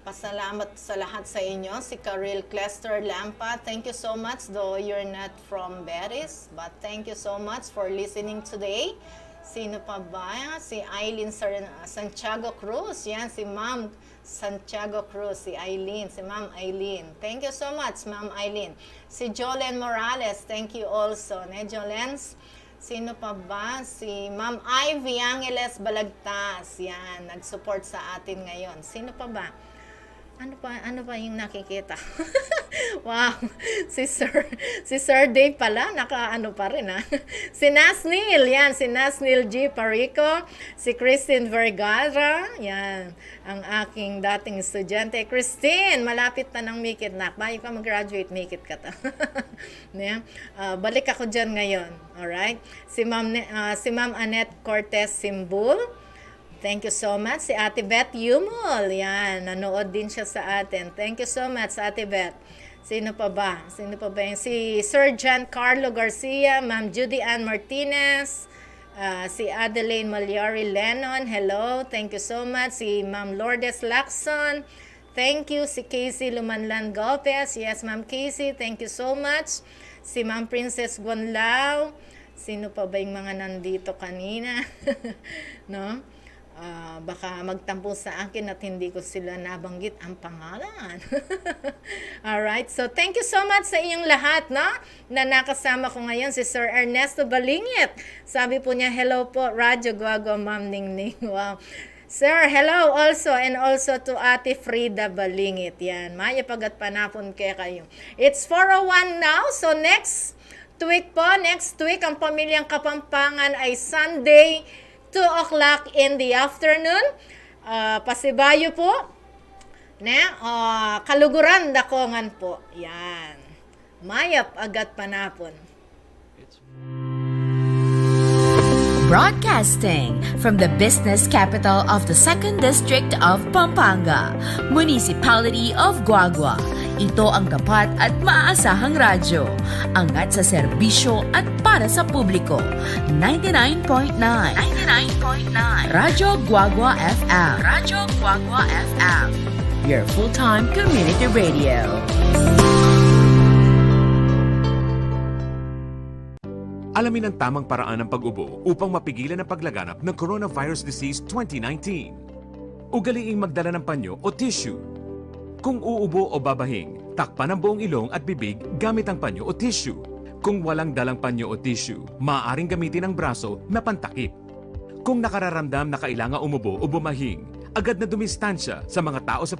Pasalamat sa lahat sa inyo. Si Karil Clester Lampa, thank you so much, though you're not from Betis, but thank you so much for listening today. Sino pa ba? Si Eileen Sar-, Santiago Cruz. Yan, si Ma'am Santiago Cruz, si Eileen, si Ma'am Eileen. Thank you so much, Ma'am Eileen. Si Jolen Morales, thank you also. Ne, Jolens? Sino pa ba? Si Ma'am Ivy Angeles Balagtas. Yan, nag-support sa atin ngayon. Sino pa ba? Ano pa, ano pa yung nakikita? Wow, si Sir, si Sir Dave pala, naka-ano pa rin, ah. Si Nasnil, yan, si Nasnil G Parico, si Christine Vergara, yan, ang aking dating estudyante. Christine, malapit na nang mikit, nak. Bayu ka mag-graduate, mikit ka to. Ne? Ah, balik ako dyan ngayon. Alright? Si Ma'am Ne-, ah, si Ma'am Annette Cortez Simbul, Thank you so much. Si Ate Beth Yumul, yan, nanood din siya sa atin. Thank you so much, Ate Beth. Sino pa ba? Sino pa ba yung si Sir John Carlo Garcia, Ma'am Judy Ann Martinez, ah, si Adeline Malyari Lennon, hello, thank you so much. Si Ma'am Lourdes Lacson, thank you. Si Casey Lumanlan Gopez, yes, Ma'am Casey, thank you so much. Si Ma'am Princess Guanlao, sino pa ba yung mga nandito kanina? No? Ah, baka magtampo sa akin at hindi ko sila nabanggit ang pangalan. Alright, so thank you so much sa inyong lahat, no? Na nakasama ko ngayon, si Sir Ernesto Balingit. Sabi po niya, "Hello po, Radyo Guagua, Ma'am Ningning." Wow. Sir, hello also, and also to Ate Frida Balingit. Yan, mayap a gatpanapun kekayu. It's four oh one now, so next week po, next week, ang Pamilyang Kapampangan ay Sunday, two o'clock in the afternoon. Ah, pasibayu po, ne? Ah, Kaluguran, Dakongan po. Yan. Mayap a gatpanapun. Broadcasting from the business capital of the Second District of Pampanga, Municipality of Guagua. Ito ang tapat at maaasahang radyo. Angat sa serbisyo at para sa publiko. Ninety-nine point nine. Ninety-nine point nine. Radyo Guagua F M. Radyo Guagua F M. Your full-time community radio. Alamin ang tamang paraan ng pag-ubo upang mapigilan ang paglaganap ng coronavirus disease twenty nineteen. Ugaliing magdala ng panyo o tissue. Kung uubo o babahing, takpan ang buong ilong at bibig gamit ang panyo o tissue. Kung walang dalang panyo o tissue, maaaring gamitin ang braso na pantakip. Kung nakararamdam na kailangan umubo o bumahing, agad na dumistansya sa mga tao sa